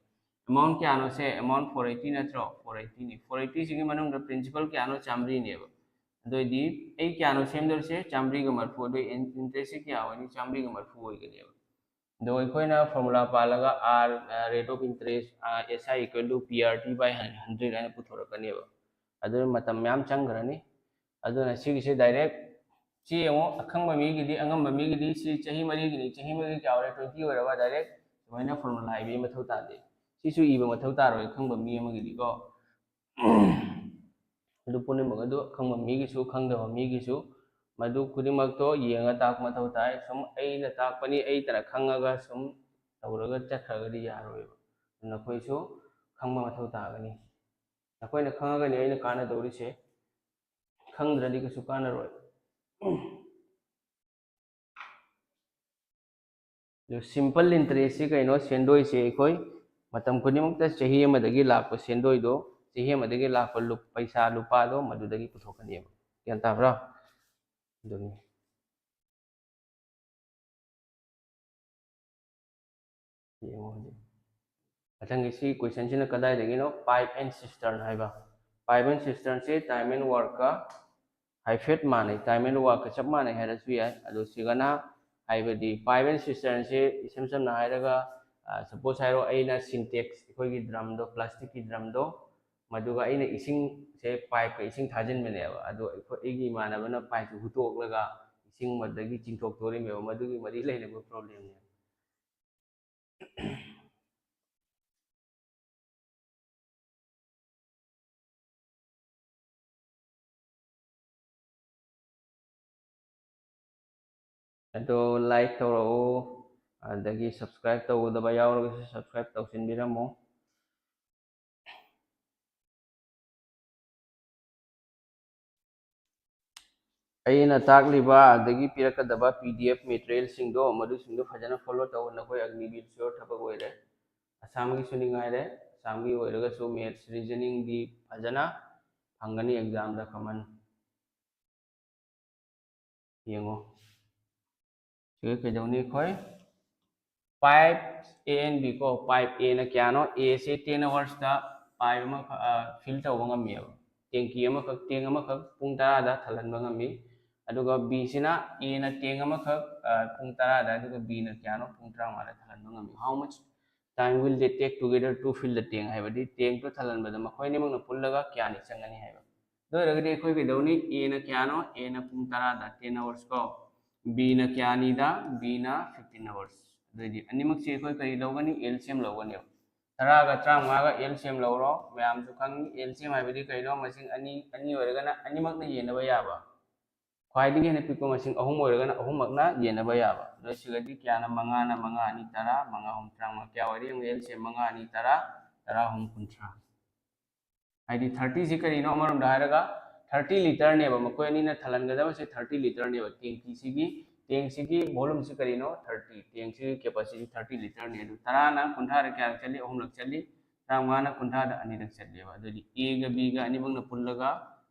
Amount ꯀꯌꯥꯅꯣ ꯁꯦ? Amount four eighty ꯅꯠꯇ꯭ꯔꯣ? Four eighty ꯅꯤ꯫ Four eighty ꯁꯤꯒꯤ ꯃꯅꯨꯡꯗ principal ꯀꯌꯥꯅꯣ? ꯆꯥꯝꯃꯔꯤꯅꯦꯕ꯫ ꯑꯗꯨ ꯑꯣꯏꯗꯤ ꯑꯩ ꯀꯌꯥꯅꯣ ꯁꯦꯝꯗꯣꯔꯤꯁꯦ? ꯆꯥꯝꯃꯔꯤꯒ ꯃꯔꯤꯐꯨ꯫ ꯑꯗꯨ in-, interest ꯁꯤ ꯀꯌꯥ ꯑꯣꯏꯅꯤ? ꯆꯥꯝꯃꯔꯤꯒ ꯃꯔꯤꯐꯨ ꯑꯣꯏꯒꯅꯦꯕ꯫ ꯑꯗꯣ ꯑꯩꯈꯣꯏꯅ formula ꯄꯥꯜꯂꯒ R, ꯑ, rate of interest, ꯑ, S I equal to P R T by hundred ꯍꯥꯏꯅ ꯄꯨꯊꯣꯔꯛꯀꯅꯦꯕ꯫ ꯑꯗꯨꯅ ꯃꯇꯝ ꯃꯌꯥꯝ ꯆꯪꯈ꯭ꯔꯅꯤ꯫ ꯑꯗꯨꯅ ꯁꯤꯒꯤꯁꯦ direct ꯁꯤ ꯌꯦꯡꯉꯣ, ꯑꯈꯪꯕ ꯃꯤꯒꯤꯗꯤ, ꯑꯉꯝꯕ ꯃꯤꯒꯤꯗꯤ ꯁꯤ ꯆꯍꯤ ꯃꯔꯤꯒꯤꯅꯤ, ꯆꯍꯤ ꯃꯔꯤ ꯀꯌꯥ ꯑꯣꯏꯔꯦ? Twenty ꯑꯣꯏꯔꯕ direct ꯁꯨꯃꯥꯏꯅ formula ꯏꯕꯒꯤ ꯃꯊꯧ ꯇꯥꯗꯦ꯫ ꯁꯤꯁꯨ ꯏꯕ ꯃꯊꯧ ꯇꯥꯔꯣꯏ ꯑꯈꯪꯕ ꯃꯤ ꯑꯃꯒꯤꯗꯤꯀꯣ꯫ ꯑꯗꯨ ꯄꯨꯝꯅꯃꯛ ꯑꯗꯨ ꯑꯈꯪꯕ ꯃꯤꯒꯤꯁꯨ, ꯈꯪꯗꯕ ꯃꯤꯒꯤꯁꯨ, ꯃꯗꯨ ꯈꯨꯗꯤꯡꯃꯛꯇꯣ ꯌꯦꯡꯉ ꯇꯥꯛꯄ ꯃꯊꯧ ꯇꯥꯏ꯫ ꯁꯨꯝ ꯑꯩꯅ ꯇꯥꯛꯄꯅꯤ, ꯑꯩꯇꯅ ꯈꯪꯉꯒ ꯁꯨꯝ ꯇꯧꯔꯒ ꯆꯠꯈ꯭ꯔꯒꯗꯤ ꯌꯥꯔꯣꯏꯕ꯫ ꯅꯈꯣꯏꯁꯨ ꯈꯪꯕ ꯃꯊꯧ ꯇꯥꯒꯅꯤ꯫ ꯅꯈꯣꯏꯅ ꯈꯪꯉꯒꯅꯤ ꯑꯩꯅ ꯀꯥꯟꯅꯗꯧꯔꯤꯁꯦ, ꯈꯪꯗ꯭ꯔꯗꯤ ꯀꯩꯁꯨ ꯀꯥꯟꯅꯔꯣꯏ꯫ ꯑꯗꯨ simple interest ꯁꯤ ꯀꯩꯅꯣ? ꯁꯦꯟꯗꯣꯏꯁꯦ ꯑꯩꯈꯣꯏ ꯃꯇꯝ ꯈꯨꯗꯤꯡꯃꯛꯇ ꯆꯍꯤ ꯑꯃꯗꯒꯤ ꯂꯥꯛꯄ ꯁꯦꯟꯗꯣꯏꯗꯣ, ꯆꯍꯤ ꯑꯃꯗꯒꯤ ꯂꯥꯛꯄ ꯂꯨꯞ-, ꯄꯩꯁꯥ ꯂꯨꯄꯥꯗꯣ ꯃꯗꯨꯗꯒꯤ ꯄꯨꯊꯣꯛꯀꯅꯦꯕ꯫ ꯒ꯭ꯌꯥꯟ ꯇꯥꯕ꯭ꯔꯥ? ꯑꯗꯨꯅꯤ꯫ ꯌꯦꯡꯉꯣ ꯍꯧꯖꯤꯛ꯫ ꯃꯊꯪꯒꯤ ꯁꯤ question ꯁꯤꯅ ꯀꯗꯥꯏꯗꯒꯤꯅꯣ? Pipe and cistern ꯍꯥꯏꯕ꯫ Pipe and cistern say time and work ꯀ ꯍꯥꯏꯐꯦꯠ ꯃꯥꯟꯅꯩ, time and work ꯀ ꯆꯞ ꯃꯥꯟꯅꯩ ꯍꯥꯏꯔꯁꯨ ꯌꯥꯏ꯫ ꯑꯗꯣ ꯁꯤꯒꯅ ꯍꯥꯏꯕꯗꯤ pipe and cistern ꯁꯦ ꯏꯁꯝ ꯁꯝꯅ ꯍꯥꯏꯔꯒ, ꯑ, suppose ꯍꯥꯏꯔꯣ, ꯑꯩꯅ Sintex, ꯑꯩꯈꯣꯏꯒꯤ drum ꯗꯣ, plastic ꯀꯤ drum ꯗꯣ, ꯃꯗꯨꯒ ꯑꯩꯅ ꯏꯁꯤꯡꯁꯦ pipe ꯀ ꯏꯁꯤꯡ ꯊꯥꯖꯤꯟꯕꯅꯦꯕ꯫ ꯑꯗꯣ ꯑꯩꯈꯣꯏ, ꯑꯩꯒꯤ ꯏꯃꯥꯟꯅꯕꯅ pipe ꯁꯦ ꯍꯨꯠꯇꯣꯛꯂꯒ ꯏꯁꯤꯡ ꯃꯗꯒꯤ ꯆꯤꯡꯊꯣꯛꯇꯣꯔꯤꯃꯦꯕ꯫ ꯃꯗꯨꯒꯤ ꯃꯔꯤ ꯂꯩꯅꯕ problem ꯅꯦꯕ꯫ ꯑꯗꯣ like ꯇꯧꯔꯛꯎ, ꯑꯗꯒꯤ subscribe ꯇꯧꯒꯗꯕ ꯌꯥꯎꯔꯒꯁꯨ subscribe ꯇꯧꯁꯤꯟꯕꯤꯔꯝꯃꯨ꯫ ꯑꯩꯅ ꯇꯥꯛꯂꯤꯕ ꯑꯗꯒꯤ ꯄꯤꯔꯛꯀꯗꯕ P D F material ꯁꯤꯡꯗꯣ, ꯃꯗꯨꯁꯤꯡꯗꯣ ꯐꯖꯅ follow ꯇꯧ꯫ ꯅꯈꯣꯏ Agniveer sure ꯊꯕꯛ ꯑꯣꯏꯔꯦ꯫ ꯑꯁꯥꯝꯒꯤꯁꯨ ꯅꯤꯡꯉꯥꯏꯔꯦ, ꯑꯁꯥꯝꯒꯤ ꯑꯣꯏꯔꯒꯁꯨ maths, reasoning ꯗꯤ ꯐꯖꯅ ꯐꯪꯒꯅꯤ exam ꯗ common꯫ ꯌꯦꯡꯉꯣ꯫ ꯁꯤꯒ ꯀꯩꯗꯧꯅꯤ ꯑꯩꯈꯣꯏ? Pipe A and B ꯀꯣ, pipe A ꯅ ꯀꯌꯥꯅꯣ? A ꯁꯦ ten hours ꯇ pipe ꯑꯃꯈꯛ fill ꯇꯧꯕ ꯉꯝꯃꯦꯕ꯫ ꯇꯦꯡꯀꯤ ꯑꯃꯈꯛ, tank ꯑꯃꯈꯛ ꯄꯨꯡ ꯇꯔꯥꯗ ꯊꯜꯍꯟꯕ ꯉꯝꯃꯤ꯫ ꯑꯗꯨꯒ B ꯁꯤꯅ, A ꯅ tank ꯑꯃꯈꯛ ꯄꯨꯡ ꯇꯔꯥꯗ, ꯑꯗꯨꯒ B ꯅ ꯀꯌꯥꯅꯣ? ꯄꯨꯡ ꯇꯔꯥꯃꯉꯥꯗ ꯊꯜꯍꯟꯕ ꯉꯝꯃꯤ꯫ How much time will they take together to fill the tank? ꯍꯥꯏꯕꯗꯤ tank ꯇꯣ ꯊꯜꯍꯟꯕꯗ ꯃꯈꯣꯏ ꯑꯅꯤꯃꯛꯅ ꯄꯨꯜꯂꯒ ꯀꯌꯥꯅꯤ ꯆꯪꯒꯅꯤ ꯍꯥꯏꯕ꯫ ꯑꯗꯨ ꯑꯣꯏꯔꯒꯗꯤ ꯑꯩꯈꯣꯏ ꯀꯩꯗꯧꯅꯤ? A ꯅ ꯀꯌꯥꯅꯣ? A ꯅ ꯄꯨꯡ ꯇꯔꯥꯗ, ten hours ꯀꯣ꯫ B ꯅ ꯀꯌꯥꯅꯤꯗ? B ꯅ fifteen hours꯫ ꯑꯗꯨꯑꯣꯏꯗꯤ ꯑꯅꯤꯃꯛꯁꯦ ꯑꯩꯈꯣꯏ ꯀꯔꯤ ꯂꯧꯒꯅꯤ? L C M ꯂꯧꯒꯅꯦꯕ꯫ ꯇꯔꯥꯒ ꯇꯔꯥꯃꯉꯥꯒ L C M ꯂꯧꯔꯣ꯫ ꯃꯌꯥꯝꯁꯨ ꯈꯪꯉꯤ, L C M ꯍꯥꯏꯕꯗꯤ ꯀꯩꯅꯣ? ꯃꯁꯤꯡ ꯑꯅꯤ, ꯑꯅꯤ ꯑꯣꯏꯔꯒꯅ ꯑꯅꯤꯃꯛꯅ ꯌꯦꯟꯅꯕ ꯌꯥꯕ꯫ ꯈ꯭ꯋꯥꯏꯗꯒꯤ ꯍꯦꯟꯅ ꯄꯤꯛꯄ ꯃꯁꯤꯡ ꯑꯍꯨꯝ ꯑꯣꯏꯔꯒꯅ ꯑꯍꯨꯝꯃꯛꯅ ꯌꯦꯟꯅꯕ ꯌꯥꯕ꯫ ꯑꯗꯣ ꯁꯤꯒꯗꯤ ꯀꯌꯥꯅ? ꯃꯉꯥꯅ ꯃꯉꯥ ꯑꯅꯤ ꯇꯔꯥ, ꯃꯉꯥ ꯑꯍꯨꯝ ꯇꯔꯥꯃꯉꯥ꯫ ꯀꯌꯥ ꯑꯣꯏꯔꯦ ꯌꯦꯡꯉꯨ? L C M ꯃꯉꯥ ꯑꯅꯤ ꯇꯔꯥ, ꯇꯔꯥ ꯑꯍꯨꯝ ꯀꯨꯟꯊ꯭ꯔꯥ꯫ ꯍꯥꯏꯗꯤ thirty ꯁꯤ ꯀꯔꯤꯅꯣ? ꯑꯃꯔꯣꯝꯗ ꯍꯥꯏꯔꯒ thirty litre ꯅꯦꯕ꯫ ꯃꯈꯣꯏ ꯑꯅꯤꯅ ꯊꯜꯍꯟꯒꯗꯕꯁꯦ thirty litre ꯅꯦꯕ꯫ ꯇꯦꯡꯀꯤꯁꯤꯒꯤ, tank ꯁꯤꯒꯤ volume ꯁꯤ ꯀꯔꯤꯅꯣ? Thirty꯫ Tank ꯁꯤꯒꯤ capacity thirty litre ꯅꯦ꯫ ꯑꯗꯨ ꯇꯔꯥꯅ ꯀꯨꯟꯊ꯭ꯔꯥꯗ ꯀꯌꯥꯔꯛ ꯆꯠꯂꯤ? ꯑꯍꯨꯝꯂꯛ ꯆꯠꯂꯤ꯫ ꯇꯔꯥꯃꯉꯥꯅ ꯀꯨꯟꯊ꯭ꯔꯥꯗ ꯑꯅꯤꯔꯛ ꯆꯠꯂꯦꯕ꯫ ꯑꯗꯨꯗꯤ A ꯒ B ꯒ ꯑꯅꯤꯃꯛꯅ ꯄꯨꯜꯂꯒ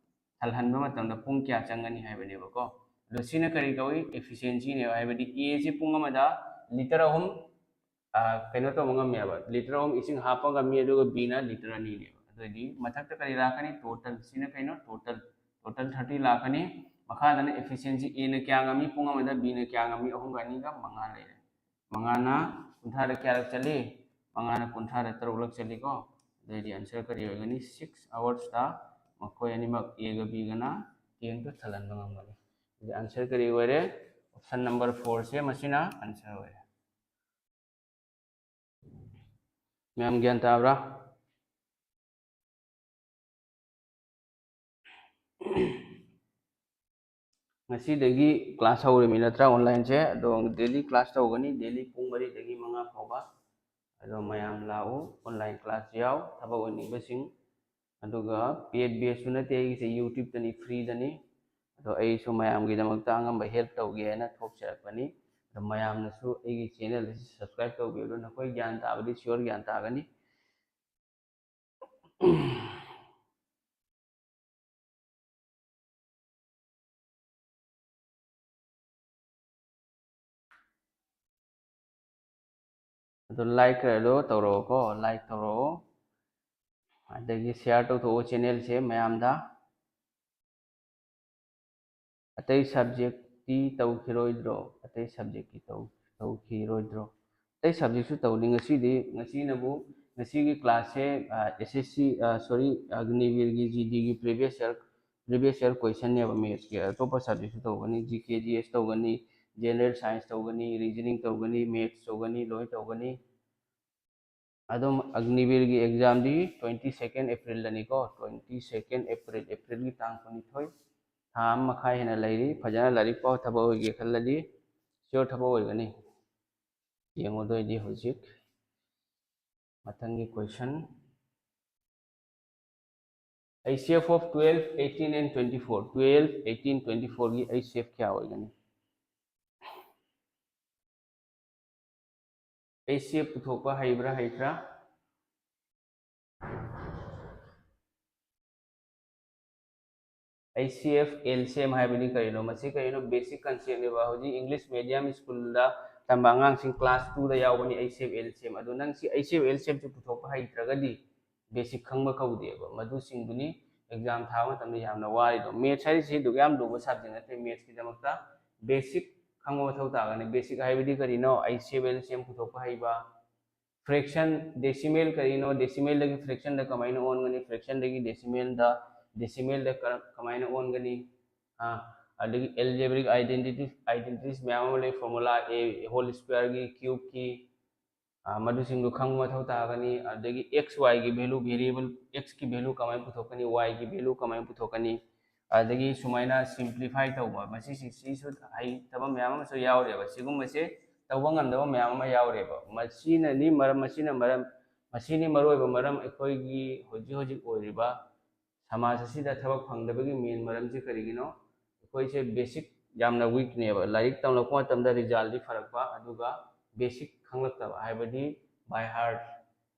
ꯊꯜꯍꯟꯕ ꯃꯇꯝꯗ ꯄꯨꯡ ꯀꯌꯥ ꯆꯪꯒꯅꯤ ꯍꯥꯏꯕꯅꯦꯕꯀꯣ꯫ ꯑꯗꯣ ꯁꯤꯅ ꯀꯔꯤ ꯀꯧꯏ? Efficiency ꯅꯦꯕ꯫ ꯍꯥꯏꯕꯗꯤ A ꯁꯤ ꯄꯨꯡ ꯑꯃꯗ litre ꯑꯍꯨꯝ, ꯑ, ꯀꯩꯅꯣ ꯇꯧꯕ ꯉꯝꯃꯦꯕ, litre ꯑꯍꯨꯝ ꯏꯁꯤꯡ ꯍꯥꯞꯄ ꯉꯝꯃꯤ, ꯑꯗꯨꯒ B ꯅ litre ꯑꯅꯤꯅꯦꯕ꯫ ꯑꯗꯨꯑꯣꯏꯗꯤ ꯃꯊꯛꯇ ꯀꯔꯤ ꯂꯥꯛꯀꯅꯤ? Total꯫ ꯁꯤꯅ ꯀꯩꯅꯣ? Total꯫ Total thirty ꯂꯥꯛꯀꯅꯤ꯫ ꯃꯈꯥꯗꯅ efficiency A ꯅ ꯀꯌꯥ ꯉꯝꯃꯤ? ꯄꯨꯡ ꯑꯃꯗ꯫ B ꯅ ꯀꯌꯥ ꯉꯝꯃꯤ? ꯑꯍꯨꯝꯒ ꯑꯅꯤꯒ ꯃꯉꯥ ꯂꯩꯔꯦ꯫ ꯃꯉꯥꯅ ꯀꯨꯟꯊ꯭ꯔꯥꯗ ꯀꯌꯥꯔꯛ ꯆꯠꯂꯤ? ꯃꯉꯥꯅ ꯀꯨꯟꯊ꯭ꯔꯥꯗ ꯇꯔꯨꯛꯂꯛ ꯆꯠꯂꯤꯀꯣ꯫ ꯑꯗꯨꯑꯣꯏꯗꯤ answer ꯀꯔꯤ ꯑꯣꯏꯒꯅꯤ? Six hours ꯇ ꯃꯈꯣꯏ ꯑꯅꯤꯃꯛ A ꯒ B ꯒꯅ tank ꯇꯨ ꯊꯜꯍꯟꯕ ꯉꯝꯒꯅꯤ꯫ ꯑꯗꯨꯗꯤ answer ꯀꯔꯤ ꯑꯣꯏꯔꯦ? Option number four ꯁꯦ ꯃꯁꯤꯅ answer ꯑꯣꯏꯔꯦ꯫ ꯃꯌꯥꯝ ꯒ꯭ꯌꯥꯟ ꯇꯥꯕ꯭ꯔꯥ? ꯉꯁꯤꯗꯒꯤ class ꯍꯧꯔꯤꯃꯤ ꯅꯠꯇ꯭ꯔꯥ, online ꯁꯦ? ꯑꯗꯣ daily class ꯇꯧꯒꯅꯤ, daily ꯄꯨꯡ ꯃꯔꯤꯗꯒꯤ ꯃꯉꯥ ꯐꯥꯎꯕ꯫ ꯑꯗꯣ ꯃꯌꯥꯝ ꯂꯥꯛꯎ, online class ꯌꯥꯎ, ꯊꯕꯛ ꯑꯣꯏꯅꯤꯡꯕꯁꯤꯡ꯫ ꯑꯗꯨꯒ paid batch ꯁꯨ ꯅꯠꯇꯦ ꯑꯩꯒꯤꯁꯦ, YouTube ꯇꯅꯤ, free ꯗꯅꯤ꯫ ꯑꯗꯣ ꯑꯩꯁꯨ ꯃꯌꯥꯝꯒꯤꯗꯃꯛꯇ ꯑꯉꯝꯕ help ꯇꯧꯒꯦ ꯍꯥꯏꯅ ꯊꯣꯛꯆꯔꯛꯄꯅꯤ꯫ ꯑꯗꯣ ꯃꯌꯥꯝꯅꯁꯨ ꯑꯩꯒꯤ channel ꯑꯁꯤ subscribe ꯇꯧꯕꯤꯌꯨ꯫ ꯅꯈꯣꯏ ꯒ꯭ꯌꯥꯟ ꯇꯥꯕꯗꯤ sure ꯒ꯭ꯌꯥꯟ ꯇꯥꯒꯅꯤ꯫ ꯑꯗꯣ like ꯈꯔꯗꯣ ꯇꯧꯔꯛꯑꯣꯀꯣ, like ꯇꯧꯔꯛꯑꯣ꯫ ꯑꯗꯒꯤ share ꯇꯧꯊꯣꯛꯑꯣ channelꯁꯦ ꯃꯌꯥꯝꯗ꯫ ꯑꯇꯩ subjectꯇꯤ ꯇꯧꯈꯤꯔꯣꯏꯗ꯭ꯔꯣ? ꯑꯇꯩ subjectꯀꯤ ꯇꯧ ꯇꯧꯈꯤꯔꯣꯏꯗ꯭ꯔꯣ? ꯑꯇꯩ subjectꯁꯨ ꯇꯧꯅꯤ꯫ ꯉꯁꯤꯗꯤ, ꯉꯁꯤꯅꯕꯨ, ꯉꯁꯤꯒꯤ classꯁꯦ, ꯑ, S S C, ꯑ, sorry, ꯑꯒꯅꯤꯕꯤꯔꯒꯤ GDꯒꯤ previous year, previous year questionꯅꯦꯕ mathsꯀꯤ꯫ ꯑꯇꯣꯞꯄ subjectꯁꯨ ꯇꯧꯒꯅꯤ, GK GS ꯇꯧꯒꯅꯤ, general science ꯇꯧꯒꯅꯤ, reasoning ꯇꯧꯒꯅꯤ, maths ꯇꯧꯒꯅꯤ, ꯂꯣꯏ ꯇꯧꯒꯅꯤ꯫ ꯑꯗꯨꯝ ꯑꯒꯅꯤꯕꯤꯔꯒꯤ examꯗꯤ twenty second Aprilꯗꯅꯤꯀꯣ, twenty second April, Aprilꯒꯤ ꯇꯥꯡ ꯀꯨꯟꯅꯤꯊꯣꯏ꯫ ꯊꯥ ꯑꯃ ꯃꯈꯥꯏ ꯍꯦꯟꯅ ꯂꯩꯔꯤ꯫ ꯐꯖꯅ ꯂꯥꯏꯔꯤꯛ ꯄꯥꯎ, ꯊꯕꯛ ꯑꯣꯏꯒꯦ ꯈꯜꯂꯗꯤ sure ꯊꯕꯛ ꯑꯣꯏꯒꯅꯤ꯫ ꯌꯦꯡꯉꯨꯗꯣꯏꯗꯤ ꯍꯧꯖꯤꯛ ꯃꯊꯪꯒꯤ question꯫ HCF of twelve, eighteen and twenty four, twelve, eighteen, twenty fourꯒꯤ HCF ꯀꯌꯥ ꯑꯣꯏꯒꯅꯤ? HCF ꯄꯨꯊꯣꯛꯄ ꯍꯩꯕ꯭ꯔꯥ, ꯍꯩꯇ꯭ꯔꯥ? HCF LCM ꯍꯥꯏꯕꯗꯤ ꯀꯔꯤꯅꯣ? ꯃꯁꯤ ꯀꯔꯤꯅꯣ? Basic conceptꯅꯦꯕ꯫ ꯍꯧꯖꯤꯛ English medium schoolꯗ ꯇꯝꯕ ꯑꯉꯥꯡꯁꯤꯡ class twoꯗ ꯌꯥꯎꯕꯅꯤ HCF LCM꯫ ꯑꯗꯣ ꯅꯪ ꯁꯤ HCF LCMꯁꯤ ꯄꯨꯊꯣꯛꯄ ꯍꯩꯇ꯭ꯔꯒꯗꯤ basic ꯈꯪꯕ ꯀꯧꯗꯦꯕ꯫ ꯃꯗꯨꯁꯤꯡꯗꯨꯅꯤ exam ꯊꯥꯕ ꯃꯇꯝꯗ ꯌꯥꯝꯅ ꯋꯥꯔꯤꯗꯣ꯫ Maths ꯍꯥꯏꯔꯤꯁꯤ ꯑꯗꯨꯛ ꯌꯥꯝ ꯂꯨꯕ subject ꯅꯠꯇꯦ꯫ Mathsꯀꯤꯗꯃꯛꯇ basic ꯈꯪꯕ ꯃꯊꯧ ꯇꯥꯒꯅꯤ꯫ Basic ꯍꯥꯏꯕꯗꯤ ꯀꯔꯤꯅꯣ? HCF LCM ꯄꯨꯊꯣꯛꯄ ꯍꯩꯕ, fraction, decimal ꯀꯔꯤꯅꯣ, decimalꯗꯒꯤ fractionꯗ ꯀꯃꯥꯏꯅ ꯑꯣꯟꯒꯅꯤ, fractionꯗꯒꯤ decimalꯗ, decimalꯗ ꯀꯔ-, ꯀꯃꯥꯏꯅ ꯑꯣꯟꯒꯅꯤ, ꯑꯥ, ꯑꯗꯒꯤ algebraic identity, identities ꯃꯌꯥꯝ ꯑꯃ ꯂꯩ, formula, a whole squareꯒꯤ, cubeꯀꯤ, ꯑꯥ, ꯃꯗꯨꯁꯤꯡꯗꯨ ꯈꯪꯕ ꯃꯊꯧ ꯇꯥꯒꯅꯤ꯫ ꯑꯗꯒꯤ x, yꯒꯤ value, variable xꯀꯤ value ꯀꯃꯥꯏꯅ ꯄꯨꯊꯣꯛꯀꯅꯤ, yꯒꯤ value ꯀꯃꯥꯏꯅ ꯄꯨꯊꯣꯛꯀꯅꯤ, ꯑꯗꯒꯤ ꯁꯨꯃꯥꯏꯅ simplify ꯇꯧꯕ, ꯃꯁꯤꯁꯤ, ꯁꯤꯁꯨ ꯍꯩꯇꯕ ꯃꯌꯥꯝ ꯑꯃꯁꯨ ꯌꯥꯎꯔꯦꯕ꯫ ꯁꯤꯒꯨꯝꯕꯁꯦ ꯇꯧꯕ ꯉꯝꯗꯕ ꯃꯌꯥꯝ ꯑꯃ ꯌꯥꯎꯔꯦꯕ꯫ ꯃꯁꯤꯅꯅꯤ ꯃꯔꯝ, ꯃꯁꯤꯅ ꯃꯔꯝ, ꯃꯁꯤꯅꯤ ꯃꯔꯨꯑꯣꯏꯕ ꯃꯔꯝ ꯑꯩꯈꯣꯏꯒꯤ ꯍꯧꯖꯤꯛ ꯍꯧꯖꯤꯛ ꯑꯣꯏꯔꯤꯕ ꯁꯃꯥꯖ ꯑꯁꯤꯗ ꯊꯕꯛ ꯐꯪꯗꯕꯒꯤ main ꯃꯔꯝꯁꯤ ꯀꯔꯤꯒꯤꯅꯣ? ꯑꯩꯈꯣꯏꯁꯦ basic ꯌꯥꯝꯅ weakꯅꯦꯕ꯫ ꯂꯥꯏꯔꯤꯛ ꯇꯝꯂꯛꯄ ꯃꯇꯝꯗ resultꯗꯤ ꯐꯔꯛꯄ, ꯑꯗꯨꯒ basic ꯈꯪꯂꯛꯇꯕ, ꯍꯥꯏꯕꯗꯤ by heart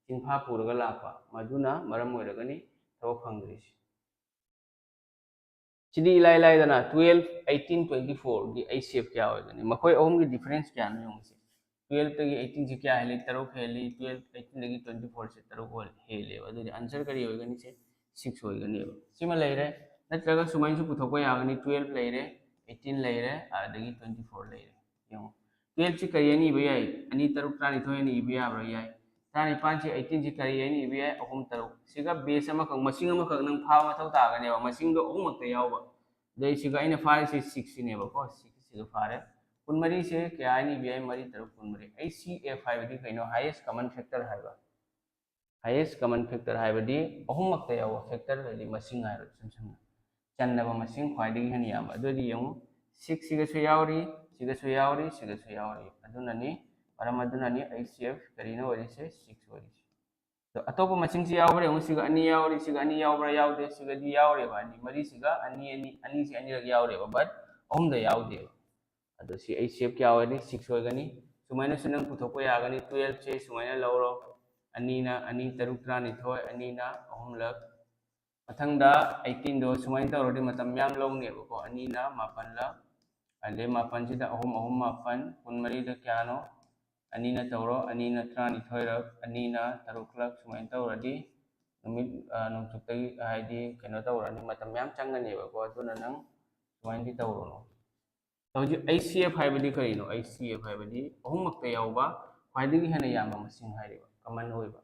ꯆꯤꯟꯐꯥ ꯄꯨꯔꯒ ꯂꯥꯛꯄ, ꯃꯗꯨꯅ ꯃꯔꯝ ꯑꯣꯏꯔꯒꯅꯤ ꯊꯕꯛ ꯐꯪꯗ꯭ꯔꯤꯁꯤ꯫ ꯁꯤꯗꯤ ꯏꯂꯥꯏ ꯂꯥꯏꯗꯅ, twelve, eighteen, twenty fourꯒꯤ HCF ꯀꯌꯥ ꯑꯣꯏꯒꯅꯤ? ꯃꯈꯣꯏ ꯑꯍꯨꯝꯒꯤ difference ꯀꯌꯥꯅꯣ ꯌꯦꯡꯉꯨꯁꯦ꯫ twelve ꯇꯒꯤ eighteen ꯁꯤ ꯀꯌꯥ ꯍꯦꯜꯂꯤ? ꯇꯔꯨꯛ ꯍꯦꯜꯂꯤ꯫ Twelve, eighteen ꯗꯒꯤ twenty four ꯁꯦ ꯇꯔꯨꯛ ꯍꯦꯜꯂꯦꯕ꯫ ꯑꯗꯨꯗꯤ answer ꯀꯔꯤ ꯑꯣꯏꯒꯅꯤ? ꯁꯦ six ꯑꯣꯏꯒꯅꯦꯕ꯫ ꯁꯤꯃ ꯂꯩꯔꯦ꯫ ꯅꯠꯇ꯭ꯔꯒ ꯁꯨꯃꯥꯏꯅꯁꯨ ꯄꯨꯊꯣꯛꯄ ꯌꯥꯒꯅꯤ꯫ Twelve ꯂꯩꯔꯦ, eighteen ꯂꯩꯔꯦ, ꯑꯗꯒꯤ twenty four ꯂꯩꯔꯦ꯫ ꯌꯦꯡꯉꯣ, twelve ꯁꯤ ꯀꯔꯤ ꯍꯥꯏꯅ ꯏꯕ ꯌꯥꯏ? ꯑꯅꯤ ꯇꯔꯨꯛ ꯇꯔꯥꯅꯤꯊꯣꯏ ꯍꯥꯏꯅ ꯏꯕ ꯌꯥꯕ꯭ꯔꯥ? ꯌꯥꯏ꯫ ꯇꯔꯥꯅꯤꯄꯥꯟꯁꯤ eighteen ꯁꯤ ꯀꯔꯤ ꯍꯥꯏꯅ ꯏꯕ ꯌꯥꯏ? ꯑꯍꯨꯝ ꯇꯔꯨꯛ꯫ ꯁꯤꯒ base ꯑꯃꯈꯛ, ꯃꯁꯤꯡ ꯑꯃꯈꯛ ꯅꯪ ꯐꯥꯕ ꯃꯊꯧ ꯇꯥꯒꯅꯦꯕ, ꯃꯁꯤꯡꯗꯣ ꯑꯍꯨꯝꯃꯛꯇ ꯌꯥꯎꯕ꯫ ꯑꯗꯩ ꯁꯤꯒ ꯑꯩꯅ ꯐꯥꯔꯤꯁꯦ six ꯁꯤꯅꯦꯕꯀꯣ, six ꯁꯤꯒ ꯐꯥꯔꯦ꯫ ꯀꯨꯟꯃꯔꯤꯁꯦ ꯀꯌꯥ ꯍꯥꯏꯅ ꯏꯕ ꯌꯥꯏ? ꯃꯔꯤ ꯇꯔꯨꯛ ꯀꯨꯟꯃꯔꯤ꯫ H C F ꯍꯥꯏꯕꯗꯤ ꯀꯩꯅꯣ? Highest common factor ꯍꯥꯏꯕ꯫ Highest common factor ꯍꯥꯏꯕꯗꯤ ꯑꯍꯨꯝꯃꯛꯇ ꯌꯥꯎꯕ factor, ꯍꯥꯏꯗꯤ ꯃꯁꯤꯡ ꯍꯥꯏꯔꯣ, ꯏꯁꯝ ꯁꯝꯅ ꯆꯟꯅꯕ ꯃꯁꯤꯡ ꯈ꯭ꯋꯥꯏꯗꯒꯤ ꯍꯦꯟꯅ ꯌꯥꯝꯕ꯫ ꯑꯗꯨꯗꯤ ꯌꯦꯡꯉꯨ, six ꯁꯤꯒꯁꯨ ꯌꯥꯎꯔꯤ, ꯁꯤꯒꯁꯨ ꯌꯥꯎꯔꯤ, ꯁꯤꯒꯁꯨ ꯌꯥꯎꯔꯤ꯫ ꯑꯗꯨꯅꯅꯤ, ꯃꯔꯝ ꯑꯗꯨꯅꯅꯤ H C F ꯀꯔꯤꯅ ꯑꯣꯏꯔꯤꯁꯦ? Six ꯑꯣꯏꯔꯤꯁꯦ꯫ ꯑꯗꯣ ꯑꯇꯣꯞꯄ ꯃꯁꯤꯡꯁꯤ ꯌꯥꯎꯕ꯭ꯔꯥ ꯌꯦꯡꯉꯨ꯫ ꯁꯤꯒ ꯑꯅꯤ ꯌꯥꯎꯔꯤ, ꯁꯤꯒ ꯑꯅꯤ ꯌꯥꯎꯕ꯭ꯔꯥ? ꯌꯥꯎꯗꯦ꯫ ꯁꯤꯒꯗꯤ ꯌꯥꯎꯔꯦꯕ, ꯑꯅꯤ꯫ ꯃꯔꯤꯁꯤꯒ ꯑꯅꯤ, ꯑꯅꯤ, ꯑꯅꯤꯁꯤ ꯑꯅꯤꯔꯛ ꯌꯥꯎꯔꯦꯕ, but ꯑꯍꯨꯝꯗ ꯌꯥꯎꯗꯦꯕ꯫ ꯑꯗꯣ ꯁꯤ H C F ꯀꯌꯥ ꯑꯣꯏꯔꯅꯤ? Six ꯑꯣꯏꯒꯅꯤ꯫ ꯁꯨꯃꯥꯏꯅꯁꯨ ꯅꯪ ꯄꯨꯊꯣꯛꯄ ꯌꯥꯒꯅꯤ꯫ Twelve ꯁꯦ ꯁꯨꯃꯥꯏꯅ ꯂꯧꯔꯣ, ꯑꯅꯤꯅ ꯑꯅꯤ ꯇꯔꯨꯛ ꯇꯔꯥꯅꯤꯊꯣꯏ, ꯑꯅꯤꯅ ꯑꯍꯨꯝꯂꯛ꯫ ꯃꯊꯪꯗ eighteenꯗꯣ ꯁꯨꯃꯥꯏꯅ ꯇꯧꯔꯗꯤ ꯃꯇꯝ ꯌꯥꯝ ꯂꯧꯅꯦꯕꯀꯣ꯫ ꯑꯅꯤꯅ ꯃꯥꯄꯜꯂꯛ, ꯑꯗꯩ ꯃꯥꯄꯜꯁꯤꯗ ꯑꯍꯨꯝ, ꯑꯍꯨꯝ ꯃꯥꯄꯜ, ꯀꯨꯟꯃꯔꯤꯗ ꯀꯌꯥꯅꯣ? ꯑꯅꯤꯅ ꯇꯧꯔꯣ, ꯑꯅꯤꯅ ꯇꯔꯥꯅꯤꯊꯣꯏꯔꯛ, ꯑꯅꯤꯅ ꯇꯔꯨꯛꯂꯛ꯫ ꯁꯨꯃꯥꯏꯅ ꯇꯧꯔꯗꯤ ꯅꯨꯃꯤꯠ, ꯑ, ꯅꯣꯡꯆꯨꯞꯇꯒꯤ, ꯍꯥꯏꯗꯤ, ꯀꯩꯅꯣ ꯇꯧꯔꯅꯤ, ꯃꯇꯝ ꯃꯌꯥꯝ ꯆꯪꯒꯅꯦꯕꯀꯣ꯫ ꯑꯗꯨꯅ ꯅꯪ ꯁꯨꯃꯥꯏꯅꯗꯤ ꯇꯧꯔꯨꯅꯨ꯫ ꯍꯧꯖꯤꯛ H C F ꯍꯥꯏꯕꯗꯤ ꯀꯔꯤꯅꯣ? H C F ꯍꯥꯏꯕꯗꯤ ꯑꯍꯨꯝꯃꯛꯇ ꯌꯥꯎꯕ ꯈ꯭ꯋꯥꯏꯗꯒꯤ ꯍꯦꯟꯅ ꯌꯥꯝꯕ ꯃꯁꯤꯡ ꯍꯥꯏꯔꯤꯕ, common ꯑꯣꯏꯕ꯫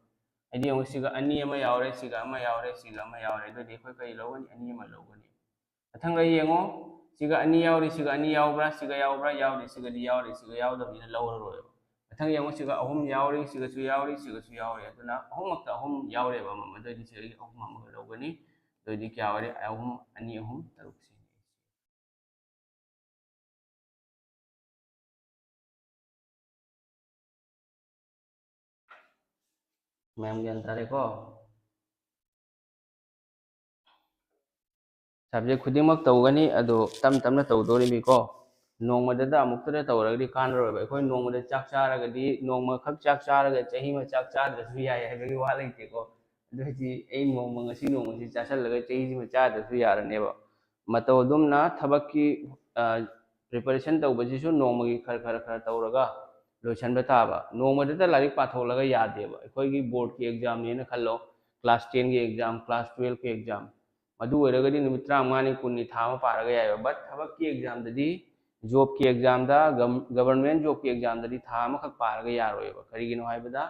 ꯍꯥꯏꯗꯤ ꯌꯦꯡꯉꯨ, ꯁꯤꯒ ꯑꯅꯤ ꯑꯃ ꯌꯥꯎꯔꯦ, ꯁꯤꯒ ꯑꯃ ꯌꯥꯎꯔꯦ, ꯁꯤꯒ ꯑꯃ ꯌꯥꯎꯔꯦ꯫ ꯑꯗꯨꯗꯤ ꯑꯩꯈꯣꯏ ꯀꯔꯤ ꯂꯧꯒꯅꯤ? ꯑꯅꯤ ꯑꯃ ꯂꯧꯒꯅꯤ꯫ ꯃꯊꯪꯗ ꯌꯦꯡꯉꯣ, ꯁꯤꯒ ꯑꯅꯤ ꯌꯥꯎꯔꯤ, ꯁꯤꯒ ꯑꯅꯤ ꯌꯥꯎꯕ꯭ꯔꯥ? ꯁꯤꯒ ꯌꯥꯎꯕ꯭ꯔꯥ? ꯌꯥꯎꯗꯦ꯫ ꯁꯤꯒꯗꯤ ꯌꯥꯎꯔꯤ, ꯁꯤꯒ ꯌꯥꯎꯗꯕꯅꯤꯅ ꯂꯧꯔꯔꯣꯏꯕ꯫ ꯃꯊꯪ ꯌꯦꯡꯉꯣ, ꯁꯤꯒ ꯑꯍꯨꯝ ꯌꯥꯎꯔꯤ, ꯁꯤꯒꯁꯨ ꯌꯥꯎꯔꯤ, ꯁꯤꯒꯁꯨ ꯌꯥꯎꯔꯤ꯫ ꯑꯗꯨꯅ ꯑꯍꯨꯝꯃꯛꯇ ꯑꯍꯨꯝ ꯌꯥꯎꯔꯦꯕ ꯑꯃꯃꯝ꯫ ꯑꯗꯨꯑꯣꯏꯗꯤ ꯁꯤꯗꯒꯤ ꯑꯍꯨꯝ ꯑꯃꯒ ꯂꯧꯒꯅꯤ꯫ ꯑꯗꯨꯑꯣꯏꯗꯤ ꯀꯌꯥ ꯑꯣꯏꯔꯦ? ꯑꯍꯨꯝ, ꯑꯅꯤ, ꯑꯍꯨꯝ, ꯇꯔꯨꯛ꯫ ꯁꯤꯅꯤ꯫ ꯃꯌꯥꯝ ꯒ꯭ꯌꯥꯟ ꯇꯥꯔꯦꯀꯣ? Subject ꯈꯨꯗꯤꯡꯃꯛ ꯇꯧꯒꯅꯤ, ꯑꯗꯣ ꯇꯞ ꯇꯞꯅ ꯇꯧꯗꯣꯔꯤꯃꯤꯀꯣ꯫ ꯅꯣꯡꯃꯗꯗ ꯑꯃꯨꯛꯇꯗ ꯇꯧꯔꯒꯗꯤ ꯀꯥꯟꯅꯔꯣꯏꯕ꯫ ꯑꯩꯈꯣꯏ ꯅꯣꯡꯃꯗ ꯆꯥꯛ ꯆꯥꯔꯒꯗꯤ, ꯅꯣꯡꯃꯈꯛ ꯆꯥꯛ ꯆꯥꯔꯒ ꯆꯍꯤ ꯑꯃ ꯆꯥꯛ ꯆꯥꯗ꯭ꯔꯁꯨ ꯌꯥꯏ ꯍꯥꯏꯕꯒꯤ ꯋꯥ ꯂꯩꯇꯦꯀꯣ꯫ ꯑꯗꯨ ꯑꯣꯏꯗꯤ ꯑꯩ ꯅꯣꯡꯃ, ꯉꯁꯤ ꯅꯣꯡꯃꯁꯤ ꯆꯥꯁꯤꯜꯂꯒ ꯆꯍꯤꯁꯤꯃ ꯆꯥꯗ꯭ꯔꯁꯨ ꯌꯥꯔꯅꯦꯕ꯫ ꯃꯇꯧ ꯑꯗꯨꯝꯅ ꯊꯕꯛꯀꯤ, ꯑ, preparation ꯇꯧꯕꯁꯤꯁꯨ ꯅꯣꯡꯃꯒꯤ ꯈꯔ, ꯈꯔ, ꯈꯔ ꯇꯧꯔꯒ ꯂꯣꯏꯁꯤꯟꯕ ꯇꯥꯕ꯫ ꯅꯣꯡꯃꯗꯇ ꯂꯥꯏꯔꯤꯛ ꯄꯥꯊꯣꯛꯂꯒ ꯌꯥꯗꯦꯕ꯫ ꯑꯩꯈꯣꯏꯒꯤ ꯕꯣꯔꯗꯀꯤ ꯑꯦꯛꯖꯥꯝꯅꯦꯅ ꯈꯜꯂꯣ, ꯀ꯭ꯂꯥꯁ ꯇꯦꯟꯒꯤ ꯑꯦꯛꯖꯥꯝ, ꯀ꯭ꯂꯥꯁ ꯇꯨꯌꯦꯜꯐꯀꯤ ꯑꯦꯛꯖꯥꯝ, ꯃꯗꯨ ꯑꯣꯏꯔꯒꯗꯤ ꯅꯨꯃꯤꯠ ꯇꯔꯥꯃꯉꯥꯅꯤ, ꯀꯨꯟꯅꯤ, ꯊꯥ ꯑꯃ ꯄꯥꯔꯒ ꯌꯥꯏꯑꯕ꯫ ꯕꯠ ꯊꯕꯛꯀꯤ ꯑꯦꯛꯖꯥꯝꯗꯗꯤ, ꯖꯣꯕꯀꯤ ꯑꯦꯛꯖꯥꯝꯗ, ꯒꯝ-, ꯒꯕꯔꯟꯃꯦꯟ ꯖꯣꯕꯀꯤ ꯑꯦꯛꯖꯥꯝꯗꯗꯤ ꯊꯥ ꯑꯃꯈꯛ ꯄꯥꯔꯒ ꯌꯥꯔꯣꯏꯕ꯫ ꯀꯔꯤꯒꯤꯅꯣ ꯍꯥꯏꯕꯗ,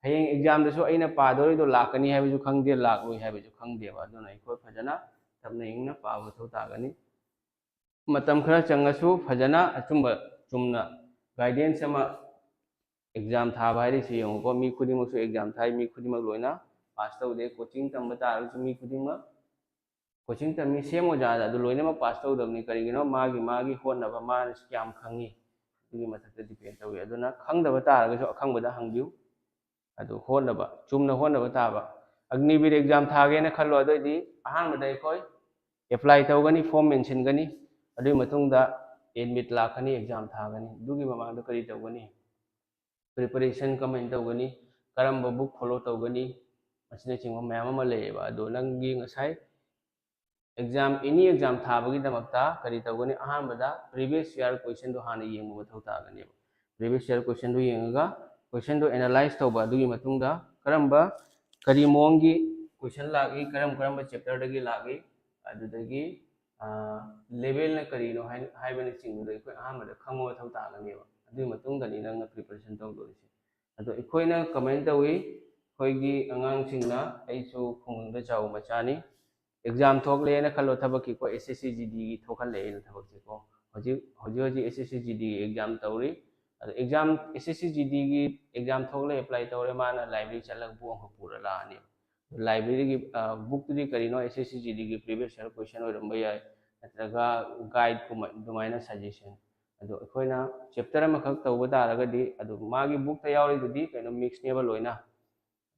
ꯍꯌꯦꯡ ꯑꯦꯛꯖꯥꯝꯗꯁꯨ ꯑꯩꯅ ꯄꯥꯗꯣꯔꯤꯗꯣ ꯂꯥꯛꯀꯅꯤ ꯍꯥꯏꯕꯁꯨ ꯈꯪꯗꯦ, ꯂꯥꯛꯂꯣꯏ ꯍꯥꯏꯕꯁꯨ ꯈꯪꯗꯦꯕ꯫ ꯑꯗꯨꯅ ꯑꯩꯈꯣꯏ ꯐꯖꯅ ꯇꯞꯅ ꯏꯪꯅ ꯄꯥꯕ ꯃꯊꯧ ꯇꯥꯒꯅꯤ꯫ ꯃꯇꯝ ꯈꯔ ꯆꯪꯉꯁꯨ ꯐꯖꯅ ꯑꯆꯨꯝꯕ, ꯆꯨꯝꯅ ꯒꯥꯏꯗꯦꯟꯁ ꯑꯃ꯫ ꯑꯦꯛꯖꯥꯝ ꯊꯥꯕ ꯍꯥꯏꯔꯤꯁꯤ ꯌꯦꯡꯉꯨꯀꯣ, ꯃꯤ ꯈꯨꯗꯤꯡꯃꯛꯁꯨ ꯑꯦꯛꯖꯥꯝ ꯊꯥꯏ, ꯃꯤ ꯈꯨꯗꯤꯡꯃꯛ ꯂꯣꯏꯅ ꯄꯥꯁ ꯇꯧꯗꯦ꯫ ꯀꯣꯆꯤꯡ ꯇꯝꯕ ꯇꯥꯔꯒꯁꯨ ꯃꯤ ꯈꯨꯗꯤꯡꯃꯛ, ꯀꯣꯆꯤꯡ ꯇꯝꯃꯤ, ꯁꯦꯝ ꯑꯣꯖꯥꯗ ꯑꯗꯨ ꯂꯣꯏꯅꯃꯛ ꯄꯥꯁ ꯇꯧꯗꯕꯅꯤ꯫ ꯀꯔꯤꯒꯤꯅꯣ? ꯃꯥꯒꯤ, ꯃꯥꯒꯤ ꯍꯣꯠꯅꯕ, ꯃꯥꯅ ꯀꯌꯥꯝ ꯈꯪꯉꯤ, ꯑꯗꯨꯒꯤ ꯃꯊꯛꯇ ꯗꯤꯄꯦꯟ ꯇꯧꯏ꯫ ꯑꯗꯨꯅ ꯈꯪꯗꯕ ꯇꯥꯔꯒꯁꯨ ꯑꯈꯪꯕꯗ ꯍꯪꯕꯤꯌꯨ꯫ ꯑꯗꯨ ꯍꯣꯠꯅꯕ, ꯆꯨꯝꯅ ꯍꯣꯠꯅꯕ ꯇꯥꯕ꯫ ꯑꯒꯅꯤꯕꯤꯔ ꯑꯦꯛꯖꯥꯝ ꯊꯥꯒꯦꯅ ꯈꯜꯂꯣ, ꯑꯗꯨꯑꯣꯏꯗꯤ ꯑꯍꯥꯟꯕꯗ ꯑꯩꯈꯣꯏ ꯑꯦꯄ꯭ꯂꯥꯏ ꯇꯧꯒꯅꯤ, ꯐꯣꯝ ꯃꯦꯟꯁꯤꯟꯒꯅꯤ, ꯑꯗꯨꯒꯤ ꯃꯇꯨꯡꯗ ꯑꯦꯗꯃꯤꯠ ꯂꯥꯛꯀꯅꯤ, ꯑꯦꯛꯖꯥꯝ ꯊꯥꯒꯅꯤ꯫ ꯑꯗꯨꯒꯤ ꯃꯃꯥꯡꯗ ꯀꯔꯤ ꯇꯧꯒꯅꯤ? ꯄ꯭ꯔꯤꯄꯦꯔꯦꯁꯟ ꯀꯃꯥꯏꯅ ꯇꯧꯒꯅꯤ? ꯀꯔꯝꯕ ꯕꯨꯛ ꯐꯣꯂꯣ ꯇꯧꯒꯅꯤ? ꯑꯁꯤꯅꯆꯤꯡꯕ ꯃꯌꯥꯝ ꯑꯃ ꯂꯩꯌꯦꯕ꯫ ꯑꯗꯣ ꯅꯪꯒꯤ ꯉꯁꯥꯏ ꯑꯦꯛꯖꯥꯝ, ꯑꯦꯅꯤ ꯑꯦꯛꯖꯥꯝ ꯊꯥꯕꯒꯤꯗꯃꯛꯇ ꯀꯔꯤ ꯇꯧꯒꯅꯤ? ꯑꯍꯥꯟꯕꯗ previous year questionꯗꯣ ꯍꯥꯟꯅ ꯌꯦꯡꯕ ꯃꯊꯧ ꯇꯥꯒꯅꯦꯕ꯫ Previous year questionꯗꯣ ꯌꯦꯡꯉꯒ, questionꯗꯣ analyze ꯇꯧꯕ, ꯑꯗꯨꯒꯤ ꯃꯇꯨꯡꯗ ꯀꯔꯝꯕ, ꯀꯔꯤ ꯃꯑꯣꯡꯒꯤ question ꯂꯥꯛꯏ, ꯀꯔꯝ ꯀꯔꯝꯕ chapterꯗꯒꯤ ꯂꯥꯛꯏ, ꯑꯗꯨꯗꯒꯤ, ꯑꯥ, levelꯅ ꯀꯔꯤꯅꯣ ꯍꯥꯏ-, ꯍꯥꯏꯕꯅꯆꯤꯡꯕꯗꯣ ꯑꯩꯈꯣꯏ ꯑꯍꯥꯟꯕꯗ ꯈꯪꯕ ꯃꯊꯧ ꯇꯥꯒꯅꯦꯕ꯫ ꯑꯗꯨꯒꯤ ꯃꯇꯨꯡꯗꯅꯤ ꯅꯪꯅ preparation ꯇꯧꯗꯣꯔꯤꯁꯦ꯫ ꯑꯗꯣ ꯑꯩꯈꯣꯏꯅ ꯀꯃꯥꯏꯅ ꯇꯧꯏ? ꯑꯩꯈꯣꯏꯒꯤ ꯑꯉꯥꯡꯁꯤꯡꯅ, ꯑꯩꯁꯨ ꯈꯨꯡꯒꯪꯗ ꯆꯥꯎꯕ ꯃꯆꯥꯅꯤ, ꯑꯦꯛꯖꯥꯝ ꯊꯣꯛꯂꯦꯅ ꯈꯜꯂꯣ, ꯊꯕꯛꯀꯤꯀꯣ, S S C G Dꯒꯤ ꯊꯣꯛꯍꯜꯂꯛꯑꯦꯅ ꯊꯕꯛꯁꯦꯀꯣ꯫ ꯍꯧꯖꯤꯛ, ꯍꯧꯖꯤꯛ, ꯍꯧꯖꯤꯛ S S C G Dꯒꯤ ꯑꯦꯛꯖꯥꯝ ꯇꯧꯔꯤ꯫ ꯑꯗꯣ exam, S S C G Dꯒꯤ ꯑꯦꯛꯖꯥꯝ ꯊꯣꯛꯂꯦ, ꯑꯦꯄ꯭ꯂꯥꯏ ꯇꯧꯔꯦ, ꯃꯥꯅ ꯂꯥꯏꯕ꯭ꯔꯦꯔꯤ ꯆꯠꯂꯒ ꯕꯨꯛ ꯑꯃꯈꯛ ꯄꯨꯔ ꯂꯥꯛꯑꯅꯦꯕ꯫ ꯂꯥꯏꯕ꯭ꯔꯦꯔꯤꯒꯤ, ꯑ, ꯕꯨꯛꯇꯨꯗꯤ ꯀꯔꯤꯅꯣ? S S C G Dꯒꯤ previous year question ꯑꯣꯏꯔꯝꯕ ꯌꯥꯏ, ꯅꯠꯇ꯭ꯔꯒ ꯒꯥꯏꯗꯀꯨꯝꯕ ꯑꯗꯨꯃꯥꯏꯅ suggestion꯫ ꯑꯗꯣ ꯑꯩꯈꯣꯏꯅ chapter ꯑꯃꯈꯛ ꯇꯧꯕ ꯇꯥꯔꯒꯗꯤ, ꯑꯗꯨ ꯃꯥꯒꯤ ꯕꯨꯛꯇ ꯌꯥꯎꯔꯤꯗꯨꯗꯤ ꯀꯩꯅꯣ, ꯃꯤꯛꯁꯅꯦꯕ ꯂꯣꯏꯅ꯫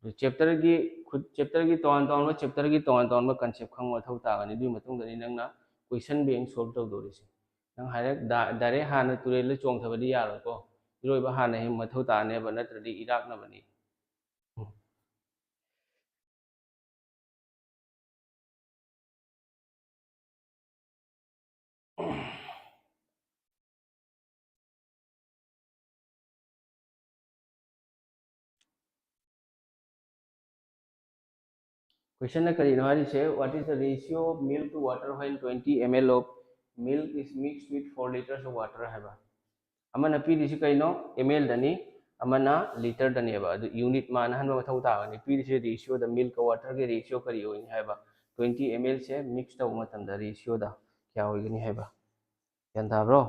ꯑꯗꯨ chapterꯒꯤ ꯈꯨꯠ-, chapterꯒꯤ ꯇꯣꯉꯥꯟ ꯇꯣꯉꯥꯟꯕ, chapterꯒꯤ ꯇꯣꯉꯥꯟ ꯇꯣꯉꯥꯟꯕ concept ꯈꯪꯕ ꯃꯊꯧ ꯇꯥꯒꯅꯤ꯫ ꯑꯗꯨꯒꯤ ꯃꯇꯨꯡꯗꯅꯤ ꯅꯪꯅ question bank solve ꯇꯧꯗꯧꯔꯤꯁꯦ꯫ ꯅꯪ ꯍꯥꯏꯔꯦ ꯗꯥ-, direct ꯍꯥꯟꯅ ꯇꯨꯔꯦꯜꯗ ꯆꯣꯡꯊꯕꯗꯤ ꯌꯥꯔꯣꯏꯀꯣ꯫ ꯏꯔꯣꯏꯕ ꯍꯥꯟꯅ ꯍꯦꯟ ꯃꯊꯧ ꯇꯥꯅꯦꯕ, ꯅꯠꯇ꯭ꯔꯗꯤ ꯏꯔꯥꯛꯅꯕꯅꯤ꯫ Question ꯀꯔꯤꯅꯣ ꯍꯥꯏꯔꯤꯁꯦ? What is the ratio of milk to water when twenty ml of milk is mixed with four liters of water ꯍꯥꯏꯕ꯫ ꯑꯃꯅ ꯄꯤꯔꯤꯁꯤ ꯀꯩꯅꯣ? M L ꯗꯅꯤ, ꯑꯃꯅ liter ꯗꯅꯦꯕ꯫ ꯑꯗꯨ unit ꯃꯥꯟꯅꯍꯟꯕ ꯃꯊꯧ ꯇꯥꯒꯅꯤ꯫ ꯄꯤꯔꯤꯁꯦ ratio ꯗ milk ꯀ water ꯒꯤ ratio ꯀꯔꯤ ꯑꯣꯏꯅꯤ ꯍꯥꯏꯕ? Twenty ml ꯁꯦ mix ꯇꯧꯕ ꯃꯇꯝꯗ ratio ꯗ ꯀꯌꯥ ꯑꯣꯏꯒꯅꯤ ꯍꯥꯏꯕ? ꯒ꯭ꯌꯥꯟ ꯇꯥꯕ꯭ꯔꯣ?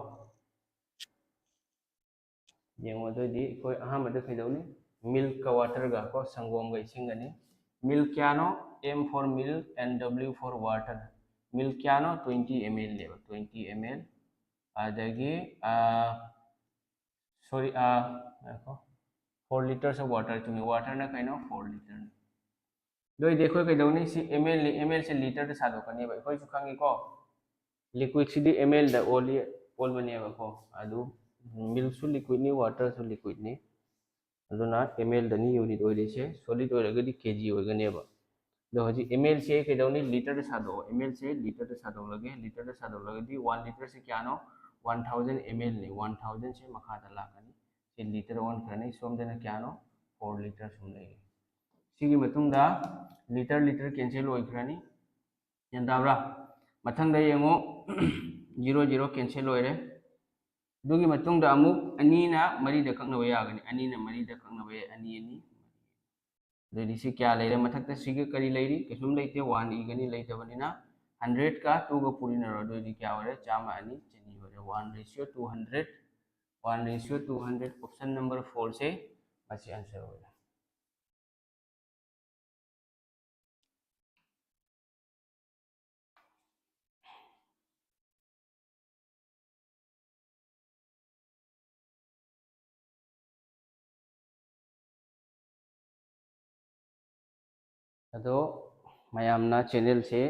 ꯌꯦꯡꯉꯣ, ꯑꯗꯨꯑꯣꯏꯗꯤ ꯑꯩꯈꯣꯏ ꯑꯍꯥꯟꯕꯗ ꯀꯩꯗꯧꯅꯤ? Milk ꯀ water ꯒ ꯀꯣ, ꯁꯪꯒꯣꯝꯒ ꯏꯁꯤꯡꯒꯅꯤ꯫ Milk ꯀꯌꯥꯅꯣ? M for milk and W for water꯫ Milk ꯀꯌꯥꯅꯣ? Twenty ml ꯅꯦꯕ, twenty ml꯫ ꯑꯗꯒꯤ sorry, ꯉꯥꯏꯈꯣ, four liters of water꯫ ꯆꯨꯝꯃꯤ, water ꯅ ꯀꯩꯅꯣ? Four liter ꯅꯤ꯫ ꯑꯗꯨꯑꯣꯏꯗꯤ ꯑꯩꯈꯣꯏ ꯀꯩꯗꯧꯅꯤ? ꯁꯤ M L ꯅꯤ, M L ꯁꯦ liter ꯗ ꯁꯥꯗꯣꯛꯀꯅꯦꯕ꯫ ꯑꯩꯈꯣꯏꯁꯨ ꯈꯪꯉꯤꯀꯣ, liquid ꯁꯤꯗꯤ M L ꯗ ꯑꯣꯜꯂꯤ, ꯑꯣꯟꯕꯅꯦꯕꯀꯣ꯫ ꯑꯗꯨ milk ꯁꯨ liquid ꯅꯤ, water ꯁꯨ liquid ꯅꯤ꯫ ꯑꯗꯨꯅ M L ꯗꯅꯤ unit ꯑꯣꯏꯔꯤꯁꯦ꯫ Solid ꯑꯣꯏꯔꯒꯗꯤ K G ꯑꯣꯏꯒꯅꯦꯕ꯫ ꯑꯗꯣ ꯍꯧꯖꯤꯛ M L ꯁꯦ ꯀꯩꯗꯧꯅꯤ? Liter ꯗ ꯁꯥꯗꯣꯛꯑꯣ꯫ M L ꯁꯦ liter ꯗ ꯁꯥꯗꯣꯛꯂꯒꯦ꯫ Liter ꯗ ꯁꯥꯗꯣꯛꯂꯒꯗꯤ one liter ꯁꯦ ꯀꯌꯥꯅꯣ? One thousand ml ꯅꯤ꯫ One thousand ꯁꯦ ꯃꯈꯥꯗ ꯂꯥꯛꯀꯅꯤ꯫ ꯁꯤ liter ꯑꯣꯟꯈ꯭ꯔꯅꯤ꯫ ꯁꯣꯝꯗꯅ ꯀꯌꯥꯅꯣ? Four liter ꯁꯨꯝ ꯂꯩꯔꯦ꯫ ꯁꯤꯒꯤ ꯃꯇꯨꯡꯗ liter, liter cancel ꯑꯣꯏꯈ꯭ꯔꯅꯤ꯫ ꯒ꯭ꯌꯥꯟ ꯇꯥꯕ꯭ꯔꯥ? ꯃꯊꯪꯗ ꯌꯦꯡꯉꯨ, zero, zero cancel ꯑꯣꯏꯔꯦ꯫ ꯑꯗꯨꯒꯤ ꯃꯇꯨꯡꯗ ꯑꯃꯨꯛ ꯑꯅꯤꯅ ꯃꯔꯤꯗ ꯀꯛꯅꯕ ꯌꯥꯒꯅꯤ꯫ ꯑꯅꯤꯅ ꯃꯔꯤꯗ ꯀꯛꯅꯕ ꯌꯥꯏ꯫ ꯑꯅꯤ, ꯑꯅꯤ꯫ ꯑꯗꯨꯗꯤ ꯁꯤ ꯀꯌꯥ ꯂꯩꯔꯦ? ꯃꯊꯛꯇ ꯁꯤꯒ ꯀꯔꯤ ꯂꯩꯔꯤ? ꯀꯩꯁꯨꯝ ꯂꯩꯇꯦ꯫ One ꯏꯒꯅꯤ, ꯂꯩꯇꯕꯅꯤꯅ꯫ Hundred ꯀ two ꯒ ꯄꯨꯔꯤꯅꯔꯣ꯫ ꯑꯗꯨꯑꯣꯏꯗꯤ ꯀꯌꯥ ꯑꯣꯏꯔꯦ? ꯆꯥꯝꯃ ꯑꯅꯤ ꯆꯅꯤ ꯑꯣꯏꯔꯦ꯫ One ratio two hundred, one ratio two hundred, option number four ꯁꯦ ꯃꯁꯤ answer ꯑꯣꯏꯔꯦ꯫ ꯑꯗꯣ ꯃꯌꯥꯝꯅ channel ꯁꯦ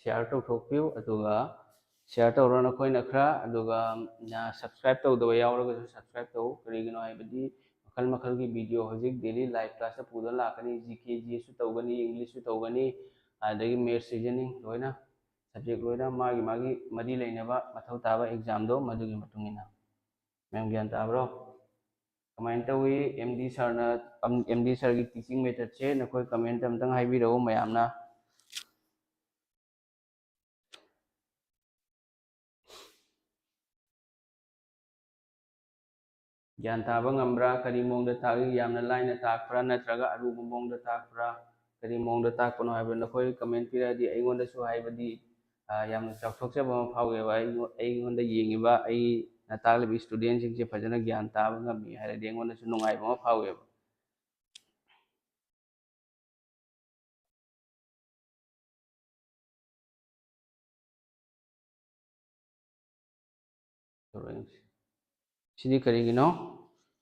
share ꯇꯧꯊꯣꯛꯄꯤꯌꯨ, ꯑꯗꯨꯒ share ꯇꯧꯔꯣ ꯅꯈꯣꯏꯅ ꯈꯔ, ꯑꯗꯨꯒ, ꯅ, subscribe ꯇꯧꯗꯕ ꯌꯥꯎꯔꯒꯁꯨ subscribe ꯇꯧ꯫ ꯀꯔꯤꯒꯤꯅꯣ ꯍꯥꯏꯕꯗꯤ ꯃꯈꯜ ꯃꯈꯜꯒꯤ video ꯍꯧꯖꯤꯛ daily live class ꯇ ꯄꯨꯗꯨꯅ ꯂꯥꯛꯀꯅꯤ꯫ G K, G S ꯁꯨ ꯇꯧꯒꯅꯤ, English ꯁꯨ ꯇꯧꯒꯅꯤ, ꯑꯗꯒꯤ maths, reasoning ꯂꯣꯏꯅ, subject ꯂꯣꯏꯅ ꯃꯥꯒꯤ ꯃꯥꯒꯤ ꯃꯔꯤ ꯂꯩꯅꯕ ꯃꯊꯧ ꯇꯥꯕ exam ꯗꯣ ꯃꯗꯨꯒꯤ ꯃꯇꯨꯡ ꯏꯟꯅ꯫ ꯃꯌꯥꯝ ꯒ꯭ꯌꯥꯟ ꯇꯥꯕ꯭ꯔꯣ? ꯀꯃꯥꯏꯅ ꯇꯧꯏ? M D sir ꯅ, M D sir ꯒꯤ teaching method ꯁꯦ ꯅꯈꯣꯏ comment ꯑꯝꯇꯪ ꯍꯥꯏꯕꯤꯔꯛꯎ ꯃꯌꯥꯝꯅ꯫ ꯒ꯭ꯌꯥꯟ ꯇꯥꯕ ꯉꯝꯕ꯭ꯔꯥ? ꯀꯔꯤ ꯃꯑꯣꯡꯗ ꯇꯥꯛꯏ? ꯌꯥꯝꯅ ꯂꯥꯏꯅ ꯇꯥꯛꯄ꯭ꯔꯥ, ꯅꯠꯇ꯭ꯔꯒ ꯑꯔꯨꯕ ꯃꯑꯣꯡꯗ ꯇꯥꯛꯄ꯭ꯔꯥ? ꯀꯔꯤ ꯃꯑꯣꯡꯗ ꯇꯥꯛꯄꯅꯣ ꯍꯥꯏꯕꯗꯣ ꯅꯈꯣꯏ comment ꯄꯤꯔꯛꯑꯗꯤ ꯑꯩꯉꯣꯟꯗꯁꯨ, ꯍꯥꯏꯕꯗꯤ, ꯑ, ꯌꯥꯝꯅ ꯆꯥꯎꯊꯣꯛꯆꯕ ꯑꯃ ꯐꯥꯎꯋꯦꯕ꯫ ꯑꯩꯉꯣꯟ-, ꯑꯩꯉꯣꯟꯗ ꯌꯦꯡꯉꯤꯕ, ꯑꯩꯅ ꯇꯥꯛꯂꯤꯕ studentꯁꯤꯡꯁꯦ ꯐꯖꯅ ꯒ꯭ꯌꯥꯟ ꯇꯥꯕ ꯉꯝꯃꯤ ꯍꯥꯏꯔꯗꯤ ꯑꯩꯉꯣꯟꯗꯁꯨ ꯅꯨꯡꯉꯥꯏꯕ ꯑꯃ ꯐꯥꯎꯋꯦꯕ꯫ ꯇꯧꯔꯛꯑꯦ꯫ ꯁꯤꯗꯤ ꯀꯔꯤꯒꯤꯅꯣ?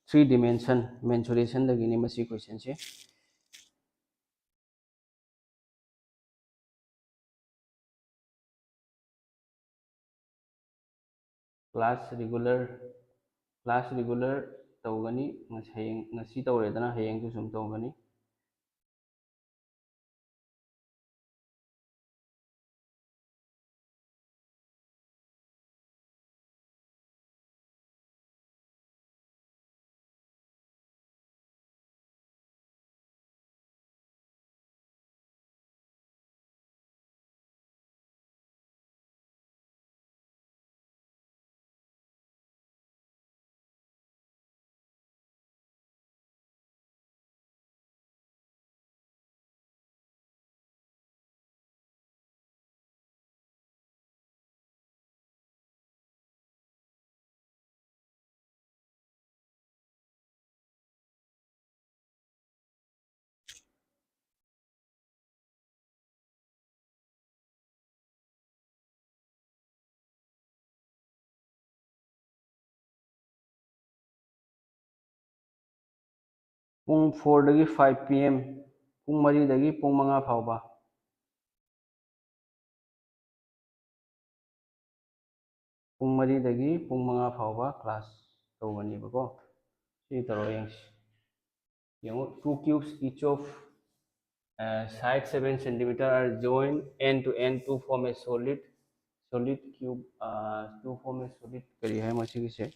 Three dimension mensuration ꯗꯒꯤꯅꯤ ꯃꯁꯤ question ꯁꯦ꯫ Class regular, class regular ꯇꯧꯒꯅꯤ꯫ ꯉꯁ-, ꯍꯌꯦꯡ, ꯉꯁꯤ ꯇꯧꯔꯦꯗꯅ, ꯍꯌꯦꯡꯁꯨ ꯁꯨꯝ ꯇꯧꯒꯅꯤ꯫ ꯄꯨꯡ four ꯗꯒꯤ five P M, ꯄꯨꯡ ꯃꯔꯤꯗꯒꯤ ꯄꯨꯡ ꯃꯉꯥ ꯐꯥꯎꯕ꯫ ꯄꯨꯡ ꯃꯔꯤꯗꯒꯤ ꯄꯨꯡ ꯃꯉꯥ ꯐꯥꯎꯕ class ꯇꯧꯒꯅꯤꯕꯀꯣ꯫ ꯁꯤ ꯇꯧꯔꯒ ꯌꯦꯡꯁꯤ꯫ ꯌꯦꯡꯉꯨ, two cubes each of, uh, side seven centimeter are joined end to end to form a solid, solid cube, uh, to form a solid, ꯀꯔꯤ ꯍꯥꯏ ꯃꯁꯤꯒꯤꯁꯦ?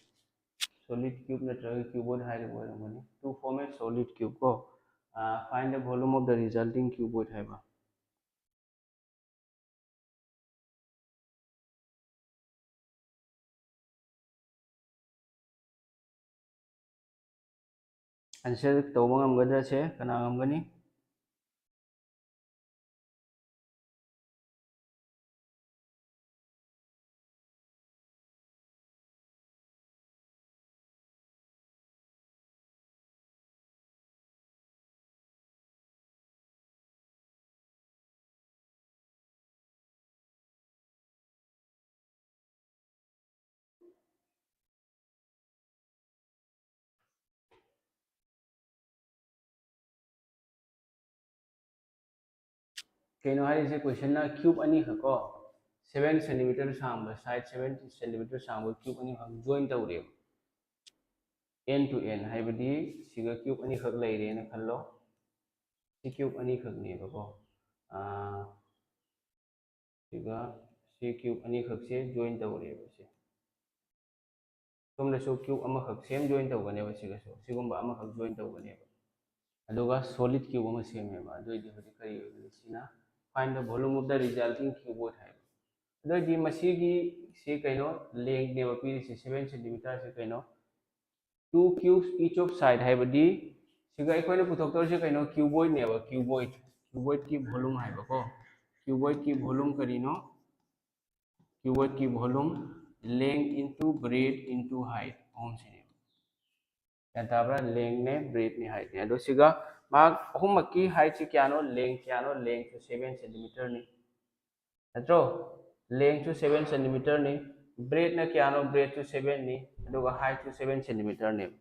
Solid cube ꯅꯠꯇ꯭ꯔꯒ cuboid ꯍꯥꯏꯔꯤꯕ ꯑꯣꯏꯔꯝꯒꯅꯤ꯫ To form a solid cube ꯀꯣ꯫ Uh, find the volume of the resulting cuboid ꯍꯥꯏꯕ꯫ Answer ꯇꯧꯕ ꯉꯝꯒꯗ꯭ꯔꯁꯦ ꯀꯅꯥ ꯉꯝꯒꯅꯤ? ꯀꯩꯅꯣ ꯍꯥꯏꯔꯤꯁꯦ, ꯀꯣꯏꯁꯟꯅ ꯀ꯭ꯌꯨꯕ ꯑꯅꯤꯈꯛ ꯀꯣ, ꯁꯚꯦꯟ ꯁꯦꯟꯇꯤꯃꯤꯇꯔ ꯁꯥꯡꯕ, ꯁꯥꯏꯗ ꯁꯚꯦꯟ ꯁꯦꯟꯇꯤꯃꯤꯇꯔ ꯁꯥꯡꯕ ꯀ꯭ꯌꯨꯕ ꯑꯅꯤꯈꯛ ꯖꯣꯏꯟ ꯇꯧꯔꯦꯕ꯫ ꯑꯦꯟ ꯇꯨ ꯑꯦꯟ ꯍꯥꯏꯕꯗꯤ ꯁꯤꯒ ꯀ꯭ꯌꯨꯕ ꯑꯅꯤꯈꯛ ꯂꯩꯔꯦꯅ ꯈꯜꯂꯣ꯫ ꯁꯤ ꯀ꯭ꯌꯨꯕ ꯑꯅꯤꯈꯛꯅꯦꯕꯀꯣ꯫ ꯑꯥ, ꯁꯤꯒ ꯁꯤ ꯀ꯭ꯌꯨꯕ ꯑꯅꯤꯈꯛꯁꯦ ꯖꯣꯏꯟ ꯇꯧꯔꯦꯕ ꯁꯦ꯫ ꯁꯣꯝꯗꯁꯨ ꯀ꯭ꯌꯨꯕ ꯑꯃꯈꯛ ꯁꯦꯝ ꯖꯣꯏꯟ ꯇꯧꯒꯅꯦꯕ ꯁꯤꯒꯁꯨ꯫ ꯁꯤꯒꯨꯝꯕ ꯑꯃꯈꯛ ꯖꯣꯏꯟ ꯇꯧꯒꯅꯦꯕ꯫ ꯑꯗꯨꯒ ꯁꯣꯂꯤꯗ ꯀ꯭ꯌꯨꯕ ꯑꯃ ꯁꯦꯝꯃꯦꯕ꯫ ꯑꯗꯨꯑꯣꯏꯗꯤ ꯍꯧꯖꯤꯛ ꯀꯔꯤ ꯑꯣꯏꯒꯅꯤ? ꯁꯤꯅ find the volume of the resulting cuboid ꯍꯥꯏꯕ꯫ ꯑꯗꯨꯑꯣꯏꯗꯤ ꯃꯁꯤꯒꯤ ꯁꯤ ꯀꯩꯅꯣ, ꯂꯦꯡꯅꯦꯕ ꯄꯤꯔꯤꯁꯦ, ꯁꯚꯦꯟ ꯁꯦꯟꯇꯤꯃꯤꯇꯔꯁꯦ ꯀꯩꯅꯣ, two cubes each of side ꯍꯥꯏꯕꯗꯤ ꯁꯤꯒ ꯑꯩꯈꯣꯏꯅ ꯄꯨꯊꯣꯛꯇꯧꯔꯤꯁꯦ ꯀꯩꯅꯣ? ꯀ꯭ꯌꯨꯕꯣꯏꯗꯅꯦꯕ, ꯀ꯭ꯌꯨꯕꯣꯏꯗ꯫ ꯀ꯭ꯌꯨꯕꯣꯏꯗꯀꯤ ꯚꯣꯂꯨꯝ ꯍꯥꯏꯕꯀꯣ꯫ ꯀ꯭ꯌꯨꯕꯣꯏꯗꯀꯤ ꯚꯣꯂꯨꯝ ꯀꯔꯤꯅꯣ? ꯀ꯭ꯌꯨꯕꯣꯏꯗꯀꯤ volume, length into breadth into height ꯑꯍꯨꯝꯁꯤꯅꯦꯕ꯫ ꯒ꯭ꯌꯥꯟ ꯇꯥꯕ꯭ꯔꯥ? ꯂꯦꯡꯅꯦ, ꯕ꯭ꯔꯦꯗꯅꯦ, ꯍꯥꯏꯠꯅꯦ꯫ ꯑꯗꯣ ꯁꯤꯒ ꯃꯥ ꯑꯍꯨꯝꯃꯛꯀꯤ ꯍꯥꯏꯠꯁꯤ ꯀꯌꯥꯅꯣ? ꯂꯦꯡ ꯀꯌꯥꯅꯣ? ꯂꯦꯡꯁꯨ ꯁꯚꯦꯟ ꯁꯦꯟꯇꯤꯃꯤꯇꯔꯅꯤ, ꯅꯠꯇ꯭ꯔꯣ? ꯂꯦꯡꯁꯨ ꯁꯚꯦꯟ ꯁꯦꯟꯇꯤꯃꯤꯇꯔꯅꯤ, ꯕ꯭ꯔꯦꯗꯅ ꯀꯌꯥꯅꯣ? ꯕ꯭ꯔꯦꯗꯁꯨ ꯁꯚꯦꯟꯅꯤ, ꯑꯗꯨꯒ ꯍꯥꯏꯠꯁꯨ ꯁꯚꯦꯟ ꯁꯦꯟꯇꯤꯃꯤꯇꯔꯅꯦꯕ꯫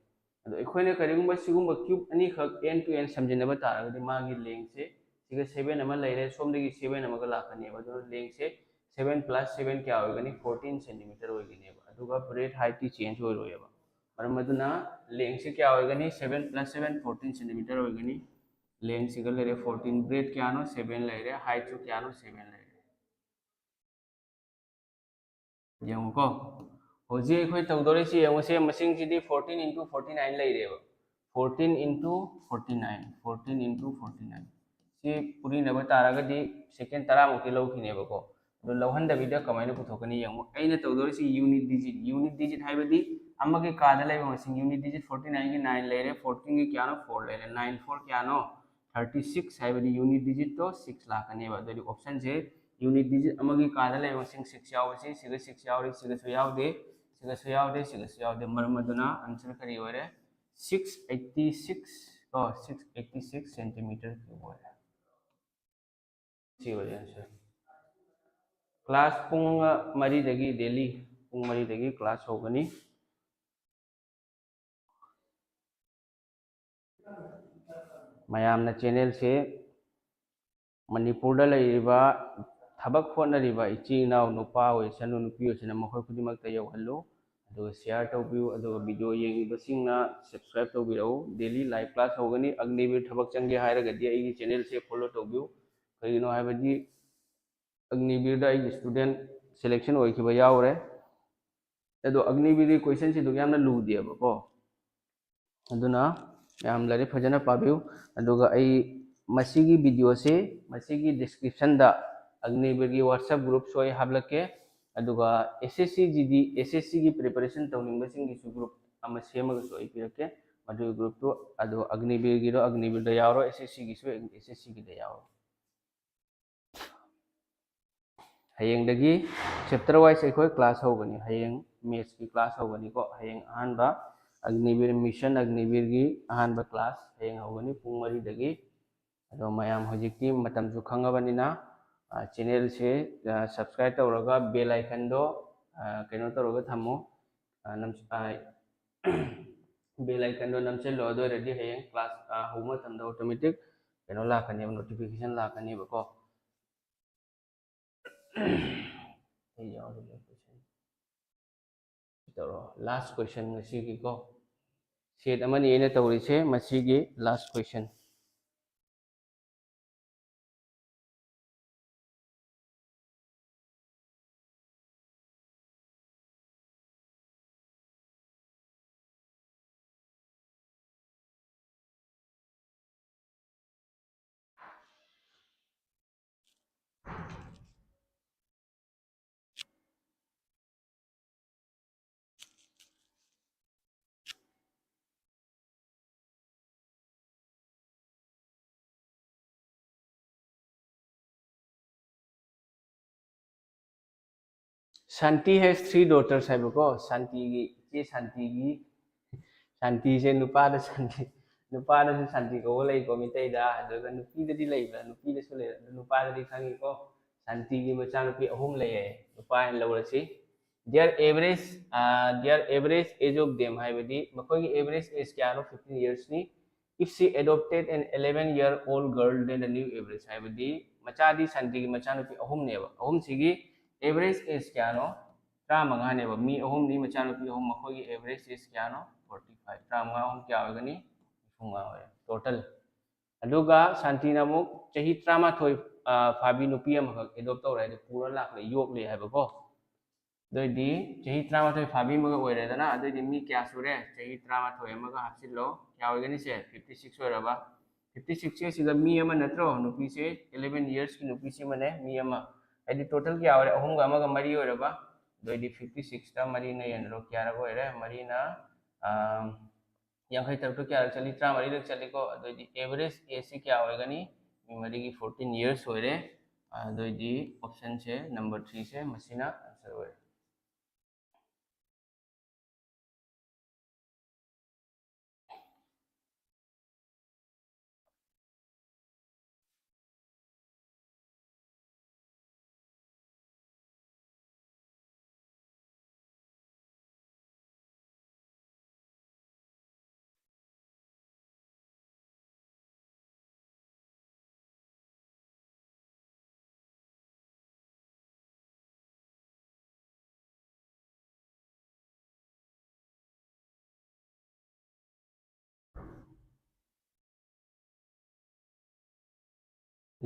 ꯑꯗꯣ ꯑꯩꯈꯣꯏꯅ ꯀꯔꯤꯒꯨꯝꯕ ꯁꯤꯒꯨꯝꯕ ꯀ꯭ꯌꯨꯕ ꯑꯅꯤꯈꯛ ꯑꯦꯟ ꯇꯨ ꯑꯦꯟ ꯁꯝꯖꯤꯟꯅꯕ ꯇꯥꯔꯒꯗꯤ ꯃꯥꯒꯤ ꯂꯦꯡꯁꯦ ꯁꯤꯒ ꯁꯚꯦꯟ ꯑꯃ ꯂꯩꯔꯦ, ꯁꯣꯝꯗꯒꯤ ꯁꯚꯦꯟ ꯑꯃꯒ ꯂꯥꯛꯀꯅꯦꯕ꯫ ꯑꯗꯨꯅ ꯂꯦꯡꯁꯦ ꯁꯚꯦꯟ ꯄ꯭ꯂꯁ ꯁꯚꯦꯟ ꯀꯌꯥ ꯑꯣꯏꯒꯅꯤ? ꯐꯣꯔꯇꯤꯟ ꯁꯦꯟꯇꯤꯃꯤꯇꯔ ꯑꯣꯏꯒꯅꯦꯕ꯫ ꯑꯗꯨꯒ ꯕ꯭ꯔꯦꯗ ꯍꯥꯏꯠꯇꯤ ꯆꯦꯟꯖ ꯑꯣꯏꯔꯣꯏꯕ꯫ ꯃꯔꯝ ꯑꯗꯨꯅ ꯂꯦꯡꯁꯦ ꯀꯌꯥ ꯑꯣꯏꯒꯅꯤ? Seven plus seven, fourteen centimetre ꯑꯣꯏꯒꯅꯤ꯫ ꯂꯦꯡꯁꯤꯒ ꯂꯩꯔꯦ ꯐꯣꯔꯇꯤꯟ, ꯕ꯭ꯔꯦꯗ ꯀꯌꯥꯅꯣ? ꯁꯚꯦꯟ ꯂꯩꯔꯦ, ꯍꯥꯏꯠꯁꯨ ꯀꯌꯥꯅꯣ? ꯁꯚꯦꯟ ꯂꯩꯔꯦ꯫ ꯌꯦꯡꯉꯨꯀꯣ, ꯍꯧꯖꯤꯛ ꯑꯩꯈꯣꯏ ꯇꯧꯗꯣꯔꯤꯁꯤ ꯌꯦꯡꯉꯨꯁꯦ, ꯃꯁꯤꯡꯁꯤꯗꯤ ꯐꯣꯔꯇꯤꯟ ꯏꯟꯇꯨ ꯐꯣꯔꯇꯤ ꯅꯥꯏꯟ ꯂꯩꯔꯦꯕ꯫ Fourteen into forty nine, fourteen into forty nine. ꯁꯤ ꯄꯨꯔꯤꯅꯕ ꯇꯥꯔꯒꯗꯤ ꯁꯦꯀꯦꯟ ꯇꯔꯥꯃꯨꯛꯇꯤ ꯂꯧꯈꯤꯅꯦꯕꯀꯣ꯫ ꯑꯗꯣ ꯂꯧꯍꯟꯗꯕꯤꯗ ꯀꯃꯥꯏꯅ ꯄꯨꯊꯣꯛꯀꯅꯤ ꯌꯦꯡꯉꯨ꯫ ꯑꯩꯅ ꯇꯧꯗꯣꯔꯤꯁꯤ ꯌꯨꯅꯤꯠ ꯗꯤꯖꯤꯠ, ꯌꯨꯅꯤꯠ ꯗꯤꯖꯤꯠ ꯍꯥꯏꯕꯗꯤ ꯑꯃꯒꯤ ꯀꯥꯗ ꯂꯩꯕ ꯃꯁꯤꯡ unit digit forty nineꯒꯤ nine ꯂꯩꯔꯦ, fourteenꯒꯤ ꯀꯌꯥꯅꯣ? Four ꯂꯩꯔꯦ, nine four ꯀꯌꯥꯅꯣ? Thirty six ꯍꯥꯏꯕꯗꯤ unit digitꯇꯣ six ꯂꯥꯛꯀꯅꯦꯕ꯫ ꯑꯗꯨꯗꯤ optionꯁꯦ unit digit ꯑꯃꯒꯤ ꯀꯥꯗ ꯂꯩꯕ ꯃꯁꯤꯡ six ꯌꯥꯎꯕꯁꯤ ꯁꯤꯒ six ꯌꯥꯎꯔꯤ, ꯁꯤꯒꯁꯨ ꯌꯥꯎꯗꯦ, ꯁꯤꯒꯁꯨ ꯌꯥꯎꯗꯦ, ꯁꯤꯒꯁꯨ ꯌꯥꯎꯗꯦ꯫ ꯃꯔꯝ ꯑꯗꯨꯅ answer ꯀꯔꯤ ꯑꯣꯏꯔꯦ? Six eighty six ꯀꯣ, six eighty six centimeter cube ꯑꯣꯏꯔꯦ꯫ ꯁꯤ ꯑꯣꯏꯔꯦ answer꯫ Class ꯄꯨꯡ ꯃꯔꯤꯗꯒꯤ, daily ꯄꯨꯡ ꯃꯔꯤꯗꯒꯤ class ꯍꯧꯒꯅꯤ꯫ ꯃꯌꯥꯝꯅ channelꯁꯦ ꯃꯅꯤꯄꯨꯔꯗ ꯂꯩꯔꯤꯕ ꯊꯕꯛ ꯍꯣꯠꯅꯔꯤꯕ ꯏꯆꯤꯜ ꯏꯅꯥꯎ, ꯅꯨꯄꯥ ꯑꯣꯏꯁꯅꯨ, ꯅꯨꯄꯤ ꯑꯣꯏꯁꯅꯨ, ꯃꯈꯣꯏ ꯈꯨꯗꯤꯡꯃꯛꯇ ꯌꯧꯍꯜꯂꯨ꯫ ꯑꯗꯨꯒ share ꯇꯧꯕꯤꯌꯨ꯫ ꯑꯗꯨꯒ video ꯌꯦꯡꯉꯤꯕꯁꯤꯡꯅ subscribe ꯇꯧꯕꯤꯔꯛꯎ꯫ Daily live class ꯍꯧꯒꯅꯤ꯫ ꯑꯒꯅꯤꯕꯤꯔ ꯊꯕꯛ ꯆꯪꯒꯦ ꯍꯥꯏꯔꯒꯗꯤ ꯑꯩꯒꯤ channelꯁꯦ follow ꯇꯧꯕꯤꯌꯨ꯫ ꯀꯔꯤꯒꯤꯅꯣ ꯍꯥꯏꯕꯗꯤ ꯑꯒꯅꯤꯕꯤꯔꯗ ꯑꯩꯒꯤ student selection ꯑꯣꯏꯈꯤꯕ ꯌꯥꯎꯔꯦ꯫ ꯑꯗꯣ ꯑꯒꯅꯤꯕꯤꯔꯒꯤ questionꯁꯤꯗꯨ ꯌꯥꯝꯅ ꯂꯨꯗꯦꯕꯀꯣ꯫ ꯑꯗꯨꯅ ꯃꯌꯥꯝ ꯂꯥꯏꯔꯤꯛ ꯐꯖꯅ ꯄꯥꯕꯤꯌꯨ꯫ ꯑꯗꯨꯒ ꯑꯩ ꯃꯁꯤꯒꯤ videoꯁꯦ, ꯃꯁꯤꯒꯤ descriptionꯗ ꯑꯒꯅꯤꯕꯤꯔꯒꯤ WhatsApp group ꯁꯣꯏ ꯍꯥꯞꯂꯛꯀꯦ꯫ ꯑꯗꯨꯒ SSCꯒꯤꯗꯤ, SSCꯒꯤ preparation ꯇꯧꯅꯤꯡꯕꯁꯤꯡꯒꯤꯁꯨ group ꯑꯃ ꯁꯦꯝꯃꯒꯁꯨ ꯑꯩ ꯄꯤꯔꯛꯀꯦ꯫ ꯃꯗꯨꯒꯤ groupꯇꯨ ꯑꯗꯣ ꯑꯒꯅꯤꯕꯤꯔꯒꯤꯗꯣ ꯑꯒꯅꯤꯕꯤꯔꯗ ꯌꯥꯎꯔꯣ, SSCꯒꯤꯁꯨ SSCꯒꯤꯗ ꯌꯥꯎꯔꯣ꯫ ꯍꯌꯦꯡꯗꯒꯤ chapter wise ꯑꯩꯈꯣꯏ class ꯍꯧꯒꯅꯤ꯫ ꯍꯌꯦꯡ mathsꯀꯤ class ꯍꯧꯒꯅꯤꯀꯣ꯫ ꯍꯌꯦꯡ ꯑꯍꯥꯟꯕ ꯑꯒꯅꯤꯕꯤꯔ, mission ꯑꯒꯅꯤꯕꯤꯔꯒꯤ ꯑꯍꯥꯟꯕ class ꯍꯌꯦꯡ ꯍꯧꯒꯅꯤ ꯄꯨꯡ ꯃꯔꯤꯗꯒꯤ꯫ ꯑꯗꯣ ꯃꯌꯥꯝ ꯍꯧꯖꯤꯛꯇꯤ ꯃꯇꯝꯁꯨ ꯈꯪꯉꯕꯅꯤꯅ, ꯑ, channelꯁꯦ, ꯑ, subscribe ꯇꯧꯔꯒ bell iconꯗꯣ, ꯑ, ꯀꯩꯅꯣ ꯇꯧꯔꯒ ꯊꯝꯃꯣ꯫ ꯑ, ꯅꯝ-, ꯑ, bell iconꯗꯣ ꯅꯝꯁꯤꯜꯂꯣ꯫ ꯑꯗꯨ ꯑꯣꯏꯔꯗꯤ ꯍꯌꯦꯡ class, ꯑ, ꯍꯧꯕ ꯃꯇꯝꯗ automatic ꯀꯩꯅꯣ ꯂꯥꯛꯀꯅꯦꯕ, notification ꯂꯥꯛꯀꯅꯦꯕꯀꯣ꯫ ꯑꯩ ꯌꯥꯎꯔꯤꯕ question꯫ ꯇꯧꯔꯣ꯫ Last question ꯉꯁꯤꯒꯤꯀꯣ꯫ Set ꯑꯃꯅꯤ ꯑꯩꯅ ꯇꯧꯔꯤꯁꯦ, ꯃꯁꯤꯒꯤ last question꯫ Shanti has three daughters ꯍꯥꯏꯕꯀꯣ, ꯁꯥꯟꯇꯤꯒꯤ, ꯏꯆꯦ ꯁꯥꯟꯇꯤꯒꯤ, ꯁꯥꯟꯇꯤꯁꯦ ꯅꯨꯄꯥꯗ ꯁꯥꯟꯇꯤ, ꯅꯨꯄꯥꯗꯁꯨ ꯁꯥꯟꯇꯤ ꯀꯧꯕ ꯂꯩꯀꯣ ꯃꯤꯇꯩꯗ, ꯑꯗꯨꯒ ꯅꯨꯄꯤꯗꯗꯤ ꯂꯩꯕ꯭ꯔꯥ? ꯅꯨꯄꯤꯗꯁꯨ ꯂꯩ, ꯑꯗꯨ ꯅꯨꯄꯥꯗꯗꯤ ꯈꯪꯉꯤꯀꯣ꯫ ꯁꯥꯟꯇꯤꯒꯤ ꯃꯆꯥꯅꯨꯄꯤ ꯑꯍꯨꯝ ꯂꯩꯌꯦ, ꯅꯨꯄꯥ ꯍꯥꯏꯅ ꯂꯧꯔꯁꯤ꯫ Their average, uh, their average age of them ꯍꯥꯏꯕꯗꯤ ꯃꯈꯣꯏꯒꯤ average age ꯀꯌꯥꯅꯣ? Fifteen yearsꯅꯤ꯫ If she adopted an eleven year old girl, then the new average ꯍꯥꯏꯕꯗꯤ ꯃꯆꯥꯗꯤ ꯁꯥꯟꯇꯤꯒꯤ ꯃꯆꯥꯅꯨꯄꯤ ꯑꯍꯨꯝꯅꯦꯕ, ꯑꯍꯨꯝꯁꯤꯒꯤ average age ꯀꯌꯥꯅꯣ? ꯇꯔꯥꯃꯉꯥꯅꯦꯕ꯫ ꯃꯤ ꯑꯍꯨꯝꯅꯤ, ꯃꯆꯥꯅꯨꯄꯤ ꯑꯍꯨꯝ, ꯃꯈꯣꯏꯒꯤ average age ꯀꯌꯥꯅꯣ? Forty five꯫ ꯇꯔꯥꯃꯉꯥ ꯑꯍꯨꯝ ꯀꯌꯥ ꯑꯣꯏꯒꯅꯤ? ꯅꯤꯐꯨꯃꯉꯥ ꯑꯣꯏꯔꯦ total꯫ ꯑꯗꯨꯒ ꯁꯥꯟꯇꯤꯅ ꯑꯃꯨꯛ ꯆꯍꯤ ꯇꯔꯥꯃꯥꯊꯣꯏ, ꯑ, ꯐꯥꯕꯤ ꯅꯨꯄꯤ ꯑꯃꯈꯛ adopt ꯇꯧꯔꯦ, ꯍꯥꯏꯗꯤ ꯄꯨꯔ ꯂꯥꯛꯂꯦ, ꯌꯣꯛꯂꯦ ꯍꯥꯏꯕꯀꯣ꯫ ꯑꯗꯨꯑꯣꯏꯗꯤ ꯆꯍꯤ ꯇꯔꯥꯃꯥꯊꯣꯏ ꯐꯥꯕꯤ ꯑꯃꯒ ꯑꯣꯏꯔꯦꯗꯅ, ꯑꯗꯨꯑꯣꯏꯗꯤ ꯃꯤ ꯀꯌꯥ ꯁꯨꯔꯦ? ꯆꯍꯤ ꯇꯔꯥꯃꯥꯊꯣꯏ ꯑꯃꯒ ꯍꯥꯞꯆꯤꯜꯂꯣ, ꯀꯌꯥ ꯑꯣꯏꯒꯅꯤ ꯁꯦ? Fifty six ꯑꯣꯏꯔꯕ꯫ Fifty sixꯁꯦ ꯁꯤꯗ ꯃꯤ ꯑꯃ ꯅꯠꯇ꯭ꯔꯣ? ꯅꯨꯄꯤꯁꯦ eleven yearsꯀꯤ ꯅꯨꯄꯤꯁꯤ ꯑꯃꯅꯦ, ꯃꯤ ꯑꯃ꯫ ꯍꯥꯏꯗꯤ total ꯀꯌꯥ ꯑꯣꯏꯔꯦ? ꯑꯍꯨꯝꯒ ꯑꯃꯒ ꯃꯔꯤ ꯑꯣꯏꯔꯕ꯫ ꯑꯗꯨꯑꯣꯏꯗꯤ fifty sixꯇ ꯃꯔꯤꯅ ꯌꯦꯟꯅꯔꯣ, ꯀꯌꯥꯔꯛ ꯑꯣꯏꯔꯦ? ꯃꯔꯤꯅ, ꯑꯥ, ꯌꯥꯡꯈꯩ ꯇꯔꯨꯛꯇ ꯀꯌꯥꯔꯛ ꯆꯠꯂꯤ? ꯇꯔꯥꯃꯔꯤꯔꯛ ꯆꯠꯂꯤꯀꯣ꯫ ꯑꯗꯨꯑꯣꯏꯗꯤ average ageꯁꯤ ꯀꯌꯥ ꯑꯣꯏꯒꯅꯤ? ꯃꯤ ꯃꯔꯤꯒꯤ fourteen years ꯑꯣꯏꯔꯦ꯫ ꯑꯗꯨꯑꯣꯏꯗꯤ optionꯁꯦ number threeꯁꯦ ꯃꯁꯤꯅ answer ꯑꯣꯏꯔꯦ꯫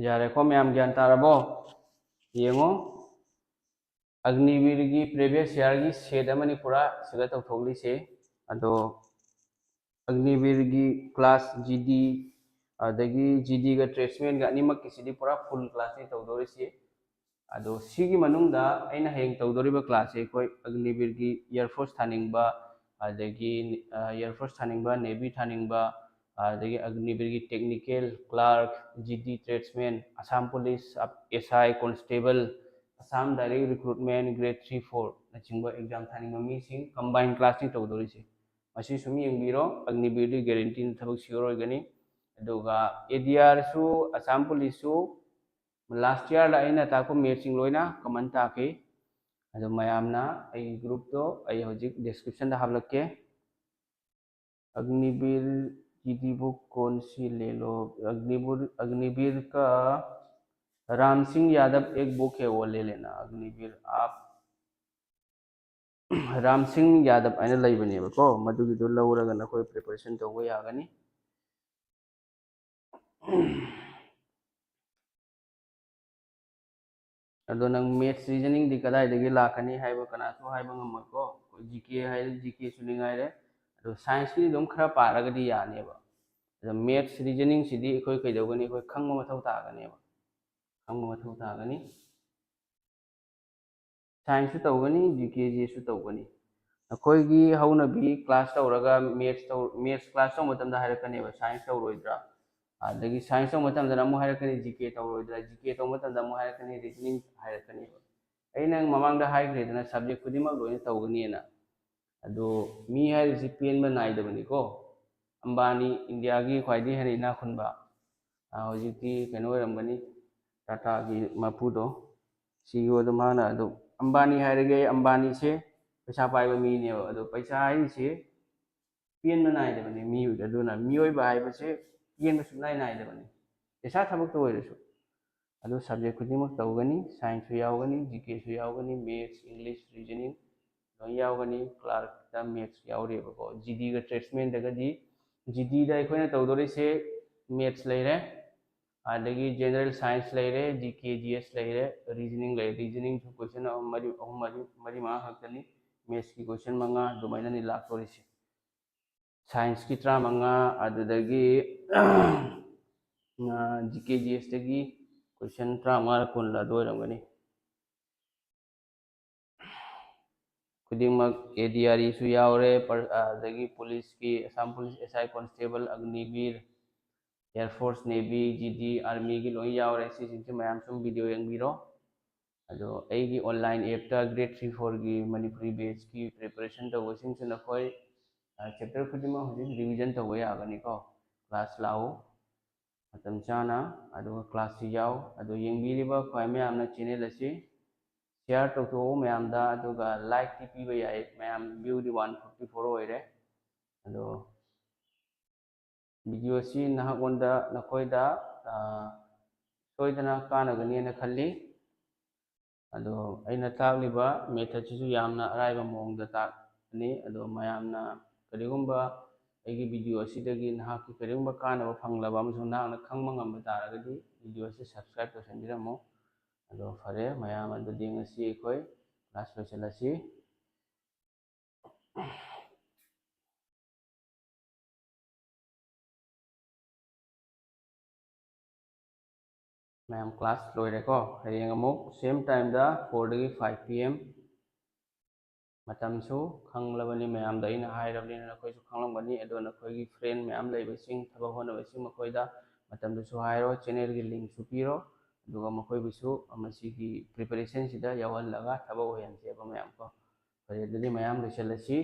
ꯌꯥꯔꯦꯀꯣ ꯃꯌꯥꯝ, ꯒ꯭ꯌꯥꯟ ꯇꯥꯔꯕꯣ? ꯌꯦꯡꯉꯣ, ꯑꯒꯅꯤꯕꯤꯔꯒꯤ previous yearꯒꯤ set ꯑꯃꯅꯤ ꯄꯨꯔꯥ ꯁꯤꯗ ꯇꯧꯊꯣꯛꯂꯤꯁꯦ꯫ ꯑꯗꯣ ꯑꯒꯅꯤꯕꯤꯔꯒꯤ class GD, ꯑꯗꯒꯤ GDꯒ tradesmanꯒ ꯑꯅꯤꯃꯛꯀꯤꯁꯤꯗꯤ ꯄꯨꯔꯥ full classꯅꯤ ꯇꯧꯗꯣꯔꯤꯁꯤ꯫ ꯑꯗꯣ ꯁꯤꯒꯤ ꯃꯅꯨꯡꯗ ꯑꯩꯅ ꯍꯌꯦꯡ ꯇꯧꯗꯣꯔꯤꯕ classꯁꯦ ꯑꯩꯈꯣꯏ ꯑꯒꯅꯤꯕꯤꯔꯒꯤ air force ꯊꯥꯅꯤꯡꯕ, ꯑꯗꯒꯤ, ꯑ, air force ꯊꯥꯅꯤꯡꯕ, navy ꯊꯥꯅꯤꯡꯕ, ꯑꯗꯒꯤ ꯑꯒꯅꯤꯕꯤꯔꯒꯤ technical clerk, GD tradesman, Assam police, SI constable, Assam direct recruitment, grade three ꯐꯣꯔꯅꯆꯤꯡꯕ ꯑꯦꯛꯖꯥꯝ ꯊꯥꯅꯤꯡꯕ ꯃꯤꯁꯤꯡ ꯀꯝꯕꯥꯏꯟ ꯀ꯭ꯂꯥꯁꯅꯤ ꯇꯧꯗꯣꯔꯤꯁꯦ꯫ ꯃꯁꯤ ꯁꯨꯝ ꯌꯦꯡꯕꯤꯔꯣ, ꯑꯒꯅꯤꯕꯤꯔꯗꯤ ꯒꯦꯔꯦꯟꯇꯤꯅ ꯊꯕꯛ ꯁꯤꯌꯣꯔ ꯑꯣꯏꯒꯅꯤ꯫ ꯑꯗꯨꯒ ꯑꯦ ꯗꯤ ꯑꯥꯔꯁꯨ, ꯑꯁꯥꯝ ꯄꯨꯂꯤꯁꯁꯨ, ꯂꯥꯁ ꯏꯌꯥꯔꯗ ꯑꯩꯅ ꯇꯥꯛꯄ ꯃꯦꯠꯁꯁꯤꯡ ꯂꯣꯏꯅ ꯀꯃꯟ ꯇꯥꯛꯈꯤ꯫ ꯑꯗꯣ ꯃꯌꯥꯝꯅ ꯑꯩꯒꯤ ꯒ꯭ꯔꯨꯞꯇꯣ ꯑꯩ ꯍꯧꯖꯤꯛ ꯗꯤꯁꯀ꯭ꯔꯤꯞꯁꯟꯗ ꯍꯥꯞꯂꯛꯀꯦ꯫ अग्निवीर जीडी बुक कौन सी ले लो? अग्निवीर, अग्निवीर का राम सिंह यादव एक बुक है, वो ले लेना। अग्निवीर आप राम सिंह यादव ꯍꯥꯏꯅ ꯂꯩꯕꯅꯦꯕꯀꯣ, ꯃꯗꯨꯒꯤꯗꯣ ꯂꯧꯔꯒ ꯅꯈꯣꯏ ꯄ꯭ꯔꯤꯄꯦꯔꯦꯁꯟ ꯇꯧꯕ ꯌꯥꯒꯅꯤ꯫ ꯑꯗꯣ ꯅꯪ ꯃꯦꯠꯁ ꯔꯤꯖꯅꯤꯡꯗꯤ ꯀꯗꯥꯏꯗꯒꯤ ꯂꯥꯛꯀꯅꯤ ꯍꯥꯏꯕ ꯀꯅꯥꯁꯨ ꯍꯥꯏꯕ ꯉꯝꯃꯣꯏꯀꯣ꯫ ꯖꯤ ꯀꯦ ꯍꯥꯏꯔꯗꯤ ꯖꯤ ꯀꯦꯁꯨ ꯅꯤꯡꯉꯥꯏꯔꯦ꯫ ꯑꯗꯣ ꯁꯥꯏꯟꯁꯀꯤꯗꯤ ꯑꯗꯨꯝ ꯈꯔ ꯄꯥꯔꯒꯗꯤ ꯌꯥꯅꯦꯕ꯫ ꯑꯗꯣ ꯃꯦꯠꯁ ꯔꯤꯖꯅꯤꯡꯁꯤꯗꯤ ꯑꯩꯈꯣꯏ ꯀꯩꯗꯧꯒꯅꯤ? ꯑꯩꯈꯣꯏ ꯈꯪꯕ ꯃꯊꯧ ꯇꯥꯒꯅꯦꯕ꯫ ꯈꯪꯕ ꯃꯊꯧ ꯇꯥꯒꯅꯤ꯫ ꯁꯥꯏꯟꯁꯁꯨ ꯇꯧꯒꯅꯤ, ꯖꯤ ꯀꯦ ꯖꯤ ꯑꯦꯁꯁꯨ ꯇꯧꯒꯅꯤ꯫ ꯑꯩꯈꯣꯏꯒꯤ ꯍꯧꯅꯕꯤ ꯀ꯭ꯂꯥꯁ ꯇꯧꯔꯒ ꯃꯦꯠꯁ ꯇꯧ, ꯃꯦꯠꯁ ꯀ꯭ꯂꯥꯁ ꯇꯧꯕ ꯃꯇꯝꯗ ꯍꯥꯏꯔꯛꯀꯅꯦꯕ, ꯁꯥꯏꯟꯁ ꯇꯧꯔꯣꯏꯗ꯭ꯔꯥ? ꯑꯗꯒꯤ ꯁꯥꯏꯟꯁ ꯇꯧꯕ ꯃꯇꯝꯗꯅ ꯑꯃꯨꯛ ꯍꯥꯏꯔꯛꯀꯅꯤ, ꯖꯤ ꯀꯦ ꯇꯧꯔꯣꯏꯗ꯭ꯔꯥ? ꯖꯤ ꯀꯦ ꯇꯧꯕ ꯃꯇꯝꯗ ꯑꯃꯨꯛ ꯍꯥꯏꯔꯛꯀꯅꯤ, ꯔꯤꯖꯅꯤꯡ ꯍꯥꯏꯔꯛꯀꯅꯦꯕ꯫ ꯑꯩ ꯅꯪ ꯃꯃꯥꯡꯗ ꯍꯥꯏꯈ꯭ꯔꯦꯗꯅ, ꯁꯕꯖꯦꯛ ꯈꯨꯗꯤꯡꯃꯛ ꯂꯣꯏꯅ ꯇꯧꯒꯅꯤꯅ꯫ ꯑꯗꯣ ꯃꯤ ꯍꯥꯏꯔꯤꯁꯤ ꯄꯦꯟꯕ ꯅꯥꯏꯗꯕꯅꯤꯀꯣ꯫ ꯑꯝꯕꯥꯅꯤ, ꯏꯟꯗꯤꯌꯥꯒꯤ ꯈ꯭ꯋꯥꯏꯗꯒꯤ ꯍꯦꯟꯅ ꯏꯅꯥꯛ ꯈꯨꯟꯕ, ꯑ, ꯍꯧꯖꯤꯛꯇꯤ ꯀꯩꯅꯣ ꯑꯣꯏꯔꯝꯒꯅꯤ, ꯇꯥꯇꯥꯒꯤ ꯃꯄꯨꯗꯣ, ꯁꯤ ꯏ ꯑꯣꯗꯣ, ꯃꯥꯅ ꯑꯗꯨꯝ ꯑꯝꯕꯥꯅꯤ ꯍꯥꯏꯔꯒꯦ, ꯑꯝꯕꯥꯅꯤꯁꯦ ꯄꯩꯁꯥ ꯄꯥꯏꯕ ꯃꯤꯅꯦꯕ꯫ ꯑꯗꯣ ꯄꯩꯁꯥ ꯍꯥꯏꯔꯤꯁꯦ ꯄꯦꯟꯕ ꯅꯥꯏꯗꯕꯅꯤ ꯃꯤꯑꯣꯏꯕꯗ꯫ ꯑꯗꯨꯅ ꯃꯤꯑꯣꯏꯕ ꯍꯥꯏꯕꯁꯦ ꯄꯦꯟꯕ ꯁꯨꯡꯅꯥꯏ ꯅꯥꯏꯗꯕꯅꯤ, ꯄꯩꯁꯥ ꯊꯕꯛꯇ ꯑꯣꯏꯔꯁꯨ꯫ ꯑꯗꯨ ꯁꯕꯖꯦꯛ ꯈꯨꯗꯤꯡꯃꯛ ꯇꯧꯒꯅꯤ, ꯁꯥꯏꯟꯁꯁꯨ ꯌꯥꯎꯒꯅꯤ, ꯖꯤ ꯀꯦꯁꯨ ꯌꯥꯎꯒꯅꯤ, ꯃꯦꯠꯁ, ꯏꯪꯂꯤꯁ, ꯔꯤꯖꯅꯤꯡ ꯂꯣꯏ ꯌꯥꯎꯒꯅꯤ꯫ ꯀ꯭ꯂꯥꯔꯛꯇ ꯃꯦꯠꯁ ꯌꯥꯎꯔꯤꯕꯀꯣ꯫ ꯖꯤ ꯗꯤꯒ ꯇ꯭ꯔꯦꯗꯁꯃꯦꯟꯗꯒꯗꯤ, ꯖꯤ ꯗꯤꯗ ꯑꯩꯈꯣꯏꯅ ꯇꯧꯗꯣꯔꯤꯁꯦ ꯃꯦꯠꯁ ꯂꯩꯔꯦ, ꯑꯗꯒꯤ ꯖꯦꯅꯔꯦꯜ ꯁꯥꯏꯟꯁ ꯂꯩꯔꯦ, ꯖꯤ ꯀꯦ ꯖꯤ ꯑꯦꯁ ꯂꯩꯔꯦ, ꯔꯤꯖꯅꯤꯡ ꯂꯩꯔꯦ꯫ ꯔꯤꯖꯅꯤꯡꯁꯨ ꯀꯣꯏꯁꯟ ꯑꯍꯨꯝ, ꯃꯔꯤ, ꯑꯍꯨꯝ, ꯃꯔꯤ, ꯃꯔꯤ, ꯃꯉꯥ ꯈꯛꯇꯅꯤ꯫ ꯃꯦꯠꯁꯀꯤ ꯀꯣꯏꯁꯟ ꯃꯉꯥ ꯑꯗꯨꯃꯥꯏꯅꯅꯤ ꯂꯥꯛꯇꯣꯔꯤꯁꯦ꯫ ꯁꯥꯏꯟꯁꯀꯤ ꯇꯔꯥꯃꯉꯥ, ꯑꯗꯨꯗꯒꯤ ꯖꯤ ꯀꯦ ꯖꯤ ꯑꯦꯁꯇꯒꯤ ꯀꯣꯏꯁꯟ ꯇꯔꯥꯃꯉꯥ ꯀꯨꯟꯂ ꯑꯗꯨ ꯑꯣꯏꯔꯝꯒꯅꯤ꯫ ꯈꯨꯗꯤꯡꯃꯛ ꯑꯦ ꯗꯤ ꯑꯥꯔ ꯏꯁꯨ ꯌꯥꯎꯔꯦ, ꯄꯔ-, ꯑꯗꯒꯤ ꯄꯨꯂꯤꯁꯀꯤ, Assam police, S I constable, Agniveer, air force, navy, G D, ꯑꯥꯔꯃꯤꯒꯤ ꯂꯣꯏ ꯌꯥꯎꯔꯦ꯫ ꯁꯤꯁꯤꯡꯁꯦ ꯃꯌꯥꯝ ꯁꯨꯝ ꯚꯤꯗꯤꯑꯣ ꯌꯦꯡꯕꯤꯔꯣ꯫ ꯑꯗꯣ ꯑꯩꯒꯤ online appꯇ grade three fourꯒꯤ Manipuri batchꯀꯤ preparation ꯇꯧꯕꯁꯤꯡꯁꯨ ꯅꯈꯣꯏ, ꯑ, chapter ꯈꯨꯗꯤꯡꯃꯛ ꯍꯧꯖꯤꯛ revision ꯇꯧꯕ ꯌꯥꯒꯅꯤꯀꯣ꯫ Class ꯂꯥꯛꯎ, ꯃꯇꯝ ꯆꯥꯅ, ꯑꯗꯨꯒ classꯁꯤ ꯌꯥꯎ꯫ ꯑꯗꯣ ꯌꯦꯡꯕꯤꯔꯤꯕ ꯈ꯭ꯋꯥꯏ ꯃꯌꯥꯝꯅ channel ꯑꯁꯤ share ꯇꯧꯊꯣꯛꯎ ꯃꯌꯥꯝꯗ, ꯑꯗꯨꯒ likeꯇꯤ ꯄꯤꯕ ꯌꯥꯏ ꯃꯌꯥꯝ, viewꯗꯤ one forty four ꯑꯣꯏꯔꯦ꯫ ꯑꯗꯣ video ꯑꯁꯤ ꯅꯍꯥꯛꯉꯣꯟꯗ, ꯅꯈꯣꯏꯗ, ꯑ, ꯁꯣꯏꯗꯅ ꯀꯥꯟꯅꯒꯅꯤꯅ ꯈꯜꯂꯤ꯫ ꯑꯗꯣ ꯑꯩꯅ ꯇꯥꯛꯂꯤꯕ methodꯁꯤꯁꯨ ꯌꯥꯝꯅ ꯑꯔꯥꯏꯕ ꯃꯑꯣꯡꯗ ꯇꯥꯛꯄꯅꯤ꯫ ꯑꯗꯣ ꯃꯌꯥꯝꯅ ꯀꯔꯤꯒꯨꯝꯕ ꯑꯩꯒꯤ video ꯑꯁꯤꯗꯒꯤ ꯅꯍꯥꯛꯀꯤ ꯀꯔꯤꯒꯨꯝꯕ ꯀꯥꯟꯅꯕ ꯐꯪꯂꯕ ꯑꯃꯁꯨꯡ ꯅꯍꯥꯛꯅ ꯈꯪꯕ ꯉꯝꯕ ꯇꯥꯔꯒꯗꯤ video ꯑꯁꯤ subscribe ꯇꯧꯁꯟꯕꯤꯔꯝꯃꯨ꯫ ꯑꯗꯣ ꯐꯔꯦ ꯃꯌꯥꯝ, ꯑꯗꯨꯗꯤ ꯉꯁꯤ ꯑꯩꯈꯣꯏ class ꯂꯣꯏꯁꯤꯜꯂꯁꯤ꯫ ꯃꯌꯥꯝ class ꯂꯣꯏꯔꯦꯀꯣ꯫ ꯍꯌꯦꯡ ꯑꯃꯨꯛ same timeꯗ fourꯗꯒꯤ five PM꯫ ꯃꯇꯝꯁꯨ ꯈꯪꯂꯕꯅꯤ ꯃꯌꯥꯝꯗ ꯑꯩꯅ ꯍꯥꯏꯔꯕꯅꯤꯅ ꯅꯈꯣꯏꯁꯨ ꯈꯪꯂꯝꯒꯅꯤ꯫ ꯑꯗꯣ ꯅꯈꯣꯏꯒꯤ friend ꯃꯌꯥꯝ ꯂꯩꯕꯁꯤꯡ, ꯊꯕꯛ ꯍꯣꯠꯅꯕꯁꯤꯡ, ꯃꯈꯣꯏꯗ ꯃꯇꯝꯗꯨꯁꯨ ꯍꯥꯏꯔꯣ, channelꯒꯤ linkꯁꯨ ꯄꯤꯔꯣ꯫ ꯑꯗꯨꯒ ꯃꯈꯣꯏꯕꯨꯁꯨ ꯃꯁꯤꯒꯤ preparationꯁꯤꯗ ꯌꯥꯎꯍꯜꯂꯒ ꯊꯕꯛ ꯑꯣꯏꯍꯟꯁꯦꯕ ꯃꯌꯥꯝ ꯀꯣ꯫ ꯐꯔꯦ, ꯑꯗꯨꯗꯤ ꯃꯌꯥꯝ ꯂꯣꯏꯁꯤꯜꯂꯁꯤ꯫